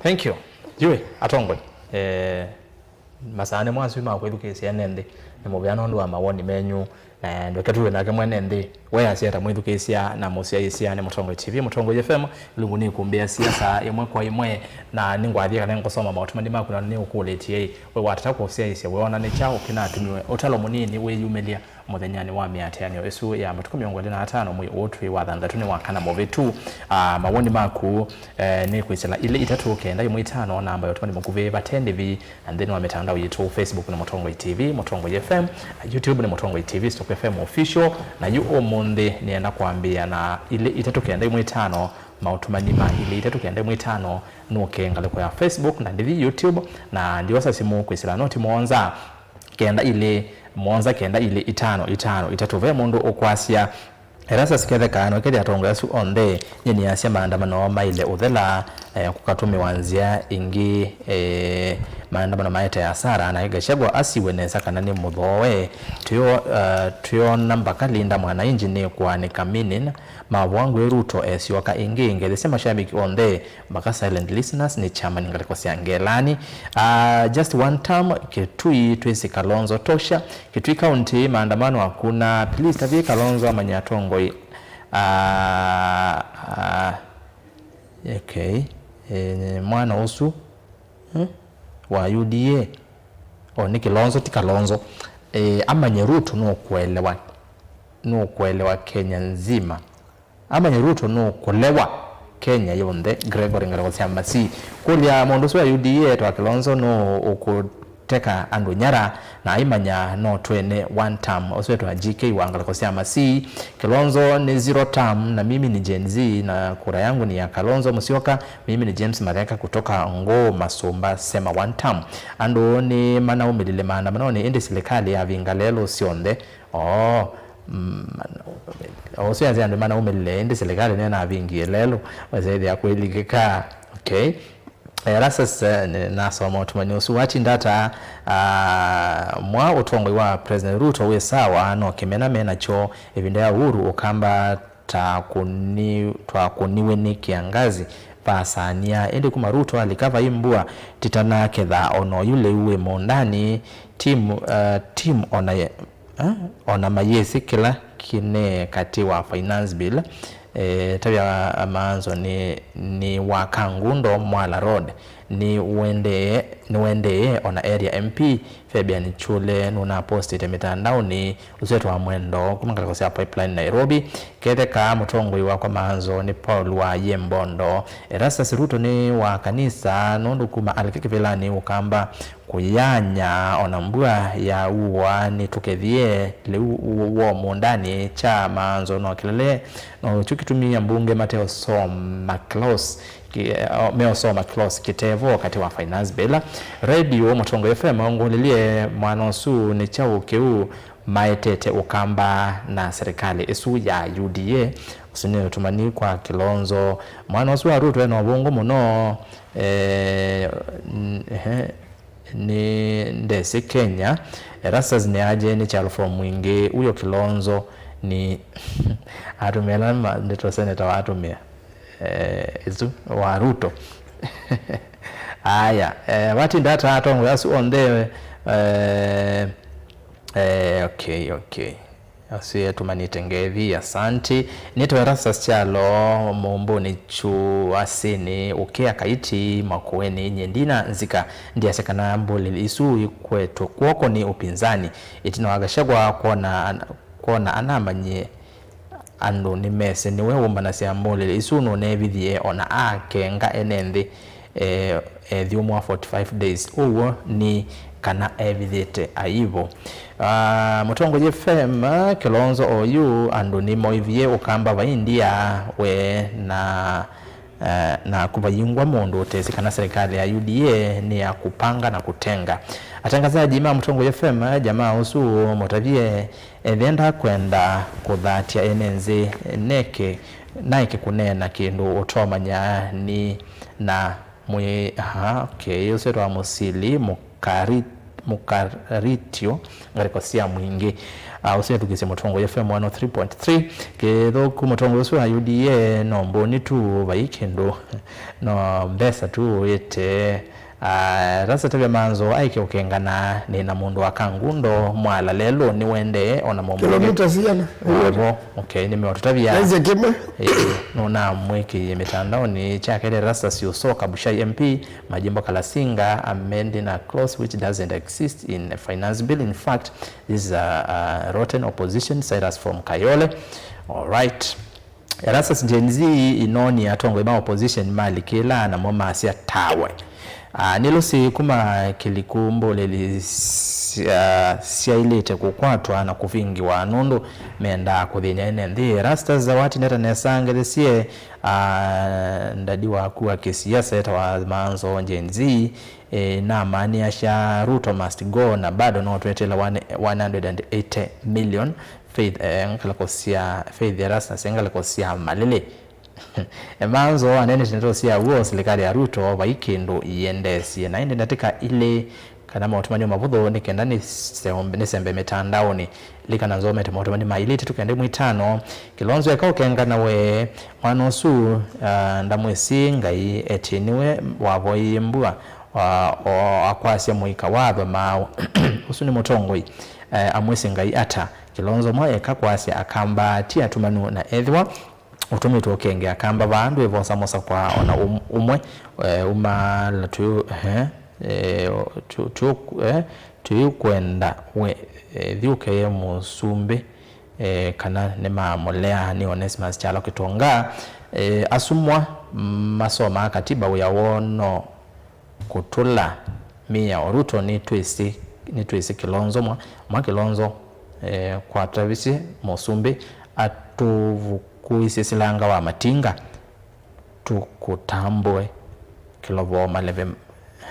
Thank you. Yui, atongoi. Eh, masaa nĩmo asu ma kwĩthukĩĩsya ene nthĩ. Nĩ mũvea nũndũ wa mawoni menyu. Na ndweke tuwe nake mwene nthĩ. We asya ta mwĩthukĩĩsya na mũsyaĩĩsya nĩ Mũtongoi T V, Mũtongoi F M, ilungu nĩ ikumbĩ ya siasa ĩmwe kwa ĩmwe, na nĩngwathie kana ngũsoma maũtũmani maku na nĩũkũlĩtye, we watata kũsyaĩĩsya, weona nĩ kyaũ kĩnatumiwe ũtalo mũnini wĩyumĩlya mũthenyanĩ wa mĩatĩanĩo ĩsu ya matukũ mĩongo ĩlĩ na atano mwei ũũ twĩ wa thanthatũ nĩ wa kana mũvĩtu. Ah, mawoni maku, eh, nĩ kwĩsĩla ilĩ itatũ kenda ĩmwe itano namba ya ũtũmani mũkuvĩ vate ndĩvi. Na nthĩnĩ wa mĩtandao yitũ, Facebook nĩ Mũtongoi T V, Mũtongoi F M, na YouTube nĩ Mũtongoi T V stroke F M Official. Na yu ũmũnthĩ nĩenda kwambĩĩa na ilĩ itatũ kenda ĩmwe itano, maũtũmani ma ilĩ itatũ kenda ĩmwe itano, nũke ngalĩko ya Facebook na ndithi YouTube, na ndiosa simũ kwĩsĩla noti mũonza kenda ilĩ mũonza kenda ilĩ itano itano itatũ. Ve mũndũ ũkwasya, Erastus Ketheka, nokethya atongoi asu onthe, nyie nĩasya maandamano maĩle ũthela, eh, kũkatũmĩwa nzĩa ĩngĩ, eh, maandamano maete asara, nake Gachagua asiw'e nesa kana nĩ mũthooe. Twĩo-, eh, twĩona mbaka Linda Mwananchi nĩkũanĩka meaning, mavoa ngũĩ Ruto esyoka ĩngĩ, ngethesya mashabiki onthe, mbaka silent listeners nĩ chairman ngalĩko sya Ngelani. Ah, just one term, Kitui twĩsĩ Kalonzo tosha. Kitui County, maandamano hakuna. Please, tavye Kalonzo amanye atongoi. Ah, ah, okay. Eh, mwana ũsu, eh, wa U D A. O, nĩ Kilonzo, ti Kalonzo. Eh, amanye Ruto nũkũelewa, nũkũelewa Kenya nzima. Amanye Ruto nũkũlewa Kenya yonthe. Gregory ngalĩko sya Masii. Kũlya mũndũ ũsu wa U D A etwa Kilonzo nũũ ũkũteka andũ nyara, na aimanya no twene one term. Ũsu etwa G K wa ngalĩko sya Masii. Kilonzo nĩ zero term, na mimi ni Gen Z, na kura yangu ni ya Kalonzo Musyoka. Mimi ni James Matheka kutoka Ngũũ Masũmba, sema one term. Andũ nĩ manaumĩlile maandamanonĩ, ĩndĩ silikalĩ yavinga lelũ syonthe. Oo, mm, ũsu yasya andũ manaumĩlile, ĩndĩ silikalĩ nĩnavingie lelũ, wesethĩa kwĩlikĩka. Okay. Eh, Erastus, eh, nĩ- nasoma ũtũmani ũsu. Watinda ata, ah, mwa ũtongoi wa President Ruto wĩ sawa, no kĩmena menakyo ĩvinda ya Uhuru ũkamba ta kũni- twakũniwe nĩ kĩangazi, vasania, ĩndĩ kuma Ruto alika vai mbua titanaketha, ona oyu lĩu wĩ mũũndanĩ. Tim, uh, Tim ona ye- Ah, ona mayĩsĩ kĩla kĩne katĩ wa finance bill, eh, tavya Maanzo nĩ, nĩ waka ngundo Mwala Road, nĩ wendee, nĩ wendee ona area M P Fabian Chule nũnapostĩte mĩtandaonĩ ũsu etwa Mwendo kuma ngalĩko sya Pipeline Nairobi. Ketheka mũtongoi wakwa Maanzo nĩ Paul wa Yembondo. Erastus Ruto nĩ wa kanisa nũndũ kuma alike kĩvĩlanĩ ũkamba kũyanya, ona mbua ya uwa nĩtũkethie lĩu wo mũũndanĩ kya Maanzo no kĩlele, no kyo kĩtumi ambunge mateũsoma clause ki- o- meũsoma clause kĩtevo katĩ wa finance bill. Radio Mũtongoi F M aũngũlĩlye mwana ũsu nĩ kyaũ kĩu maetete ũkamba na serikali ĩsu ya U D A. Ũsu nĩ ũtũmani kwa Kilonzo. Mwana ũsu wa Ruto ena ũvũngũ mũno. Eh, n- ehe. nĩ ndesĩ Kenya. Erastus nĩ aje nĩ kyalo from Mwingĩ, uyo Kilonzo nĩ atũmĩa ĩla ma-, ndeto seneta watũmĩa. Eh, isu wa Ruto. Aya, eh, vatinda ata atongoi asu onthe, eh, eh, okay, okay. Asu etumanĩte ngethi, asanti. Nĩtwa Erastus Kyalo, Mũmbũnĩ Kyuasĩnĩ, ũkĩa Kaiti, Makueni, nyie ndina nzika, ndiasya kana mbũlĩli isu ikwetwe kw'oko nĩ upinzani. Ĩtina wa Gachagua kwona, kwona anamanyie andũ nĩmese nĩwe wũmbanasya mbũlĩli isu, nũnevithie ona akenga ene nthĩ, eh, ethyũmũa forty-five days. Ũw'o nĩ kana evithĩte aivo. Ah, Mũtongoi F M, Kilonzo oyu, andũ nĩmoivie ũkamba vai ndia we na, eh, naku vayingwa mũndũ ũtesĩ kana serikali ya U D A nĩ ya kupanga na kutenga. Atangazaji ma Mũtongoi F M, jamaa ũsu mũtavye, ethĩa ndakwenda kũthatya ene nzĩ, neke, naeke kũneena kĩndũ ũtomanya nĩ na mwĩ, aha, okay, ũsu wĩtawa Mũsili, Mũkari-, Mũkaritio, ngalĩko sya Mwingĩ. Ah, ũsu nĩthukĩsye Mũtongoi F M one oh three point three. Kĩthũku Mũtongoi ũsu wa U D A no mbũni tu, vai kĩndũ, no mbesa tu ũĩte. Ah, Rasta tavya manzo aike ũkengana nĩ na mũndũ wa Kangundo, Mwala lelũ nĩwendee ona mũmbunge. Kilomita siana? Wavo, okay, nĩmeotũtavya. Ese kimwe. Eh, nũnamwĩkĩie mitandaoni kyakele Rasta siũsoka Bushai M P, Majimbo Kalasinga amending a clause which doesn't exist in a finance bill. In fact, this is a, a rotten opposition, Cyrus from Kayole. All right. Erastus, Gen Z ĩnonie atongoi ma opposition malikĩla namo masya tawe. Ah, nĩlũsĩ kuma kĩliku mbũlĩli sya-, syaĩlĩte kũkwatwa na kũvingĩwa nũndũ mendaa kũthĩny'a ene nthĩ. Erastus Zawati neta nesa ngethesye, ah, ndadi waku wa kĩsiasa etawa manzo Gen Z, eh, namaanĩasya Ruto must go na bado no twetela one, one hundred and eighty million. Faith, eh, ngalĩko sya, Faith Erastus, ngalĩko sya malĩlĩ. Emanzo anenete ndeto sya w'o, silikalĩ ya Ruto vai kĩndũ iendeesye. Na ĩndĩ ndatĩka ilĩ kana maũtũmani mavũthũ nĩ kenda nĩsembe, nĩsembe mĩtandaonĩ. Likana nzomete maũtũmani ma ilĩ itatũ kenda ĩmwe itano. Kilonzo eka ũkengana we mwana ũsu, ah, ndamwĩsĩ Ngai etĩ nĩwe wavoie mbua, wa, o, akwasya mũika wa athwa maaũ. Ũsu nĩ mũtongoi, eh, amwĩsĩ Ngai ata? Kilonzo mwa eka kwasya akamba ti atumanu, na ethĩwa ũtũmĩtwe ũkenge akamba vaa ndwĩvosa mũsakwa ona ũm-, ũmwe, eh, umala tũ, eh, eh, tũ, tũ, eh, tũikwenda we, eh, thi ũkeye mũsumbĩ, eh, kana nĩmamũlea nĩ Onesimus Kyalo Kĩtũnga, eh, asumwa masomaa katiba wĩa woo no kũtũla mĩao. Ruto nĩtwĩsĩ, nĩtwĩsĩ Kilonzo mwa, mwa Kilonzo, eh, kwatavisye mũsumbĩ atũvukuisye silanga wa matinga, tũkũtambũe Kĩlovoo maleve,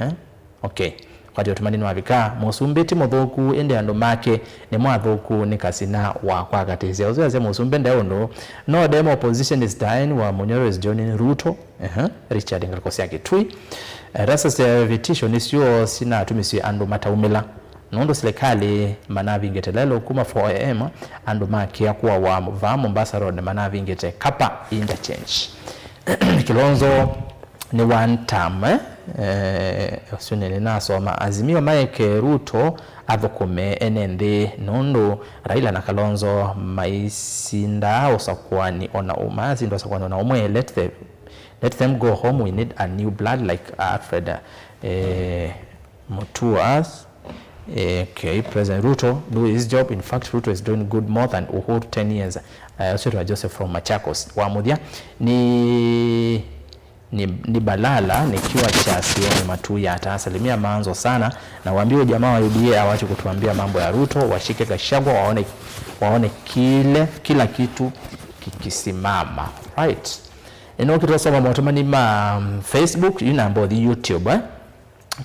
eh? Okay. Kwatya ũtũmani nĩwavika. Mũsumbĩ ti mũthũku, ĩndĩ andũ make nĩmo athũku, nĩ Kasina wa kwakatĩsya. Ũsu asya mũsumbĩ nde ũndũ. No dem opposition is dying, wa Munyoro is joining Ruto. Ehe, Richard ngalĩko sya Kĩtui. Eh, rasa sya vitisho nĩsyo sinatumisye andũ mataumĩla. Nũndũ silikalĩ manavingĩte lelũ kuma four A M, andũ makĩa kũawa vaa Mombasa Road manavingĩte Kapa interchange. Kilonzo nĩ one term, eh? Eh, ũsu nĩ nĩnasoma. Azimio maeke Ruto athũkũme ene nthĩ nũndũ Raila na Kalonzo maisindaa ũsakuani ona ũ-, masinda ũsakuani ona ũmwe. Let the Let them go home, we need a new blood like Alfred, eh, Mutua. Eh, okay, President Ruto do his job. In fact, Ruto is doing good more than Uhuru ten years. Eh, ũsu nĩ Joseph from Machakos. Wa mũthya nĩ, nĩ, nĩ Balala, nikiwa cha Sieni Matuya. Atasalimia Manzo sana na waambie jamaa wa U D A awache kutuambia mambo ya Ruto, washike Gachagua, waone, waone kile, kila kitu kikisimama. Right. Nĩnũkĩte ũsoma maũtũmani ma, mm, Facebook, yu namba ũthi YouTube, eh?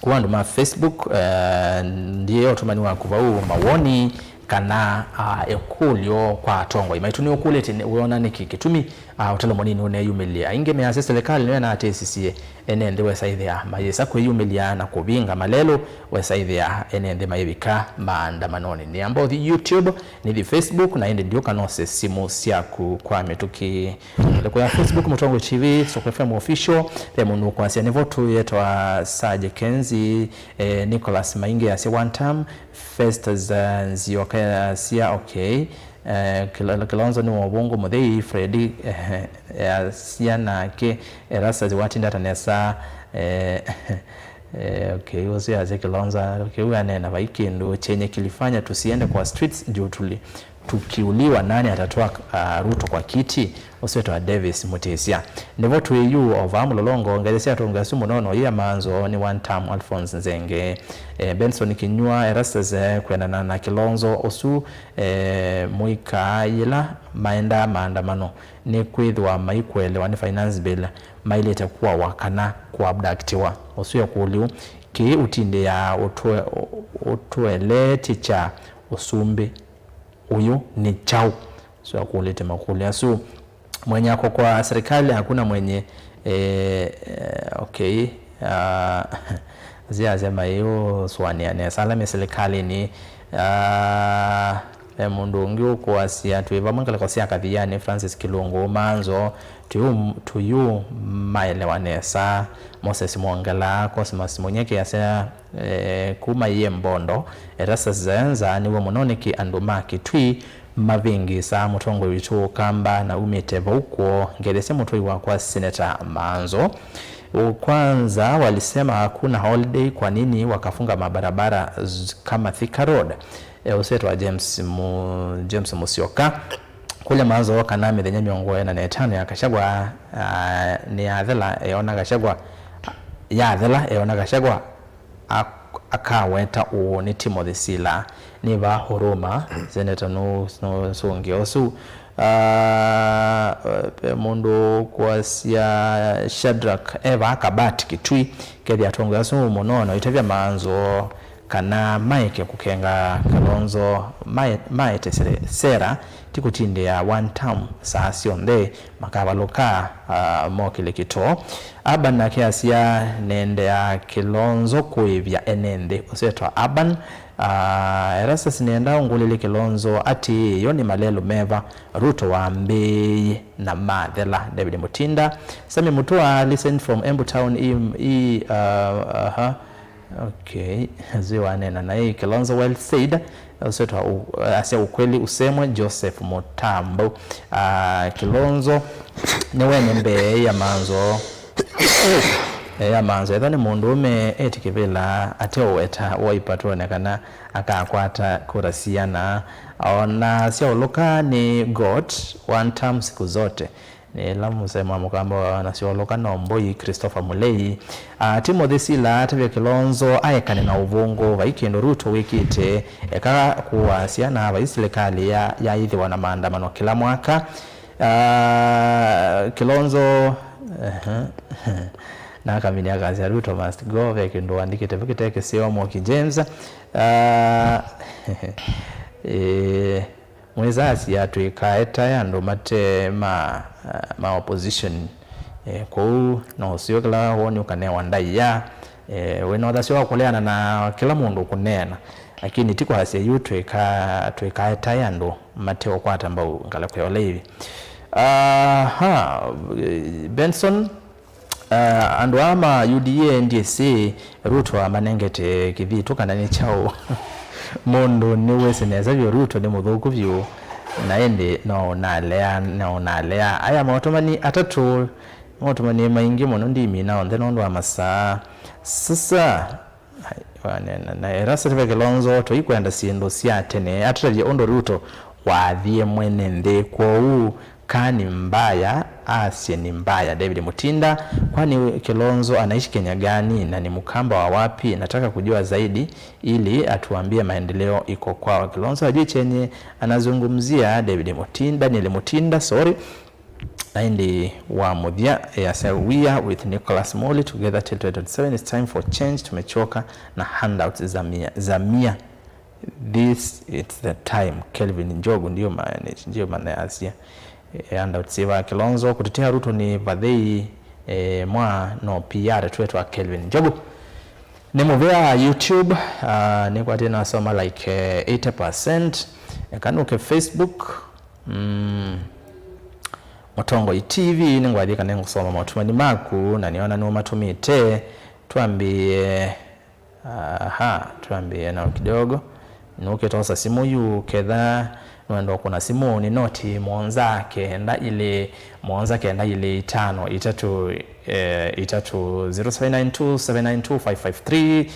Kwa andũ ma Facebook, eh, ndiye ũtũmani waku vau mawoni kana, ah, ĩkũlyo kwa atongoi maitũ. Nĩũkũlĩte, nĩ-, wĩona nĩkĩ kĩtumi A, ũtalo mũnini ũneeyumĩlya. Aingĩ measya silikalĩ nĩyo ĩnatĩsisye ene nthĩ wesa ĩthĩa mayĩsa kwĩyumĩlya na kũvinga malelũ, wesa ĩthĩa ene nthĩ mayĩvika maandamanonĩ. Nĩamba ũthi YouTube, nĩthi Facebook, na ĩndĩ ndiũka nose simũ syaku kwa mĩtũkĩ. Ngalĩko ya Facebook, Mũtongoi T V, Soko F M Official, ve mũndũ ũkwasya, nĩvo tũĩ, etwa Saje Kenzi, eh, Nicholas Maingi asya one term, Festus, eh, Nzioka asya, okay. Eh, Kilo-, Kilonzo nĩ wa ũvũngũ mũthei, Freddy, eh, asya nake, Erastus watinda ata nesa, eh, eh, okay, ũsu asya Kilonzo, kĩu aneena vai kĩndũ chenye kilifanya tusiende kwa streets juu tuli-, tukiuliwa nani atatoa, ah, Ruto kwa kiti? Ũsu wĩtawa Davis Mutisya. Nĩvo twĩ yu o vaa Mũlolongo, ngethi sya atongoesya mũno no ya manzo nĩ one term Alphonse Nzenge. Eh, Benson Kinyua, Erastus, eh, kwendana na Kilonzo ũsu, eh, mũikaa yĩla maendaa maandamano nĩ kwĩthĩwa maikũelewa nĩ finance bill, mailĩte kũawa kana kũabductiwa. Ũsu ekũlyo, kĩĩ ũtindĩaa ũtwe-, ũtũeleetye kya ũsumbĩ ũyũ nĩ kyaũ? So akũlĩte makũlyo asu. Mwenye ako kwa serikali, hakuna mwenye, eh, eh, okay. Ah, ziasema hiyo swania nesa ala me serikalini. Ah, e mũndũ ũngĩ ũkwasya twĩ vamwe ngalĩko sya Kathiani, Francis Kilungu Manzo, tuyu, tuyu maelewa nesa. Moses Mwongela, Cosmas Munyeki asya, eh, kuma iye mbondo, Erastus Zaenza nĩw'o mũno nĩkĩ andũ ma Kitui mavĩngĩsaa mũtongoi witũ ũkamba na umĩte vau kwoo. Ngethesya mũtũi wakwa Seneta Manzo. Kwanza walisema hakuna holiday, kwa nini wakafunga mabarabara z-, kama Thika Road? Eh, ũsetwa James Mu-, James Musyoka. Kũlya Manzo kana mĩthenya mĩongo ĩna na ĩtano ya Gachagua, ah, nĩyathela, eona Gachagua, yathela, eona Gachagua, ak-, akaweta ũũ nĩ Timothy Sila, nĩ vaa Huruma, Seneta nũ-, nũsũngĩa ũsu. Ah, e mũndũ kwasya Shadrack e vaa Kabat Kitui, kethĩa atongoi asu mũno na itavya Manzo kana maeke kũkenga Kalonzo, mae-, maete sere-, sera, ti kũtindĩa one term saa syonthe, makavalũka, ah, mokĩle kĩtoo. Urban nake asya, nĩendeea Kilonzo kũĩvya ene nthĩ. Ũsetwa Urban, ah, Erastus nĩenda ũngũlĩlye Kilonzo atĩĩ, yo nĩ malelũ meva Ruto wambĩĩie na mathela? David Mutinda. Sami Mutua, listen from Embu Town, i, i, ah, aha. Okay, zi wanena na hii Kilonzo well said. Usetwa u-, asya ukweli usemwe, Joseph Mutambo. Ah, Kilonzo nĩwene mbee ya Manzo. Eh, ya Manzo. Ethwa nĩ mũndũũme eti kĩvĩla ateũweta Wiper tuone kana akakwata kura siana. Ona syaũlũka nĩ got one term siku zote. Nĩ ĩla mũsemo wa mũkamba wa wanasyooloka no mbũi, Christopher Mulei. Ah, Timothy Sila atavya Kilonzo aekane na ũvũngũ, vai kĩndũ Ruto wĩkĩte, eka kũaa syana, vai silikalĩ ya, yaĩthĩwa na maandamano kĩla mwaka. Ah, Kilonzo, ehe, na akamini akasya, "Ruto must go," ve kĩndũ wandĩkĩte vu kĩte kĩseo, Mwoki James. Ah, eh, Mwĩsasya twĩkaetae andũ mate ma, ma opposition. Eh, kwoou no ũseo kĩla woni ũkanewa ndaĩa. Eh, wĩna ũthasyo wa kũleana na kĩla mũndũ ũkũneena. Lakini ti kwasya yu twĩka-, twĩkaetae andũ mate ũkwata mbau ngalĩko ya ũleivi. Aha, Benson, Ah, andũ aa ma U D A ndyĩsĩ Ruto amanengete kĩthitũ kana nĩ kyaũ. Mũndũ nĩwĩsĩ nesa vyũ Ruto nĩ mũthũku vyũ, na ĩndĩ no ũnalea, no ũnalea. Aya maũtũmani atatũ, maũtũmani maingĩ mũno ndimina onthe nũndũ wa masaa. Sasa, Ai, wanena na Erastus ve Kilonzo, tũikwenda syĩndũ sya tene. Atũtavye ũndũ Ruto wathie mwene nthĩ. Kwoou, kaa ni mbaya, asye ni mbaya. David Mutinda, kwani Kilonzo anaishi Kenya gani na ni Mkamba wa wapi? Nataka kujua zaidi ili atuambie maendeleo iko kwao. Kilonzo hajui chenye anazungumzia. David Mutinda, Daniel Mutinda, sorry. Na ĩndĩ wa mũthya, easya, "We are with Nicholas Muli together till twenty twenty-seven. It's time for change. Tumechoka na handouts za mia, za mia. This is the time." Kelvin Njogu ndio ma-, ndio maana yasia. E, handouts syĩ va Kilonzo, kũtetea Ruto nĩ vathei, e, mwa no P R twetwa Kelvin Njogu. Nĩ mũvea YouTube, ah, nĩkwatie nasoma like, eh, eighty percent. Eka nũke Facebook. Mm. Mũtongoi T V, nĩngwathi kana ngũsoma maũtũmani maku, na nĩona nũmatũmĩte. Twambĩe, aha, twambĩe nao kidogo. Nũkĩtosa simũ yu, ketha nũenda kũna simũ, nĩ noti mũonza kenda ilĩ, mũonza kenda ilĩ itano itatũ, eh, itatũ, zero seven nine two seven nine two five five three.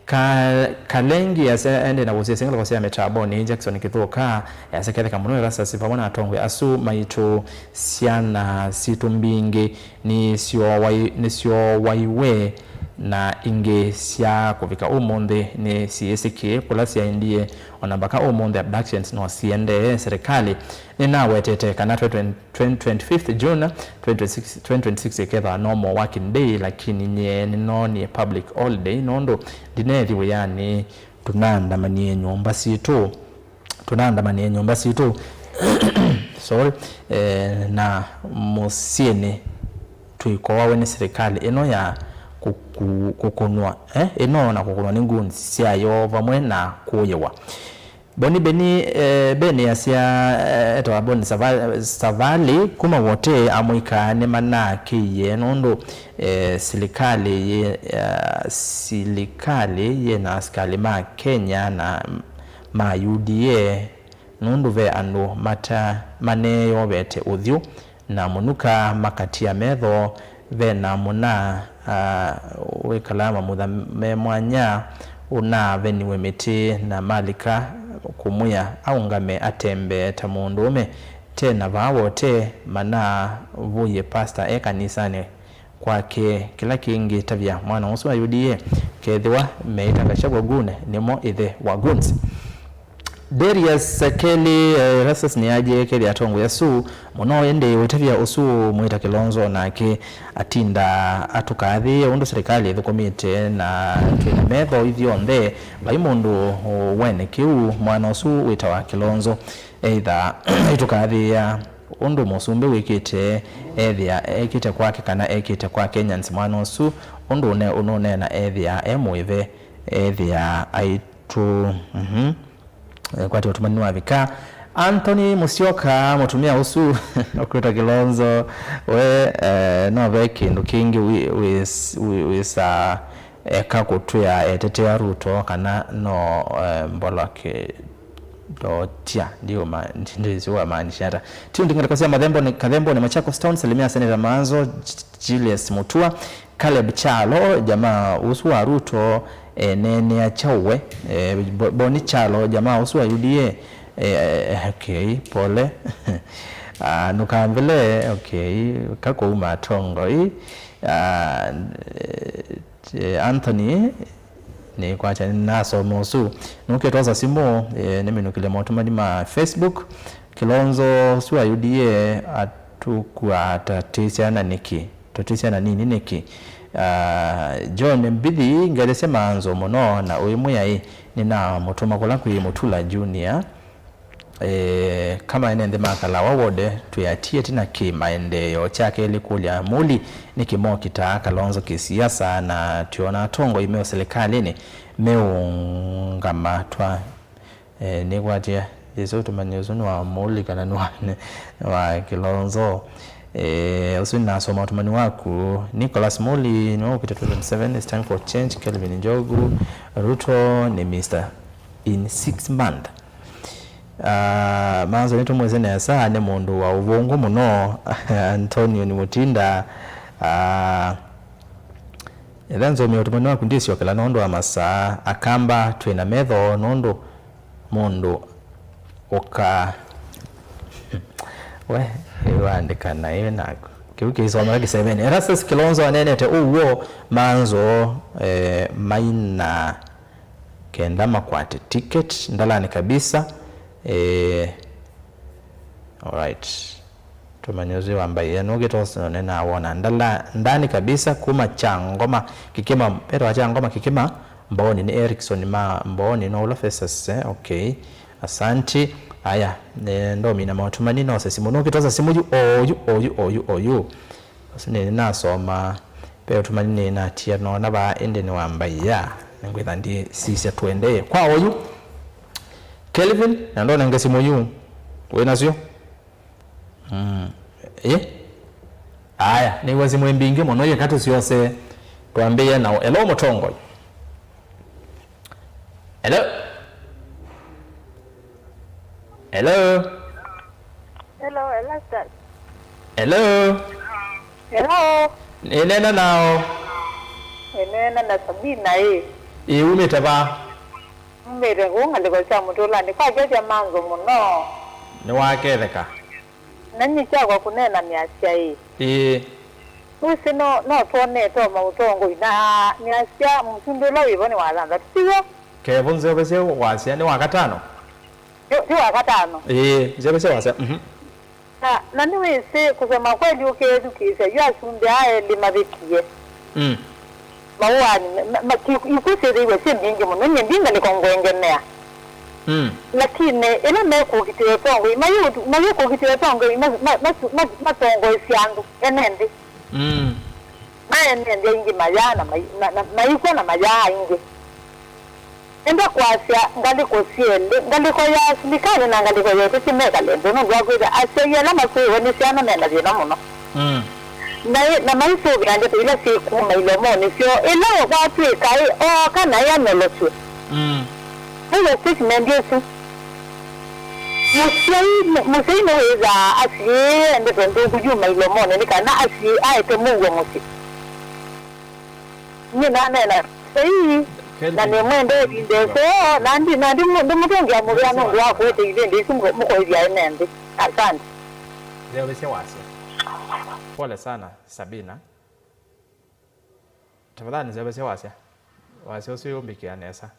Ka-, Kalengi ase-, ende na kũsisya ngelekany'o sya mĩtambonĩ, Jackson Kĩthũka, easya ketheka mũno Erastus vamwe na atongoi asu maitũ, syana sitũ mbingĩ nĩsyoowai-, nĩsyooaiwe na ingĩ sya kũvika ũmũnthĩ nĩsiĩsĩkĩe kũla syaendie, ona mbaka ũmũnthĩ abductions no siendee. Serikali nĩnawetete kana twenty twenty, twenty-fifth June twenty twenty-six, twenty twenty-six ĩkethwa normal working day, lakini nyie nĩnoonie public holiday nũndũ ndinethi wĩanĩ. Tũnaandamanie nyũmba sitũ, tũnaandamanie nyũmba sitũ, sorry, eh, na mũsyĩnĩ twĩkoawe nĩ silikalĩ ĩno ya kũku-, kũkũnwa, eh, ĩno na kũkũnwa nĩ goons syayo vamwe na kũyĩwa. Boni Beni, eh, Beni asya, eh, etawa Boni Sava-, Savali kuma Wote amwĩka nĩmanakĩie nũndũ, eh, silikalĩ yĩ, eh, silikalĩ yĩ na asikalĩ ma Kenya na ma U D A nũndũ ve andũ mata-, maneeyovete ũthyũ na mũnuka makatia metho. Ve na mũna, ah, wĩkalaa mamutha me mwanya ũnaveniwe mĩtĩ na malika kũmwĩa aũngame atembee ta mũndũũme. Te na vaa Wote manavũie pasta e kanisanĩ kwake. Kĩla kĩngĩ tavya mwana ũsu wa U D A, kethĩwa meĩta Gachagua goon, nĩmo ĩthe wa goons. Darius Kelly, eh, Erastus nĩyajie kethĩa atongoi asu mũno, ĩndĩ ũtavya ũsu mwĩta Kilonzo nake atinda atũkaathĩĩe ũndũ silikalĩ ĩthũkũmĩte na twĩ na metho ithyonthe. Vai mũndũ wene kĩu, mwana ũsu wĩtawa Kilonzo. Either ĩtũkaathĩĩa ũndũ mũsumbĩ wĩkĩte, ethĩa ekĩte kwake kana ekĩte kwa Kenyans, mwana ũsu ũndũ ũne-, ũnũneena ethĩa e mũĩve, ethĩa aitũ, mhm. Eh, kwati ũtũmani nĩwavika. Anthony Musyoka, mũtumĩa ũsu ũkwĩtwa Kilonzo, we, eh, no ve kĩndũ kĩngĩ wĩ-, wĩ-, wĩ-, wĩsa eka kũtwĩa etetea Ruto kana no, eh, mbolake. Ndotia, ndiũma-, ndi-, ndĩsĩ wamaanisha ata. Tuned ngelekany'o sya Mathemboni, Kathemboni, Machakos Town, salimia Senator Manzo, J-, Julius Mutua, Caleb Kyalo, jamaa ũsu wa Ruto, eh, neenea kyaũ we, eh, Bo-, Boni Kyalo, jamaa ũsu wa U D A, eh, eh, okay, pole. Ah, nũkambĩle, okay, kakũuma atongoi. Ah, eh, Eh, Anthony, nĩkwakya nĩnasoma ũsu. Nũkĩtwosa simũ, eh, nĩminũkĩle motũmani ma Facebook. Kilonzo ũsu wa U D A atũkua tatĩsya na nĩkĩ? Tatĩsya na nini nĩkĩ? Ah, John Mbithi, ngelesya manzo mũno na ũimwĩa ĩ, nĩnamũtũma kũla kwĩ Mutula Junior. Eh, kama ene nthĩ ma Kalawa ward twĩatie ĩtina kĩ maendeeo. Kya kelĩ kũlya Amuli nĩkĩ mokitaa Kalonzo kĩsiasa na twĩona atongoi me silikalĩnĩ meũngama twa, eh, nĩkwatie yĩsĩ ũtũmany'o ũsu nĩ wa Amuli kana nĩ wa, nĩ wa Kilonzo. Eh, ũsu nĩnasoma ũtũmani waku. Nicholas Muli nĩwe ũkĩte twenty twenty-seven, it's time for change. Kelvin Njogu, Ruto nĩ Mister in six month. Ah, Manzo nĩtũmwĩsĩ nesa, nĩ mũndũ wa ũvũngũ mũno. Antonio nĩ Mũtinda. Ah, etha nzomie ũtũmani waku ndĩsyokela nũndũ wa masaa. Akamba twĩ na metho nũndũ mũndũ ũka-, we, ĩwaandĩka naĩ naku. Kĩu kĩisomeka kĩseveni. Erastus Kilonzo aneenete ũw'o Manzo, eh, maina kenda makwate ticket ndalanĩ kabisa. Eh, alright. Tũmanye ũsu wa mbaĩ ĩno ũkĩtosa nĩnawona ndala-, ndani kabisa kuma Kyangoma Kĩkĩma, etwa Kyangoma Kĩkĩma Mbooni, nĩ Erickson ma Mbooni, no ũla Festus, eh, okay. Asanti. Aya, nĩ ndomina maũtũmani, nose simũ. Nũkĩtosa simũ yu, oyu, oyu, oyu, oyu. Ũsu nĩ nasoma. Ve ũtũmani nĩ natia nona vaa, ĩndĩ nĩ wa mbaia. Nĩngwĩtha ndisisya tũendee. Kwa oyu. Kelvin, na ndonenge simũ yu. Wĩ nasyo? Mm. Ĩ? Aya, nĩw'a simũ mbingĩ mũno, yeka tũsyose. Twambĩĩe nao. Hello, mũtongoi. Hello? Hello? Hello, Erastus. Hello? Hello? Nĩneena nao? Nĩneena na Sabina, ĩ. Ĩ, umĩte va? Umĩte kũu ngalĩko sya mũtũlanĩ. Kwakethya manzo mũno. Nĩwaketheka. Na nyie kyakwa kũneena nĩasya ĩ. Ĩĩ. Wĩsĩ no, no twonete o maũtongoi, na nĩasya mũsumbĩ ũla wĩvo nĩ wa thanthatũ, tiw'o? Kevo nzeovesye wasya nĩ wa katano? Ti, ti wa katano. Ĩĩ, nzeovesye wasya, mhm. Na, na nĩwĩsĩ, kũsema kweli ũkethukĩĩsya yu asumbĩ aa elĩ mavĩtie. Mm. Maũaanĩ, ma, ma, ma, ki-, ikw'ũ syĩthĩiwe syĩ mbingĩ mũno, nyie ndi ngalĩko ngwengenea. Mm. Lakini ĩla mekũkitĩa ũtongoi, mayũ-, mayũkũkitĩa ũtongoi, ma, ma, ma, ma, matongoesya andũ ene nthĩ. Mm. Ma ene nthĩ aingĩ mayaa na mai-, na, na, maikw'a na mayaa aingĩ. Enda kwasya ngalĩko syelĩ, ngalĩko ya silikalĩ na ngalĩko ya ũteti mekale nthĩ, nũndũ wa kwĩthĩa asyai ala masũĩwe nĩ syana me na thĩna mũno. Mm. Na, na maisũvĩa ndeto ila syĩ kuma ilomonĩ syoo. Ĩla watw'ĩka ĩ, ooka naĩ anyolosw'e. Mm. Nĩw'o statement ĩsu. Mũsyai, mũsyai nĩwĩthaa asiĩĩe ndeto nthũku yuma ilomonĩ nĩ kana asiĩĩe aete mũuo mũsyĩ. Nyie naneena ĩĩ, na nĩmwendee ĩvinda ĩseo, na ndi, na ndi, ndimũtũngĩa mũvea nũndũ wa kũete ivĩndĩ isu mũko-, mũkoĩthya ene nthĩ. Asante. Nzeovesya wasya. Pole sana, Sabina. Tafadhali nzeovesya wasya. Wasya ũsu ũmbĩkĩa nesa.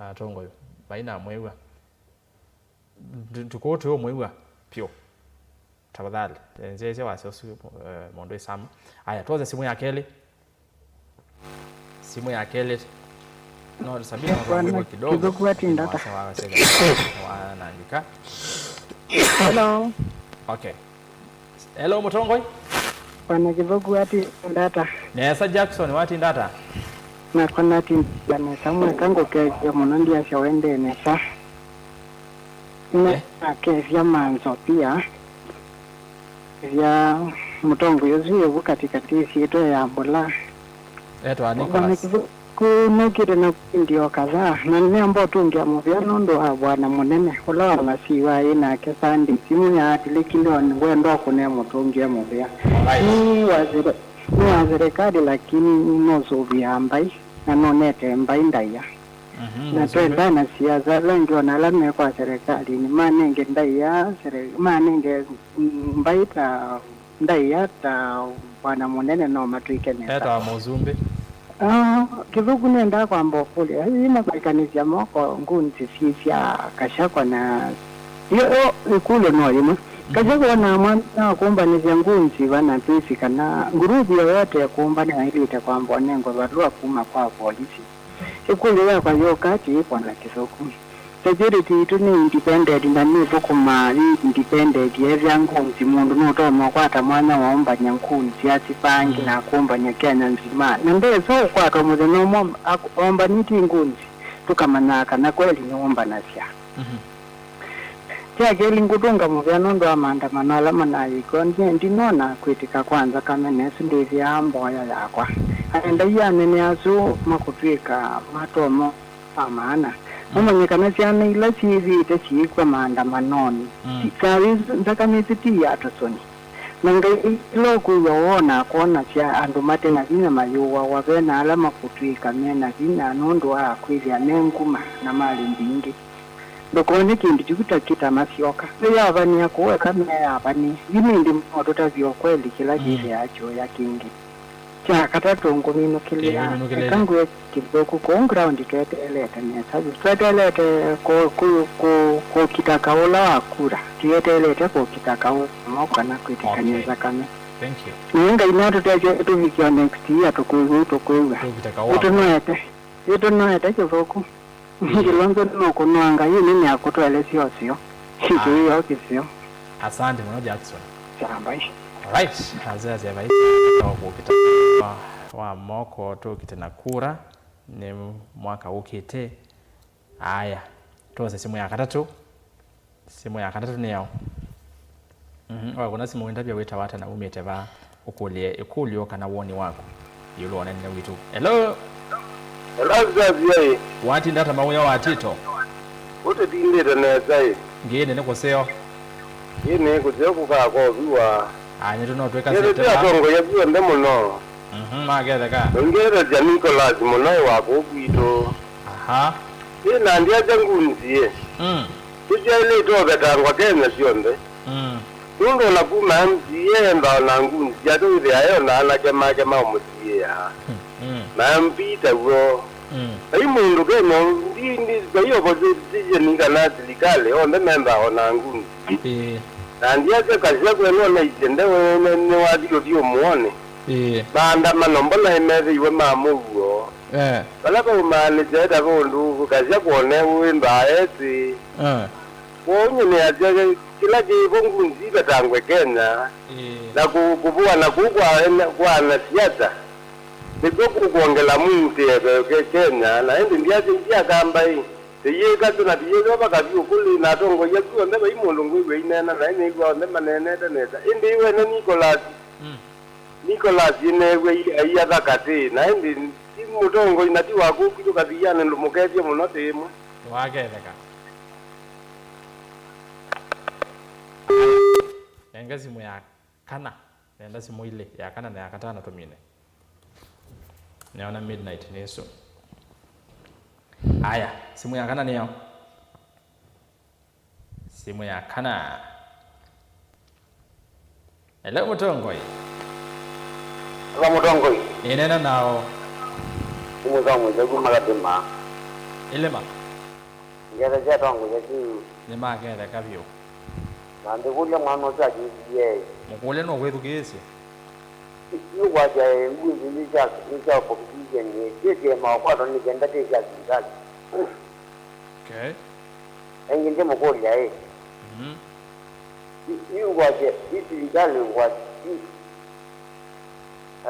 Atongoi mainamwĩw'a. Ndu-, ndukũũ tũũmwĩw'a pyũ. Tafadhali, nzĩsya wasya ũsu, eh, mũndũ ĩsamu. Aya, twose simũ ya kelĩ. Simũ ya kelĩ. No, Sabina, no, Bwana twamwĩw'a kidogo. Kĩthũku ati ndata. Wasya wa, wasya wa, wanangika. Hello. Okay. Hello, mũtongoi. Bwana Kĩthũku ati ndata. Nesa Jackson, wati ndata. Nakwa natinda nesa mweka ngũkethya mũno, ndiasya wendee nesa. Eh? Nakethya manzo pia. Ya mũtongoi ũsu yĩvu katikati syĩtwa ya mbũla. Etwa Bwana Nicholas. Kĩthũku nũkĩte na vindi o kadhaa, na nĩnamba ũtũngĩa mũvea nũndũ wa bwana mũnene ũla wa masiwa aĩ nake Sunday. Simũ yaatĩlĩkile, o nĩ wendo kũne mũtũngĩe mũvea. Alright. Nĩ wa sere-, nĩ wa serikali, lakini nũsũvĩaa mbai na nũnete mbai ndaĩa. Mhm, na mũsũvĩ. Twenda na siasa ala angĩ ona ala me kwa serikali, nĩ manenge ndaĩa, sere-, manenge, mm, mbai ta ndaĩa ta bwana mũnene no matwĩke nesa. Etawa mũsumbĩ. Ah, Kĩthũku nĩendaa kwamba ũkũlya, ĩĩ makũlĩkanĩsya moko ngunzi syĩ sya Kashakwa na yo, yo, ĩkũlyo no yĩmwe. Mhm. Kashakwa na mwana wa kũmbanĩsya ngunzi vana twĩsĩ kana nguruvu yoyote ĩkũmbana yaĩlĩte kwamba ũnengwe valũa kuma kwa volisi. Ĩkũlyo yakwa yũka atĩĩ, Bwana Kĩthũku. Security yitũ nĩ independent na nĩthũkũmaa yĩ independent. Ethĩa ngunzi, mũndũ nũtonya ũkwata mwanya wa ũmbany'a ngunzi asipange, mm, na akũmbany'a Kenya nzima. Na ndesa ũkwatwa mũthenya ũmwe ak-, ombanĩtye ngunzi, tũkamanyaa kana kweli nĩwũmbanasya. Mhm. Kya kelĩ, ngũtũnga mũvea nũndũ wa maandamano ala manayĩkwa. Ndi-, ndinona kwĩtĩka kwa nzakame, na ĩsu ndĩthĩaa mboya yakwa. Aendai anene asu makũtw'ĩka matomo wa maana. Mm. Mũmanye kana syana ila syĩthĩĩte syĩkw'a maandamanonĩ, mm, ti-, ka-, nzakame ĩsu ti ya tũsũni. Na Ngai ĩla ũkwĩw'a woo na akwonasya andũ mate na vinya mayũawa, ve na ala makũtw'ĩka me na vinya nũndũ wa kwĩthĩa me nguma na malĩ mbingĩ. Ndũkone kĩndũ kĩu ta kĩtamasyoka. Meyavanĩa kũu eka meyavanĩe. Yu nĩ ndĩ no tũtavye ũkweli kĩla, mm, kĩthĩaa kyoya kĩngĩ. Kya katatũ, ngũminũkĩlĩla. Ĩĩ, ũminũkĩlĩle. Eka ngwĩe Kĩthũku, kũu ground tweteelete nesa vyũ. Tweteelete kũ-, kũ-, kũ-, kũkita kaũ ũla wa kura. Tũyeteelete kũkita kaũ moko kana kwĩtĩkany'a, okay, nzakame. Thank you. Na Ngai no tũtethye tũvike o next year, tũkwĩw'a, tũkwĩw'a. Kũkita kaũ. Ĩtũnoete. Ĩtũnoete Kĩthũku. Ĩĩ. Kĩlonzo nũkũnwanga, yu nĩ nĩakũtwaĩle syosyo. Sitũĩo kĩseo. Asante mũno, Jackson. Salambai. Alright, azazia vaita kũkita wa, wa moko tũkite na kura nĩ mwaka ũkĩte. Aya, twose simũ ya katatũ. Simũ ya katatũ nĩ yaũ? Mhm, wakũna simũ wĩndavya wĩtawa ata na umĩte vaa, ũkũlye ĩkũlyo kana woni waku ĩũlũ wa ũnene witũ. Hello? Hello, Xavier. Watinda ata mawĩa wa Tito? Ũtĩtindĩte nesa ĩ. Ngĩĩnĩ nĩ kũseo. Ĩnĩ kũseo kũkaa koviwa. Aa, nyitũ no twĩkasĩte. Nĩtũtĩ atongoya onthe mũno. Mhm, maketheka. Ũingĩthasya Nicholas mũno wa kũu kwitũ. Aha. Ĩ na ndiasya ngunzi ĩ. Mm. Nĩsyaĩlĩte ũvetangwa Kenya syonthe. Mm. Nũndũ ona kuma M C A embaa na ngunzi yake wĩthĩa e ona anake make maũmũsiĩaa. Mm. Na M P taw'o. Mm. Vai mũndũ Kenya, ndi, ndi, vai opposition kana silikalĩ, onthe membaa ona ngunzi. Ĩĩ. Na ndiasya kasya kwenu ona isende we nĩ, nĩwathi ũthi ũmwone. Ĩĩ. Maandamano mbona ĩmethĩiwe ma mũuo. Eh. Vala vaumaanĩsya ĩtavĩ ũndũ kasya kwone wĩmbaa esĩ. Eh. Kwoou nyie nĩasya kĩla kĩvo ngunzi ivetangwe Kenya. Ĩĩ. Na kũ-, kũvũana kũu kwa ene-, kwa anasiasa nĩkw'o kũkwongela mũutĩe Ke-, Kenya, na ĩndĩ ndiasya isi akamba ĩ, tĩyĩka tũ na tĩyĩthooa vakathi ũkũlĩ na atongoi asu onthe vai mũndũ ngwĩw'a aineena, na nĩnĩw'aa onthe maneenete nesa. Ĩndĩ ĩ wene Nicholas, mm, Nicholas ĩneew'a ai-, aiatha katĩ, na ĩndĩ ti mũtongoi na ti wa kũu kwitũ kathianĩ ndũmũkethye mũno tĩ ĩmwe. Waketheka. Nenga simũ ya kana, nenda simũ ilĩ, ya kana na ya katano tũmine. Nĩona midnight nĩ soon. Aya, simũ ya kana nĩyo. Simũ ya kana. Hello, mũtongoi. Hello, mũtongoi. Nĩneena nao. Simũ za mũtheu kuma Kathima. Ilima. Ngetha sya tongoi ya kĩu. Nĩmaketheka vyũ. Na ndĩkũlya mwana ũsu akyĩkie. Mũkũlye nũkwĩthukĩĩsye. Nĩkwasya ngunzi nĩ sya, nĩ sya opposition, syĩtie maũkwatwa nĩ kenda ti sya silikalĩ. Okay. Ĩngĩ ndĩmũkũlya ĩ. Mhm. Yu ngwasya, yu silikalĩ ngwasya, yu,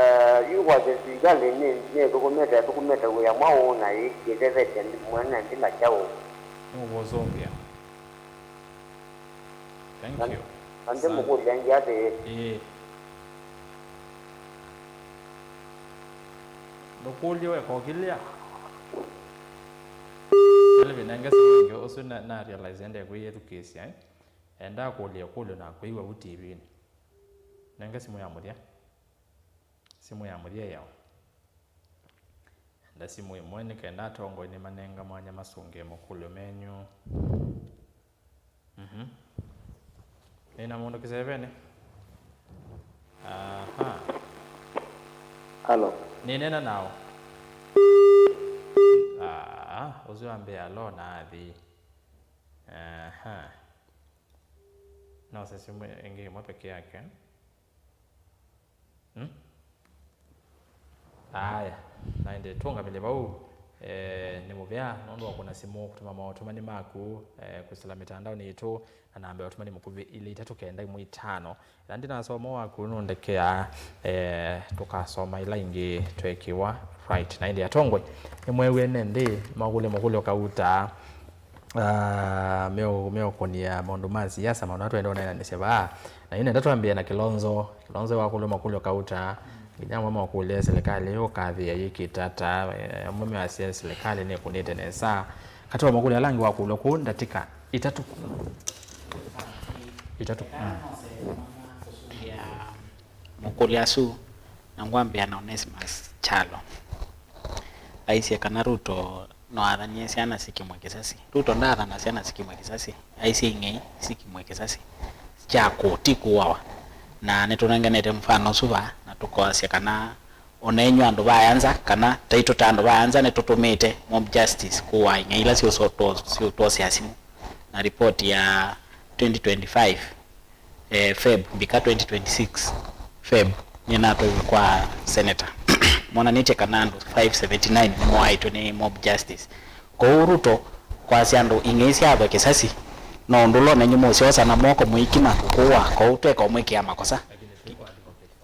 eh, yu ngwasya silikalĩ nĩ, nĩthũkũmĩte, ĩthũkũmĩte wĩa mwaũ na ĩ, ĩtetheetye ndi-, mwene ndĩla kyaũ? Nũkũsũngĩa. Thank you. Na ndĩmũkũlya ĩngĩ atĩĩ. Ĩĩ. Ndũkũlye weka ũkĩlya. Elvi nenge silingi ũsu na, na realize ende kwĩyĩthukĩĩsya, eh? Enda kũlya ĩkũlyo na kwĩw'a vu T V-nĩ. Nenge simũ ya mũthya. Simũ ya mũthya ĩyaũ? Enda simũ ĩmwe nĩ kenda atongoi nĩmanenga mwanya masũngĩe makũlyo menyu. Mhm. Nĩna mũndũ kĩsevenĩ. Aha. Halo. Nĩneena nao. Aa, ũsu ambĩa alo na athi. Aha. No session ĩngĩ ĩmwe peke yake. Hmm? Aya, na ĩndĩ tũngamĩle vau, eh, nĩ mũvea nũndũ wa kũna simũ, kũtũma maũtũmani maku, eh, kũsila mĩtandaonĩ yitũ, na namba ya ũtũmani mũkuvĩ ilĩ itatũ kenda ĩmwe itano. Ĩla ndinasoma waku nũndekeaa, eh, tũkasoma ila ingĩ twekiwa. Right, na ĩndĩ atongoi, nĩmweewie nĩ nthĩ makũlya makũlyo kauta. Ah, meo-, meũkũnĩa maũndũ ma siasa, maũndũ ala twenda ũneenanĩsya vaa. Na yu nenda twambĩe na Kilonzo. Kilonzo wakũlw'a makũlyo kauta, nginya amwe makũlya serikali ĩyo ũkathĩa yĩkĩte ata, eh, amwe measya serikali nĩkũnĩte nesa. Katĩ wa makũlyo ala angĩ wakũlw'a kũu ndatĩka itatũ. Itatũ. Mm. Mũkũlya asu, na ngwambĩa na Onesimus Kyalo. Aisye kana Ruto no athanie syana sikimwe kĩsasi. Ruto ndaathana syana sikimwe kĩsasi. Aisye ing'ei sikimwe kĩsasi kya kũ-, ti kũawa. Na nĩtũnenganĩte mũfano ũsu vaa, na tũkoasya kana o na inyw'ĩ andũ vaa nza, kana taitũ ta andũ vaa nza, nĩtũtũmĩĩte mob justice kũaa ing'ei ila siũsotwo-, siũtwosea simũ. Na ripoti ya twenty twenty-five, eh, Feb, mbika twenty twenty-six Feb, nĩnatwaĩwe kwa senator. Monanĩtye kana andũ five seventy-nine nĩmoaĩtwe nĩ mob justice. Kwoou Ruto kwasya andũ ing'ei syathwa kĩsasi, No ũndũ ũla ũnenyu mũsyosa na moko mũikima kũkũa, kwoou tweka ũmwĩkĩa makosa.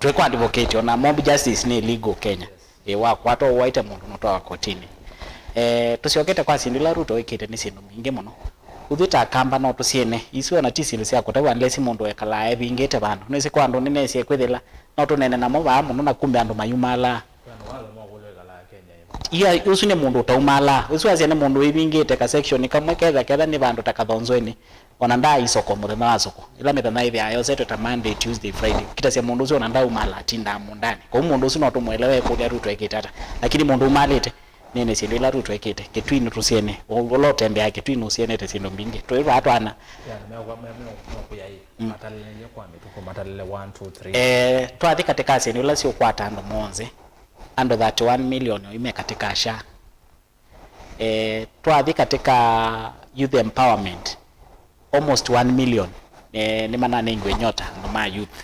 Twĩkwa advocate, ona mob justice nĩ legal Kenya. Ĩ, wakwatwa ũwaĩte mũndũ nũtwawa kotinĩ. Eh, tũsyokete kwa syĩndũ ila Ruto wĩkĩte nĩ syĩndũ mbingĩ mũno. Ithyĩ ta Akamba no tũsyene, isu ona ti syĩndũ sya kũtavw'a unless mũndũ ekalaa evingĩte vandũ. Nĩsĩ kwa andũ nĩnesie kwĩthĩla, no tũneene namo vaa mũno na kumbe andũ mayumaalaa. Ia, ũsu nĩ mũndũ ũtaumaalaa. Ũsu asya nĩ mũndũ wĩvingĩte ka section kamwe ketha ketha nĩ vandũ ta Kathonzweni. Ona ndaa isoko mũthenya wa soko. Ĩla mĩthenya ĩthĩaa yosetwe ta Monday, Tuesday, Friday. Ũkitasya mũndũ ũsu ona ndaumaalaa atindaa mũũndanĩ. Kwoou mũndũ ũsu no tũmũelewe ekũlya Ruto ekĩte ata. Lakini mũndũ umaalĩte, nĩnĩ syĩndũ ila Ruto ekĩte. Kĩtui nĩtũsyene. Ũla ũtembeaa Kĩtui nũsyenete syĩndũ mbingĩ. Twĩ vaa twana. Yeah, me- me- me- me- mekuya ĩ. Mm. Matalĩlye kwa mĩtuko, matalĩle one, two, three. Eh, twathi katika syĩndũ ila siũkwata andũ monthe, andũ thirty-one million oyu me katika SHA. Eh, twathi katika youth empowerment, almost one million, eh, nĩmananengiwe nyota andũ ma youth.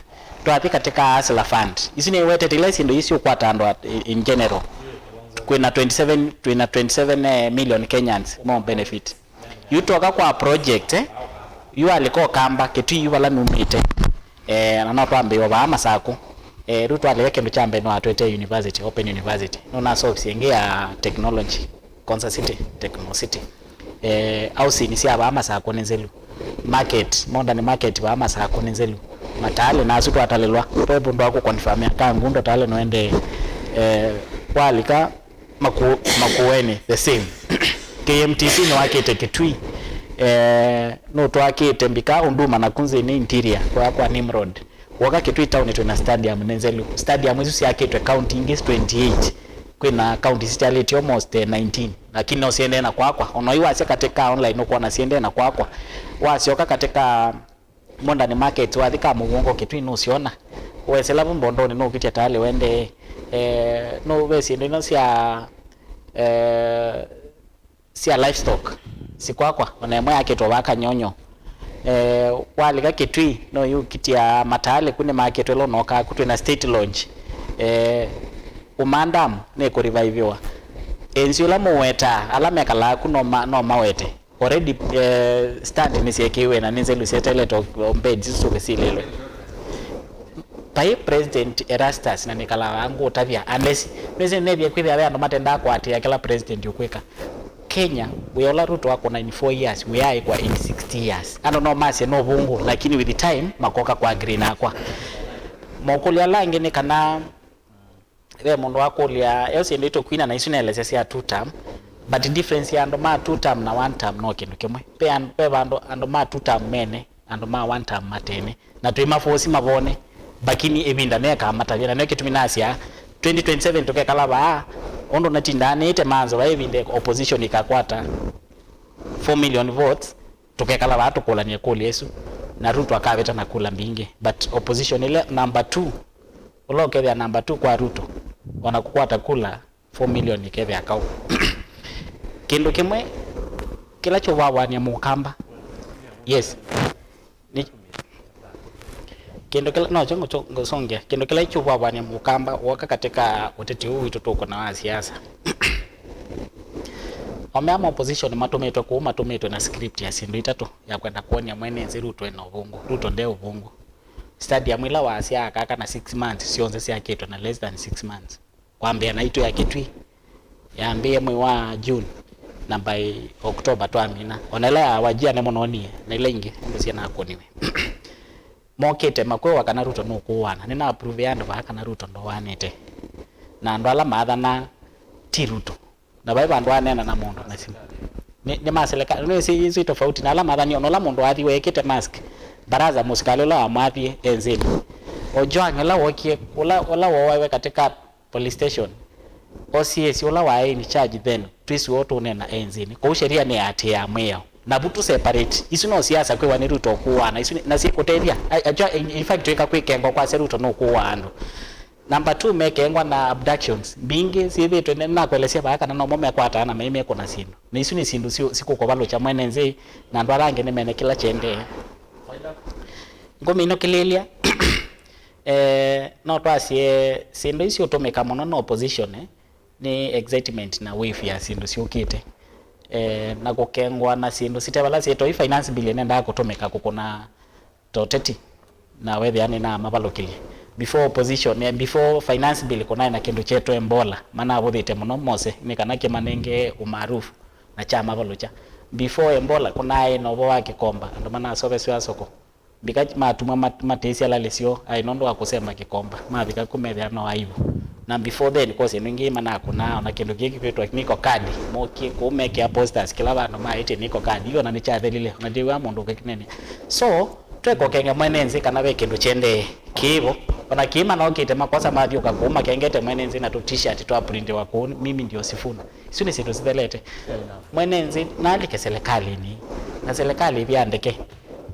Twathi katika Hustler Fund, isu nĩwetete ila syĩndũ ii siũkwata andũ at- in general. Kwĩna twenty-seven, twĩna twenty-seven, eh, million Kenyans mo benefit. Yu twoka kwa project, eh? Yu alika Ũkamba, Kĩtui yu vala numĩte. Eh, na no twambĩĩe vaa Masakũ. Eh, rĩu twalika kĩndũ kya mbee nĩwatwetee university, Open University. Nũnasovisye ĩngĩ ya technology, Konza City, Techno City. Eh, housing sya vaa Masakũ nĩ nzelu. Market, Modern Market vaa Masakũ nĩ nzelu. Mataalĩ nasu twatalĩlwa. Ve vũndũ wa kũconfirmĩa ka ngundo taalĩ noendee. Eh, walika Maku- Makueni the same. K M T C nĩwakĩte Kĩtui. Eh, nũtwakĩte mbika Huduma na Kunzini interior kwa, kwa Nimrod. Woka Kĩtui town twĩna stadium nĩ nzelu. Stadium isu syakĩtwe county ingĩ twenty-eight. Kwĩna county sitalĩtye almost, eh, nineteen. Lakini no siendee na kwakwa. Ona yu wasya katika online ũkwona siendee na kwakwa. Wasyoka katika Modern Market, wathi ka mũvũngũ Kĩtui nũsyona. Wesĩla vu mbondonĩ nũkĩtya taalĩ wendee. Eh, no ve syĩndũ ino sya, eh, sya livestock sikwakwa, ona ĩmwe yakĩtwa vaa Kanyonyo. Eh, walika Kĩtui no yũkĩtya mataalĩ ku nĩmakĩtwe ĩla ũnokaa ku twĩna State Lodge. Eh, Umaa Dam nĩkũrevivĩwa. Ĩnzĩ ĩla mũwetaa, ala mekalaa ku no ma- no mawete. Already, eh, stand nĩsyekĩiwe na nĩ nzelu syeteelete o, o beds isu syũke silĩlwe. Vai President Erastus na nĩkalaa ngũtavya, unless, nĩsĩ nĩnethie kwĩthĩa ve andũ matendaa kũatĩĩa kĩla president ũkwĩka. Kenya, wĩa ũla Ruto akũna in four years, wĩaĩkwa in sixty years. Andũ no masye no vũngũ, lakini with the time, makoka kwa agree nakwa. Mokũlyo ala angĩ nĩ kana, Ve mũndũ wakũlya, yo syĩndũ itũkwina na isu naelesya sya two term, but difference ya andũ ma two term na one term no kĩndũ kĩmwe. Ve an- ve vandũ andũ ma two term mene, andũ ma one term matene, na twĩ mafosi mavone, lakini ĩvinda nĩyĩkamatavya, na nĩyo kĩtumi nasya twenty twenty-seven tũkekala vaa, ũndũ natindaa nĩĩte manzo vaa ĩvinda opposition ĩkakwata four million votes, tũkekala vaa tũkũlany'e kũlya ĩsu, na Ruto akavĩta na kula mbingĩ. But opposition ĩla number two, ũla ũkethĩa number two kwa Ruto, ona kũkwata kula four million ĩkethĩa kaũ. Kĩndũ kĩmwe kĩla kyũvavany'a Mũkamba. Yes. Nĩ kĩndũ kĩla, no kyo ngũsongea. Kĩndũ kĩla kyũvavany'a Mũkamba woka katika ũteti ũũ witũ tũkũna wa siasa. Omea ma opposition matũmĩtwe kũu, matũmĩtwe na script ya syĩndũ itatũ ya kwenda kwony'a mwene nthĩ Ruto ena ũvũngũ. Ruto nde ũvũngũ. Stadium ĩla wasya akaka na six months, syonthe syakĩtwe na less than six months. Kwambĩa naitũ ya Kĩtui, yambĩĩe mwei wa June, na by October twamina. Ona ĩla ya Wajir nĩmũnonie, na ila ingĩ, nĩmũsye nakũniwe. Mokĩte makwĩwa kana Ruto nũkũũana. Nĩna approve andũ vaa kana Ruto ndũanĩte. Na andũ ala maathanaa ti Ruto. Na vai vandũ aneena na mũndũ na simu. Nĩ, nĩ ma serikali. Nĩ si, si tofauti na ala mathani, ona ũla mũndũ athi wekĩte mask. Baraza mũsikalĩ ũla wamwathie e nzĩnĩ. Ojwang ũla wokie, ũla, ũla wowawe katika police station. O C S ũla waĩ in charge then, twĩsĩ ũũ tũneena e nzĩnĩ. Kwoou sheria nĩ ya atĩ ya mwĩao. Na vu tu separate. Isu no siasa kwĩwa nĩ Ruto ũkũũana. Isu nĩ, na sikũtethya. A- Ajua, in in fact, twĩka kwĩkengwa kwasya Ruto nũkũũa andũ. Number two, mekengwa na abductions. Mbingĩ syĩthĩtwe, nĩ- nakwelesya vaa kana nomo mekwataa na mai mekũna syĩndũ. Na isu nĩ syĩndũ siũ- sikũkũvalũkya mwene nthĩ, na andũ ala angĩ nĩmene kĩla kyendee. Ngũmĩinũkĩlĩlya, eh, no twasye syĩndũ ii siũtũmĩka mũno na opposition, eh, nĩ excitement na wave ya syĩndũ syũkĩte. eh, na kũkengwa na syĩndũ site vala syĩ toi. Finance bill nendaa kũtũmĩka kũkũna ta ũteti, na wethĩa nĩnamavalũkĩlye. Before opposition, eh, before finance bill kũnaĩ na kĩndũ kyetwe Ebola, manavũthĩte mũno mose nĩ kana kĩmanenge umaarufu na kyamavalũkya. Before Ebola kũnaĩ na ũvoo wa kĩkomba, andũ manasovesw'a soko. Mbika matumwa mat- matĩsya lalĩ syoo aĩ nũndũ wa kũsemba kĩkomba, mavika kũmethĩa no aivu. Na before then, kwosĩ ĩno ĩngĩ manakũnaa ona kĩndũ kĩĩ kĩkwĩtwa niko kadi, mokie kũu mekĩa posters kĩla vandũ maĩtye niko kadi, yu ona nĩkyathelile, ona ndiw'a mũndũ ũkĩkinenĩa. So, twekokenge mwene nzĩ kana ve kĩndũ kyendee kĩvo, ona kĩĩ manokĩte makosa mathyũka kũu makengete mwene nzĩ na tũ t-shirt twa printiwa kũu, mimi ndio Sifuna. Isu nĩ syĩndũ sithelete. Mwene nzĩ nalike serikalini, na serikali ĩvya ndeke.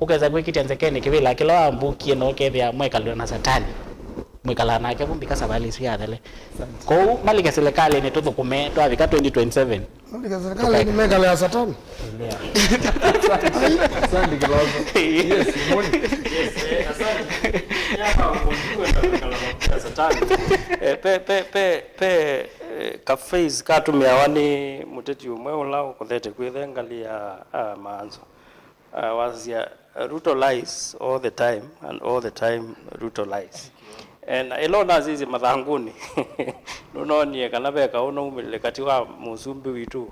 Ũkesa kwĩkĩtya nzekenĩ kĩvĩla kĩla wambukie na ũkethĩa mwekalĩwa na Satani. Mwĩkalaa nake vu mbika savalĩ ĩsu yathele. Kwoou malike silikalĩnĩ tũthũkũme twavika twenty twenty-seven. Malike silikalĩnĩ mekalea Satani. Asante Kilonzo. Yes, Simoni. Yes, eh, asante. Nyaka kũnjua na kala makuta Satani. Eh, pe, pe, pe, pe, eh, ka phase katũmĩawa nĩ mũteti ũmwe ũla ũkothete kwĩthe ngalĩ ya, ah, maanzo. Uh, wasya, "Ruto lies all the time and all the time Ruto lies." And ĩla ũnasisye mathangũnĩ, nũnonie kana ve kaũ naumĩlile katĩ wa mũsumbĩ witũ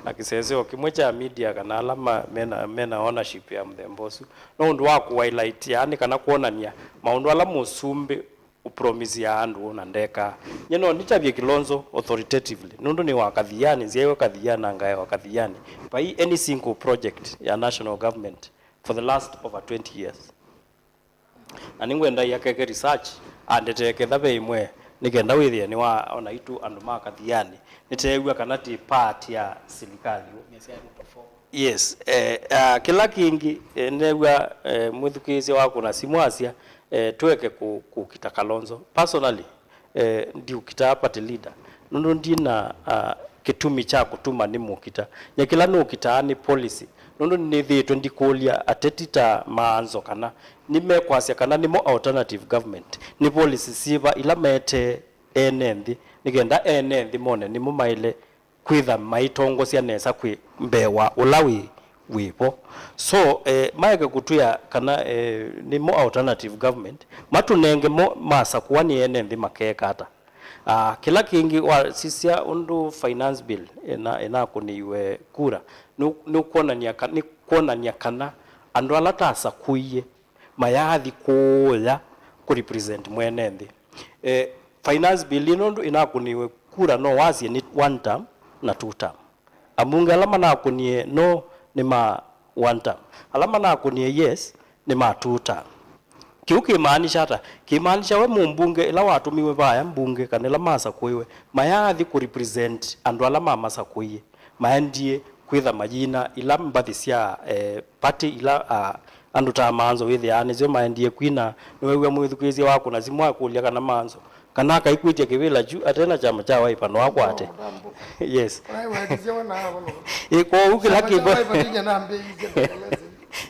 na kĩseseo kĩmwe kya media kana ala ma- mena, mena ownership ya mũthemba ũsu. No ũndũ wa kũhighlightia nĩ kana kwonania maũndũ ala mũsumbĩ ũpromiseaa andũ na ndekaa. Nyie no nĩtavye Kilonzo authoritatively, nũndũ nĩ wa Kathiani, nzyaĩwe Kathiani na ngaewa Kathiani. Vai any single project ya national government for the last over twenty years. Na nĩngwenda iakeke research, andetee ketha ve ĩmwe, nĩ kenda wĩthĩe nĩ wa ona itũ andũ ma Kathiani, nĩteew'a kana twĩ part ya silikalĩ. Yes, eh, ah, kĩla kĩngĩ, eh, nĩneew'a, eh, mwĩthukĩĩsya wakũna simũ asya, eh, tũeke kũ- kũkita Kalonzo. Personally, eh, ndiũkitaa party leader, nũndũ ndi na, ah, kĩtumi kya kũtuma nĩmũkita. Nyie kĩla nũkitaa nĩ policy, nũndũ nĩnĩthĩĩtwe ndikũlya ateti ta maanzo kana nĩmekwasya kana nĩmo alternative government, nĩ policy syĩva ila metee ene nthĩ, nĩ kenda ene nthĩ mone nĩmo maĩle kwĩtha maitongosya nesa kwĩ mbee wa ũla wĩ, wĩ vo. So, eh, maeke kũtwĩa kana, eh, nĩmo alternative government, matũnenge mo masakũa nĩ ene nthĩ makeeka ata. Ah, kĩla kĩngĩ wasisya ũndũ finance bill ĩna- ĩnakũnĩiwe kura, nĩ- nĩkwonany'a ka- nĩkwonany'a kana andũ ala tasakũie mayaathi kũũya kũ represent mwene nthĩ. Eh, finance bill ĩno nũndũ ĩnakũnĩiwe kura no wasye nĩ one term na two term. Ambunge ala manakũnie no nĩ ma one term. Ala manakũnie yes nĩ ma two term. Kĩu kĩmaanisha ata? Kĩmaanisha we mũmbunge ĩla watũmiwe vaya mbunge kana ĩla masakũiwe mayaathi kũ represent andũ ala mamasakũie. Maendie kwĩtha mayina ila mbathi sya, eh, party ila, ah, andũ ta Manzo wĩthĩaa nĩsyo maendie kwina. Nĩwew'a mwĩthukĩĩsya wakũna simũ akũlya kana Manzo kana akaikwĩtya kĩvĩla kyu ate na kyama kya Wiper no akwate. Yes. Ĩ, kwoou kĩla kĩvo,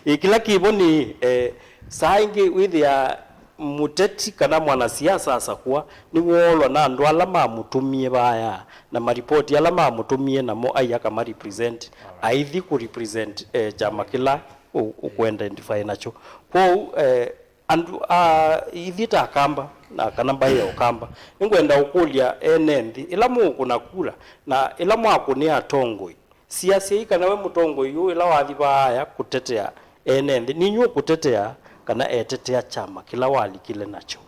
ĩ, kĩla kĩvo nĩ, eh, saa ingĩ wĩthĩaa mũteti kana mwanasiasa asakũa nĩwoolwa na andũ ala mamũtũmie vaya na maripoti ala mamũtũmie namo ai akamarepresent, aithi kũrepresent, eh, kyama kĩla ũ- ũkũidentify nakyo. Kwoou, eh, andũ a ithi ta Akamba na kana mbaĩ ya Ũkamba, nĩngwenda ũkũlya ene nthĩ ĩla mũũkũna kura na ĩla mwakũnĩa atongoi, siasyai kana we mũtongoi ũũ ĩla wathi vaaya kũtetea ene nthĩ, ninyw'ĩ ũkũtetea kana etetea kyama kĩla walikile nakyo?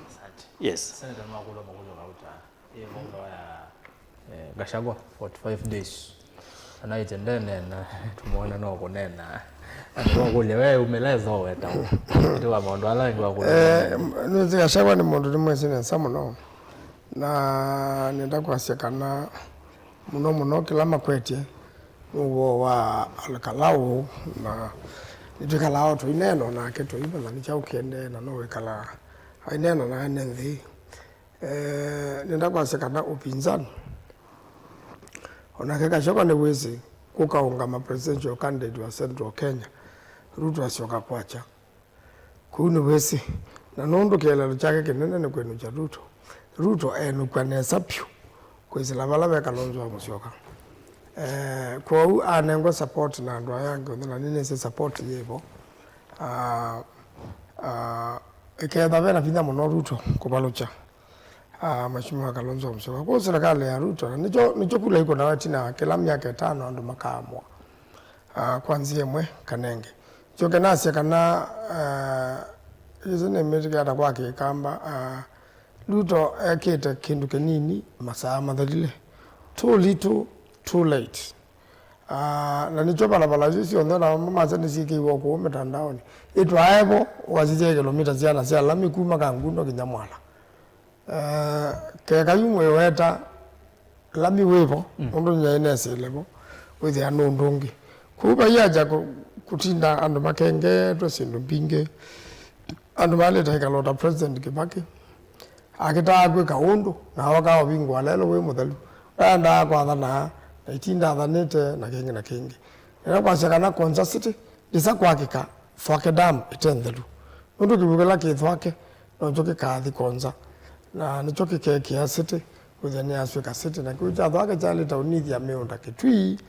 Asante. Yes. Senator, nĩwakũlwa makũlyo kauta ĩ mauthwa ya, eh, Gachagua, forty-five days. Anaĩte ndenena, tũmwona no kũnena. Andũ makũlya, we umĩla ĩtho wetaũ? Ĩtĩ wa maũndũ ala angĩ wa kũnena. Eh, nĩwĩsĩ Gachagua nĩ mũndũ nĩmwĩsĩ nesa mũno. Na nenda kwasya kana mũno mũno kĩla makwetye nĩ ũvoo wa Ol Kalou, na nĩtwĩkalaa o tũineena nake tũimanya nĩ kyaũ kĩendee na no wĩkalaa aineena na ene nthĩ. Eh, nenda kwasya kana upinzani, onake Gachagua nĩwĩsĩ kũkaũngama presidential candidate wa Central Kenya, Ruto asyoka kwakya. Kũu nĩwĩsĩ, na nũndũ kĩeleelo kyake kĩnene nĩ kwĩnũkya Ruto, Ruto enũkw'a nesa vyũ kwĩsĩla vala ve Kalonzo wa Musyoka. Eh, kwoou anengwa support na andũ aya angĩ onthe, na nĩnĩsĩ support yĩvo. Ah, ah, ĩkethwa vena vinya mũno Ruto kũvalũkya, ah, Mheshimiwa Kalonzo Musyoka. Kwoou serikali ya Ruto, na nĩkyo, nĩkyo kula ĩkũnawa ĩtina wa kĩla myaka ĩtano andũ makaamũa, ah, kwa nzĩa ĩmwe kana ĩngĩ. Njoke nasye kana, ah, ĩsu nĩmĩtĩkĩla ta kwa Kĩkamba, ah, Ruto ekĩte kĩndũ kĩnini masaa mathelile. Too little, too late. Ah, na nĩkyo valava isu syonthe na mamasya nĩsyĩkĩiwe kũu mĩtandaonĩ. Itwaevo, ũkasisya kilomita siana sya lami kuma Kangundo kinya Mwala. Eh, keka yu mwĩweta lami wĩvo, mm, ũndũ nyie nĩnesĩle vo, wĩthĩa nĩ ũndũ ũngĩ. Kũu vai aja kũ-, kũtinda andũ makengetwe syĩndũ mbingĩ. Andũ malĩte ĩkalo ta President Kibaki, akĩtaa kwĩka ũndũ, na oka ũvingũa lelũ wĩ mũthelu. Ndaendaa kwathana, na itinda athanĩte, na kĩngĩ na kĩngĩ. Nĩna kwasya kana Konza City ndĩsa kwakĩka Thwake Dam ĩte nthelu. Nũndũ kĩw'ũ kĩla kĩ Thwake, nokyo kĩkaathi Konza. Na nĩkyo kĩkekĩa city, kwĩthĩa nĩyasw'ĩka city. Na kĩw'ũ kya Thwake kyaĩlĩte ũnithya mĩũnda Kitui,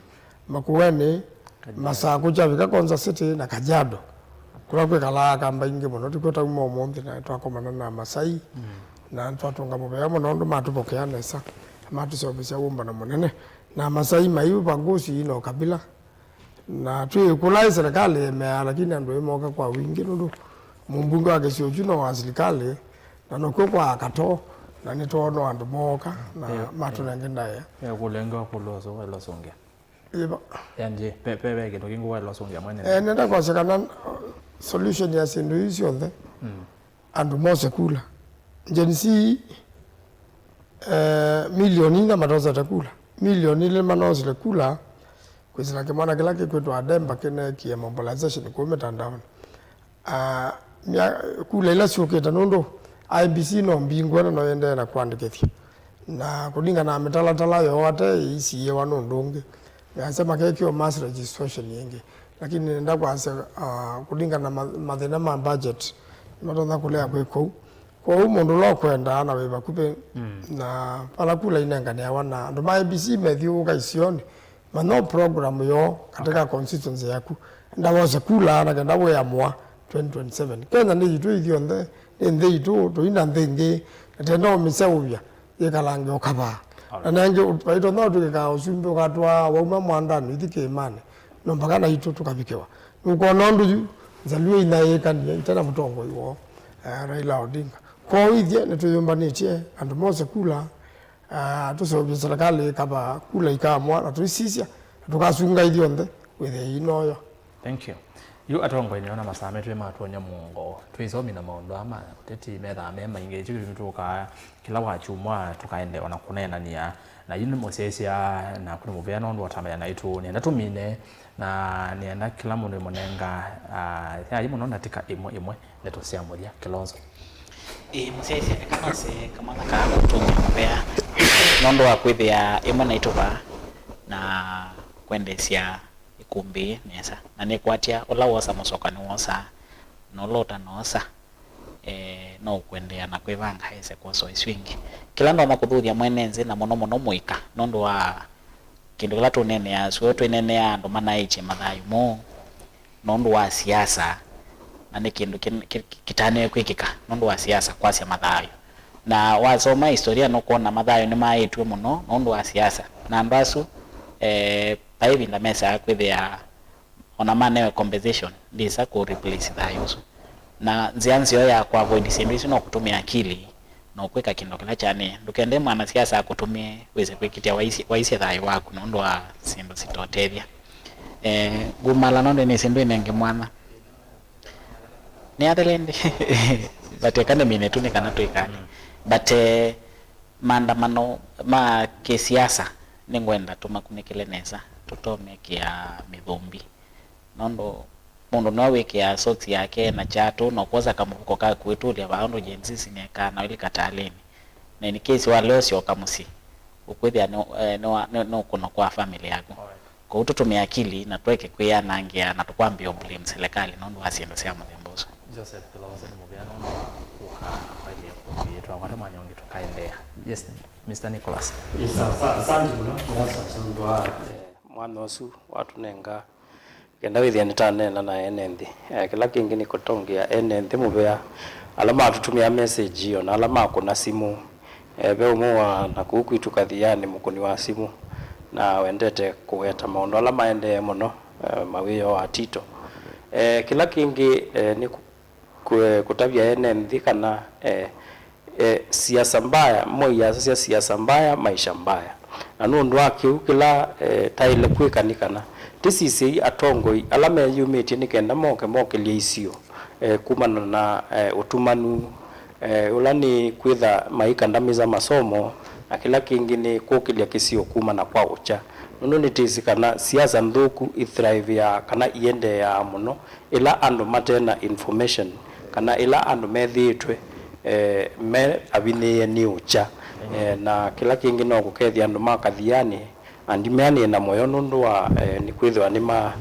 Makueni, Kajiado. Masakũ kyavika Konza City na Kajiado. Kũla kwĩkalaa Akamba aingĩ mũno, tĩkw'o tauma ũmũnthĩ na twakomana na Amasai. Mm. Na twatũnga mũvea mũno ũndũ matũpokea nesa, na matũseũvĩsya wũmbano mũnene. Na Amasai mai Ubaguzi na ũkabila. Na twĩ kũla ĩ serikali ĩemeaa, lakini andũ ĩmoka kwa wingĩ nũndũ mũmbunge wa kĩsio kyu no wa serikali, na nokw'o kwa Kato, na nĩtwoona andũ mooka na, yeah, matũnenge ndaĩa. Yeah, kũlengewa kũlwa so waĩlwa sũngĩa. Ĩva. Yanjĩ, pe, pe, pe kĩndũ kĩngĩ waĩlwa sũngĩa mwene. Eh, nenda kwasya kana, uh, solution ya syĩndũ ii syonthe, mm, andũ mose kula. Gen Z, eh, milioni inya matosete kula. Milioni ilĩ manosile kula kwĩsĩla kĩmwana kĩla kĩkwĩtwa Ademba kĩneekie mobilization kũu mĩtandaonĩ. Ah, mya-, kula ila syũkĩte nũndũ I E B C no mbingũe na no yendee na kũandĩkĩthya. Na kũlingana na mĩtalatala yoo ate ĩisiĩwa nũndũ ũngĩ. Measya makekĩwa mass registration ĩngĩ. Lakini nenda kwasya, ah, kũlingana na ma-, mathĩna ma budget, nĩmatonya kũlea kwĩ kũu. Kwoou mũndũ ũla ũkwenda na wĩ vakuvĩ, mm, na vala kula inenganĩawa na andũ ma I E B C methyũũka isionĩ, manya program yoo katika constituency yaku. Enda wose kula na kenda wĩamũa twenty twenty-seven. Kenya nĩ yitũ ithyonthe, nĩ nthĩ yitũ, tũi na nthĩ ĩngĩ, na tenda ũmĩseũvya. Yĩkalange ũkavaa. Alright. Na nengĩ, vaito no twĩkaa ũsumbĩ ũkatwaa wauma mwandanĩ ũithi kĩĩmanĩ, no mpaka naitũ tũkavikĩwa. Nũkwona ũndũ yu Nzalio inaĩĩkanie ite na mũtongoi woo, eh, Raila Odinga. Kwoou ithyĩ nĩtwĩyũmbanĩtye andũ mose kula, ah, tũseũvye serikali ĩkavaa kula ikaamũa na tũisisya na tũkasunga ithyonthe wĩthĩa inoyo. Thank you. Yu atongoi nĩona masaa metwĩ matwony'a mũongo. Twĩsomi na maũndũ aa ma ũteti methaa me maingĩ. Ĩkyo kĩtumi tũkaa kĩla wakyumwa tũkaendeea na kũneenany'a. Na yu nĩ mũsyaĩĩsya naku nĩ mũvea nũndũ wa ũtambya naitũ. Nĩenda tũmine na nĩenda kĩla mũndũ ĩmũnenga, ah, yaĩ mũno ndatĩka ĩmwe ĩmwe ndeto sya mũthya. Kĩlonzo. Ĩĩ, mũsyaĩĩsya, eka nose kamwana kaa kũtũmĩa mũvea nũndũ wa kwĩthĩa ĩmwe naitũ vaa na kwendeesya ĩkũmbĩ nesa, na nĩkwatya ũla wosa mũsoka nĩwosaa, na ũla ũtanoosa, eh, no ũkũendeea na kwĩvanga ese kwosa isu ingĩ. Kĩla ndonya kũthuthya mwene nzĩ, na mũno mũno mũika, nũndũ wa kĩndũ kĩla tũneeneaa, sio twĩneeneaa andũ manaĩtye mathayũ moo nũndũ wa siasa, na nĩ kĩndũ kĩ-, kĩ-, kĩtanĩe kwĩkĩka nũndũ wa siasa kwasya mathayũ. Na wasoma historia nũkwona mathayũ nĩmaaĩtw'e mũno nũndũ wa siasa, na andũ asu, eh, vai ĩvinda mesaa kwĩthĩa ona manewe compensation, ndĩsa kũ replace thayũ ũsu. Na nzĩa nzeo ya kũ avoid syĩndũ isu no kũtũmĩa akili na ũkwĩka kĩndũ kĩla kyanĩe. Ndũkende mwanasiasa akũtũmĩe wĩse kwĩkĩtya waisye, waisye thayũ waku nũndũ wa syĩndũ sitoũtethya. Eh, ngumala nũndũ nĩsĩ ndwĩ nenge mwanya. Nĩ athele ndi. But eka nĩmine tu nĩ kana twĩkane. But, eh, maandamano ma kĩsiasa nĩngwenda tũmakunĩkĩle nesa, tũtomekĩa mĩthũmbi. Nũndũ mũndũ nĩwe wĩkĩaa socks yake na kyatũ, na ũkwosa kamũvuko kaku wĩtũlya vaa ũndũ Gen Z sinekaa na ũilika talĩnĩ. Na in case walea ũsyoka mũsyĩ, ũkwĩthĩa nĩ, eh, nĩwa-, nĩ, nĩũkũnwa kwa family yaku. Kwoou tũtũmĩe akili na tũeke kwĩyanangĩa na tũkwambĩa ũblame silikalĩ nũndũ wa syĩndũ sya mũthemba ũsu. Joseph Kĩlonzo nĩ mũvea nũndũ wa kũka na kwaĩlya kũmbĩĩtwa. Kwata mwanya ũngĩ tũkaendeea. Yes, Mister Nicholas. Yes, sir. Sa-, asante mũno. Yes, sir. Nũndũ wa, eh, mwanya ũsu watũnenga, kenda wĩthĩa nĩtaneena na ene nthĩ. Eh, kĩla kĩngĩ nĩ kũtongea ene nthĩ mũvea, ala matũtũmĩa message, o na ala makũna simũ. Eh, ve ũmwe wa na kũu kwitũ Kathiani, mũkũni wa simũ, na wendete kũweta maũndũ ala maendee mũno, eh, mawĩoo wa Tito. Eh, kĩla kĩngĩ, eh, nĩ kũ-, kũ-, kũtavya ene nthĩ kana, eh, eh, siasa mbaya, moi yasasya siasa mbaya, maisha mbaya. Na nũndũ wa kĩu kĩla, eh, taĩle kwĩka nĩ kana tĩsisyei atongoi ala meyumĩtye nĩ kenda moke mokĩlye isio, eh, kumana na, eh, ũtumanu, eh, ũla nĩ kwĩtha maikandamĩza masomo, na kĩla kĩngĩ nĩ kũkĩlya kĩsio kumana kwa ũkya. Nũndũ nĩtĩsĩ kana siasa nthũku ithriveaa kana iendeeaa mũno ĩla andũ mate na information, kana ĩla andũ methĩĩtwe, eh, me avinyĩĩe nĩ ũkya. Eh, na kĩla kĩngĩ no kũkethya andũ ma Kathiani, na ndimea nĩ na mũyo nũndũ wa, eh, nĩkwĩthĩwa nĩma-,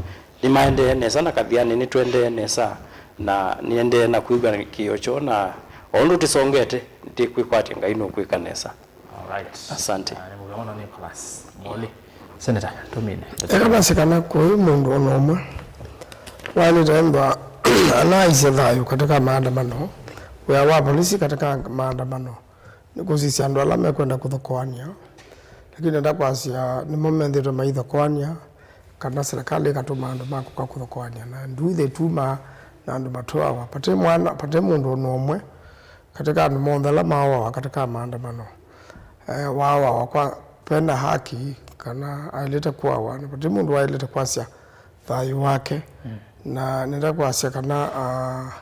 nĩmaendee nesa, na Kathiani nĩtũendee nesa, na nĩendee na kwĩw'a kĩĩo kyoo, na o ũndũ tũsongete, nĩtĩkwĩkwatya Ngai nũkwĩka nesa. Alright. Asante. Ah, nĩ mũvea mũno Nicholas Moli. Senator, tũmine. Eka nase kana kũi mũndũ o na ũmwe waĩlĩte ethwa anaisye thayũ katika maandamano, wĩa wa polisi katika maandamano nĩ kũsisya andũ ala mekwenda kũthokoany'a, lakini nenda kwasya nĩmo methĩĩtwe maithokoany'a, kana serikali ĩkatũma andũ ma kũka kũthokoany'a, na ndũi ĩtumaa na andũ matũawa. Vate mwana, vate mũndũ o na ũmwe katika andũ monthe ala maũawa katika maandamano, eh, waũawa kwa vena haki kana aĩlĩte kũawa, na vate mũndũ waĩlĩte kwasya thayũ wake. Mm. Na nenda kwasya kana, ah,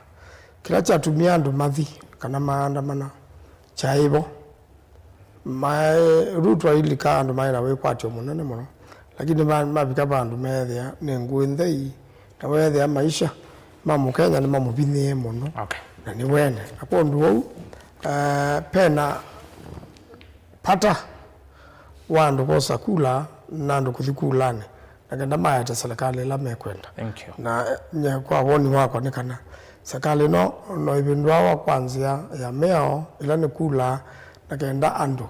kĩla kyatumie andũ mathi kana maandamana kyaĩ vo. Maĩ, Ruto ailika andũ maĩ na wĩkwatyo mũnene mũno, lakini ma-, mavika vandũ meethĩa nĩ ngũĩ nthei, na weethĩa maisha ma Mũkenya nĩmamũvinyĩĩe mũno. Okay. Na nĩ wene. Na kwondũ ũu, eh, pena vata wa andũ kwosa kula na andũ kũthi kulanĩ, na kenda maete serikali ĩla mekwenda. Thank you. Na, eh, nye kwa woni wakwa nĩ kana serikali ĩno no ĩvĩndũawa kwa nzĩa ya mĩao, ĩla nĩ kula, na kenda andũ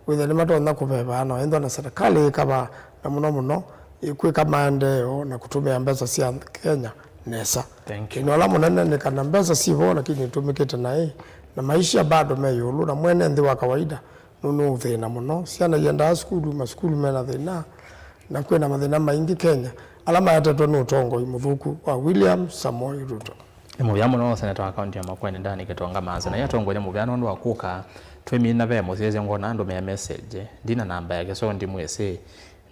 wĩthĩa nĩmatonya kũveva na ĩndwa na serikali ĩkava, na mũno mũno ĩkwĩka maendeeo na kũtũmĩa mbesa sya Kenya nesa. Thank you. Thĩna ũla mũnene nĩ kana mbesa syĩvo lakini itũmĩkĩte naĩ, na maisha bado me ĩũlũ, na mwene nthĩ wa kawaida nũnũũthĩna mũno. Syana iendaa sukulu, masukulu mena thĩna, na kwĩna mathĩna maingĩ Kenya ala maetetwe nĩ ũtongoi mũthũku wa William Samoei Ruto. Nĩ mũvea mũno seneta wa kaunti ya Makueni, Danny Gitonga Manze, na ĩĩ atongoesye mũvea nũndũ wa kũka twĩmina ve mũsyaĩĩsya ngona andũ mea message. Ndina namba yake, so ndimwĩsĩ,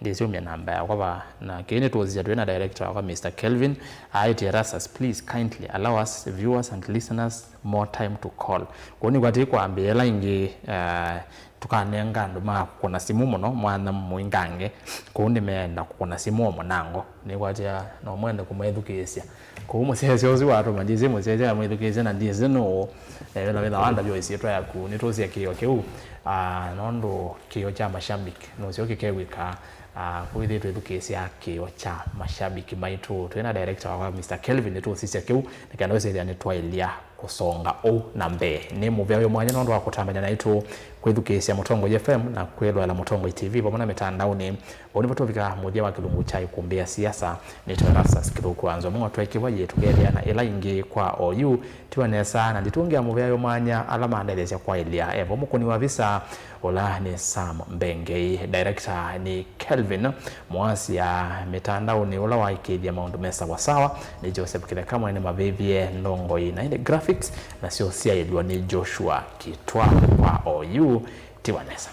ndĩsyũmya namba yakwa va, na kĩĩ nĩtũsisya twĩ na director wakwa, Mister Kelvin, aĩtye Erastus, please kindly allow us viewers and listeners more time to call. Kwoou nĩkwatĩ kwambĩĩa ĩla ĩngĩ, ah, tũkanenga andũ ma kũkũna simũ mũno mwanya mũingange, kũu nĩmeenda kũkũna simũ o mũnango. Nĩkwatĩa no mwende kũmethukĩĩsya. Kũu mũsyaĩĩsya ũsu watũma, ndyĩsĩ mũsyaĩĩsya amwĩthukĩĩsya na ndyĩsĩ nũũ, eh, wĩla wĩthawa ndavya ĩsyĩtwa yaku, nĩtũsya kĩĩo kĩu, ah, nũndũ kĩĩo kya mashabiki nũseo kĩkew'ĩka, ah, kwĩthĩĩtwe ĩthukĩĩsya kĩĩo kya mashabiki maitũ. Twĩ na director wakwa, Mister Kelvin, nĩtũũsisya kĩu, nĩ kenda wĩsĩthĩa nĩtwaĩlya kũsonga ũu na mbee. Nĩ mũvea wĩ mwanya nũndũ wa kũtambany'a naitũ kwĩthukĩĩsya Mũtongoi F M na kwĩloela Mũtongoi T V vamwe na mĩtandaonĩ. Vau nĩvo tũvika mũthya wa kĩlungu kya Ikumbĩ ya Siasa. Nĩtawa Erastus Kĩthũku wa Nzomo, twekĩwa yĩĩ tũkethĩana ĩla ĩngĩ kwa oyu. Tiwa nesa, na nditũngĩa mũvea wĩ mwanya ala mandetheesya kwaĩlya. Evo mũkũni wa visa, ũla nĩ Sam Mbengei, director nĩ Kelvin Mwasya, mĩtandaonĩ ũla waĩkĩĩthya maũndũ me sawasawa nĩ Joseph Kĩtheka, mwene mavĩvye ndongoi, na ĩndĩ graphics nasyo syaĩlw'a nĩ Joshua Kitwa. Kwa oyu, tiwa nesa.